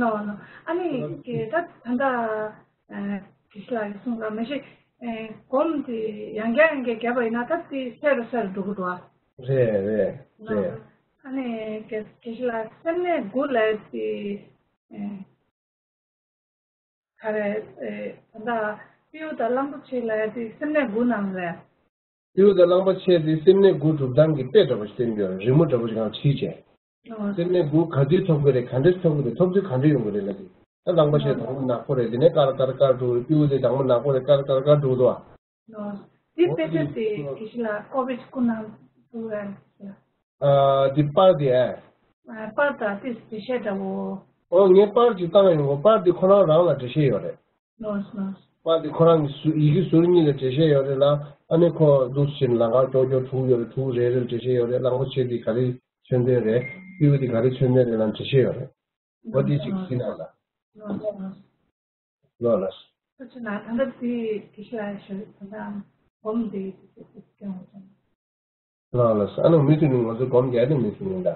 ལོ་ལོ། ཨ་ནི་ཀྱེ་ད་ད་ལྟ་ཨ་དྲི་ཤེས་ལགས་ཀྱིས་གསུངས་པ་མ་གཞི་ཨ་སྒོམ་དེ་ཡང་བསྐྱར་ཡང་བསྐྱར་བརྒྱབ་པ་ཡིན་ན་ད་དེ་གསལ་རུ་གསལ་རུ་འགྲོ་གི་འདུག་ཨ། རེད་རེད་ལོ། རེད། ཨ་ནི་ཀྱེ་དྲི་ཤེས་ལགས་སེམས་གནས་དགུ་ལབ་དེ་ཨ། ག་རེ། ཨེ། ད་ལྟ་སྤྲེའུ་དང་གླང་པོ་ཆེ་ལབ་ཡ་དེ་སེམས་གནས་དགུ་ནང་རེད། སྤྲེའུ་དང་གླང་པོ་ཆེ་དེ་སེམས་གནས་དགུ་སྒྲུབ་སྟངས་ཀྱི་དཔེ་འདྲ་པོ་ཞིག་བསྟན་གྱི་ཡོད་རེད། རི་མོ་འདྲ་པོ་ཞིག་གང་བྲིས་བྱས། ཨོ། སེམས་གནས་དགུ་ག་དུས་ཐོབ་ཀྱི་རེད། ག་འདྲས་ཐོབ་ཀྱི་རེད། ཐོབ་དུས་ག་འདྲས་ཡོང་གི་རེད་ལབ་ཀྱི། ད་གླང་པོ་ཆེ་དང་པོ་ནག་པོ་རེད། དེ་ནས་དཀར་དཀར་དཀར་འགྲོ་རེད། སྤྲེའུ་དེ་དང་པོ་ནག་པོ་རེད། དཀར་དཀར་དཀར་འགྲོ་འདུག་ཨ། ལོ། འདི་དཔེ་ཆ་དེ་དགེ་བཤེས་ལགས་ཀོ་པི་ཅིག་བསྐུར་གནང་ཐུབ་ཨ། ཨ། འདི་པར་དེ་ཨ། ཨ། པར་དང་དེ་འགྲེལ་བཤད་འདྲ་བོ། ཨོ་ངས་པར་ཅིག་བཏང་ཡོང་གོ། པར་དེ་ཁོ་རང་རང་ལ་འགྲེལ་བཤད་ཡོད་རེད། ལོས་ལོས། པར་དེ་ཁོ་རང་གི་ཟུར་ཡི་གེ་ཟུར་གཉིས་ལ་འགྲེལ་བཤད་ཡོད་རེད་ལ། ཨ་ནི་ཁོ་འདུག་ཕྱིན་ལ་ང་ཀྱོག་ཀྱོག་དྲུག་ཡོད་རེད། དྲུག་རེ་རེ་ལ་འགྲེལ་བཤད་ཡོད་རེད། གླང་པོ་ཆེ་འདི་ག་རེ་མཚོན་དོན་རེད། སྤྲེའུ་འདི་ག་རེ་མཚོན་དོན་རེད་ལ་འགྲེལ་བཤད་ཡོད་རེད། འོ་དེ་ཅིག་གཟིགས་གནང་ལ། ལོ་ལོ། ཐུགས་རྗེ་གནང་། ད་ལྟ་དེ་དགེ་བཤེས་ལགས་ཞུ་ད་ལྟ་སྒོམ་དེ་སྐྱོང་བ་ཅན། ལོ་ལོ། ཨ་ནི་མུ་མཐུད་ནས་ང་ཚོ་སྒོམ་རྒྱག་དེ་མུ་མཐུད་ནས་ད།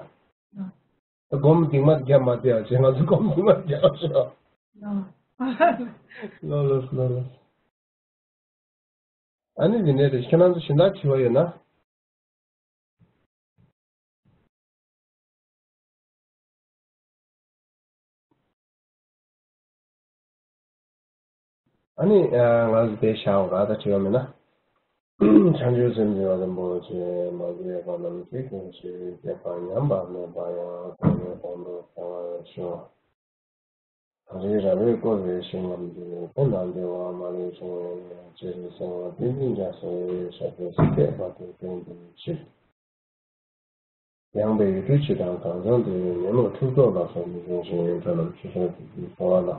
ད་སྒོམ་རྡིང་མ་རྒྱབ་མ་བསྡད་པ་བྱས་ང་ཚོ་སྒོམ་རྡིང་མ་རྒྱབ་ཤོག་ལོ་ལོ་ལོ་ལོ། ཨ་ནི་འདི་ནས་རེད། ཁྱེད་རང་ཚོ་གཞན་དག་དྲི་བ་ཡོད་ན། ཨ་ནི་ང་ཚོ་དེ་བཞག་འོ་ར། ད་དྲི་བ་མེད་ན། བྱང་ཆུབ་སེམས་མཆོག་རིན་པོ་ཆེ། མ་གྱུར་པ་རྣམས་ཀྱི་ཀུན་གཞི། བསྐལ་པ་ཉམས་པ་མེད་པ་ཡང་། གོང་ནས་གོང་དུ་འཕེལ་བར་ཤོག་ད་རེས་རང་རེས་བསྐོར་བའི་ཞིང་ཁམས་འདིར། དེ་ན་བདེ་བ་མ་ལུས་འབྱུང་བའི་གནས། ཅེས་གསོལ་བ་ཏིང་ངེ་འཛིན་རྒྱ་མཚོའི་ཞབས་རྗེས་སུ་བསྐལ་པ་དུ་བརྟན་དུ་གྱུར་ཅིག་ཡངས་པའི་ཡུལ་གྲུ་སྤྱི་དང་གངས་ལྗོངས་འདིར། ཉོན་མོངས་འཁྲུལ་རྟོག་ལ་སོགས་མི་འབྱུང་ཞིང་། འགྲོ་རྣམས་ཆོས་བདག་བདེ་སྐྱིད་འཚོ་བ་ལ།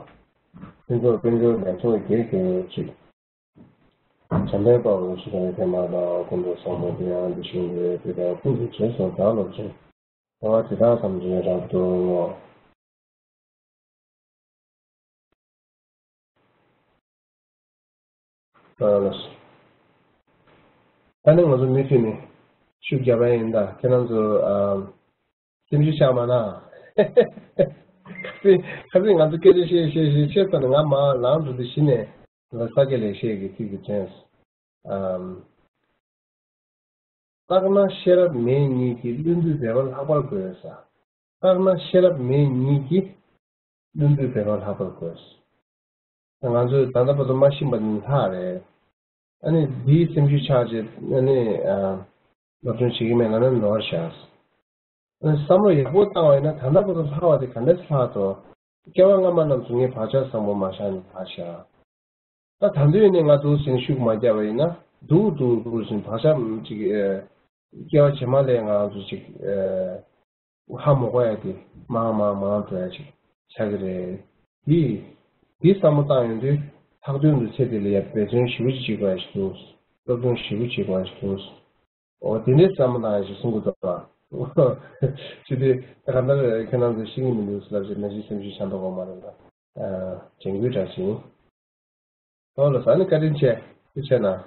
ཕུན་ཚོགས་དཀོན་མཆོག་ལེགས་ཚོགས་རྒྱས་གྱུར་ཅིག་འཇམ་དཔལ་དཔའ་བོས་ཇི་ལྟར་མཁྱེན་པ་དང་། ཀུན་ཏུ་བཟང་པོ་དེ་ཡང་དེ་བཞིན་ཏེ། དེ་དག་ཀུན་གྱི་རྗེས་སུ་བདག་སློབ་ཅིང་། བདེ་བ་དེ་དག་ཐམས་ཅད་རབ་ཏུ་བསྔོ། ཨ་ལགས་སོ། ད་ནི་ང་ཚོ་མུ་མཐུད་ནས་ཤུགས་རྒྱབ་པ་ཡིན། ད་ཁྱེད་རང་ཚོ་ཨ་སེམས་ཤུགས་ཆག་མ་གནང་། ཁ་སང་ཁ་སང་ང་ཚོ་སྐད་ཆ་བཤད་བཤད་བཤད་བཤད་ས་ནས་ང་མར་ལངས་འགྲོ་དུས་གཞི་ནས་ང་ས་སྐྱ་ལེགས་བཤད་ཀྱི་ཚིག་དེ་དྲན་སོང་། ཨམ། བརྟགས་ན་ཤེས་རབ་མེད་ཉིད་ཀྱིས། བླུན་པོའི་འབད་པ་ལྷག་པར་དགོས་ཟེར། བརྟགས་ན་ཤེས་རབ་མེད་ཉིད་ཀྱིས། བླུན་པོའི་འབད་པ་ལྷག་པར་དགོས་ཟེར། ང་ཚོས་ད་ལྟ་བར་དུ་མ་ཤེས་པ་ནི་ལྷག་རེད། ཨ་ནི་འདིའི་སེམས་ཤུགས་ཆག་བྱས་ཨ་ནི་ཨ། སློབ་སྦྱོང་བྱེད་ཀྱི་མེད་ལབ་ན་ནོར་བཞག་བསམ་བློ་ཡག་པོ་བཏང་བ་ཡིན་ན་ད་ལྟ་བར་དུ་ལྷག་པ་དེ་ག་འདྲས་ལྷག་འདུག་སྐྱེ་བ་སྔ་མ་རྣམས་སུ་ངས་བག་ཆགས་བཟང་པོ་མ་བཞག་ནས་བག་བཞག་ད་ད་དུང་ནས་ང་འདུག་ཟིན་ཤུགས་མ་བརྒྱབ་པ་ཡིན་ན་འདུག་འདུག་འདུག་ཟིན་བག་ཆགས་ཅིག་སྐྱེ་བ་རྗེས་མ་ལས་ང་ཚོ་ཅིག་ཧ་མ་གོ་ཡ་དེ་མང་མང་མང་འགྲོ་ཡ་ཅིག་ཆགས་ཀྱི་རེད། དེ་དེ་བསམ་བློ་བཏང་ཡོང་དུས་ལྷག་དོན་དུ་ཚེ་འདི་ལ་ཡ་འབད་བརྩོན་ཞེ་པོ་ཅིག་བྱེད་དགོས་ཡ་ཞིག་འདུག་སློབ་སྦྱོང་ཞེ་པོ་བྱེད་དགོས་ཡ་ཞིག་འདུག་འོ་དེ་འདྲའི་བསམ་བློ་བཏང་ཡ་ཞིག་གསུང་གི་འདུག་ཨ། ཅི་སྟེ་གང་ལྟར་ཁྱེད་རང་ཚོས་ཤེས་ཀྱི་མི་འདུག་ལབ་བྱས་ནང་བཞིན་སེམས་ཤུགས་ཆག་མདོག་ཁ་པོ་མ་རེད་ལ། དྲན་སྐུལ་འདྲ་ཞིག་ཡིན། ཨོ་ལགས་སོ། ཨ་ནི་བཀའ་དྲིན་ཆེ། ཐུགས་རྗེ་གནང་།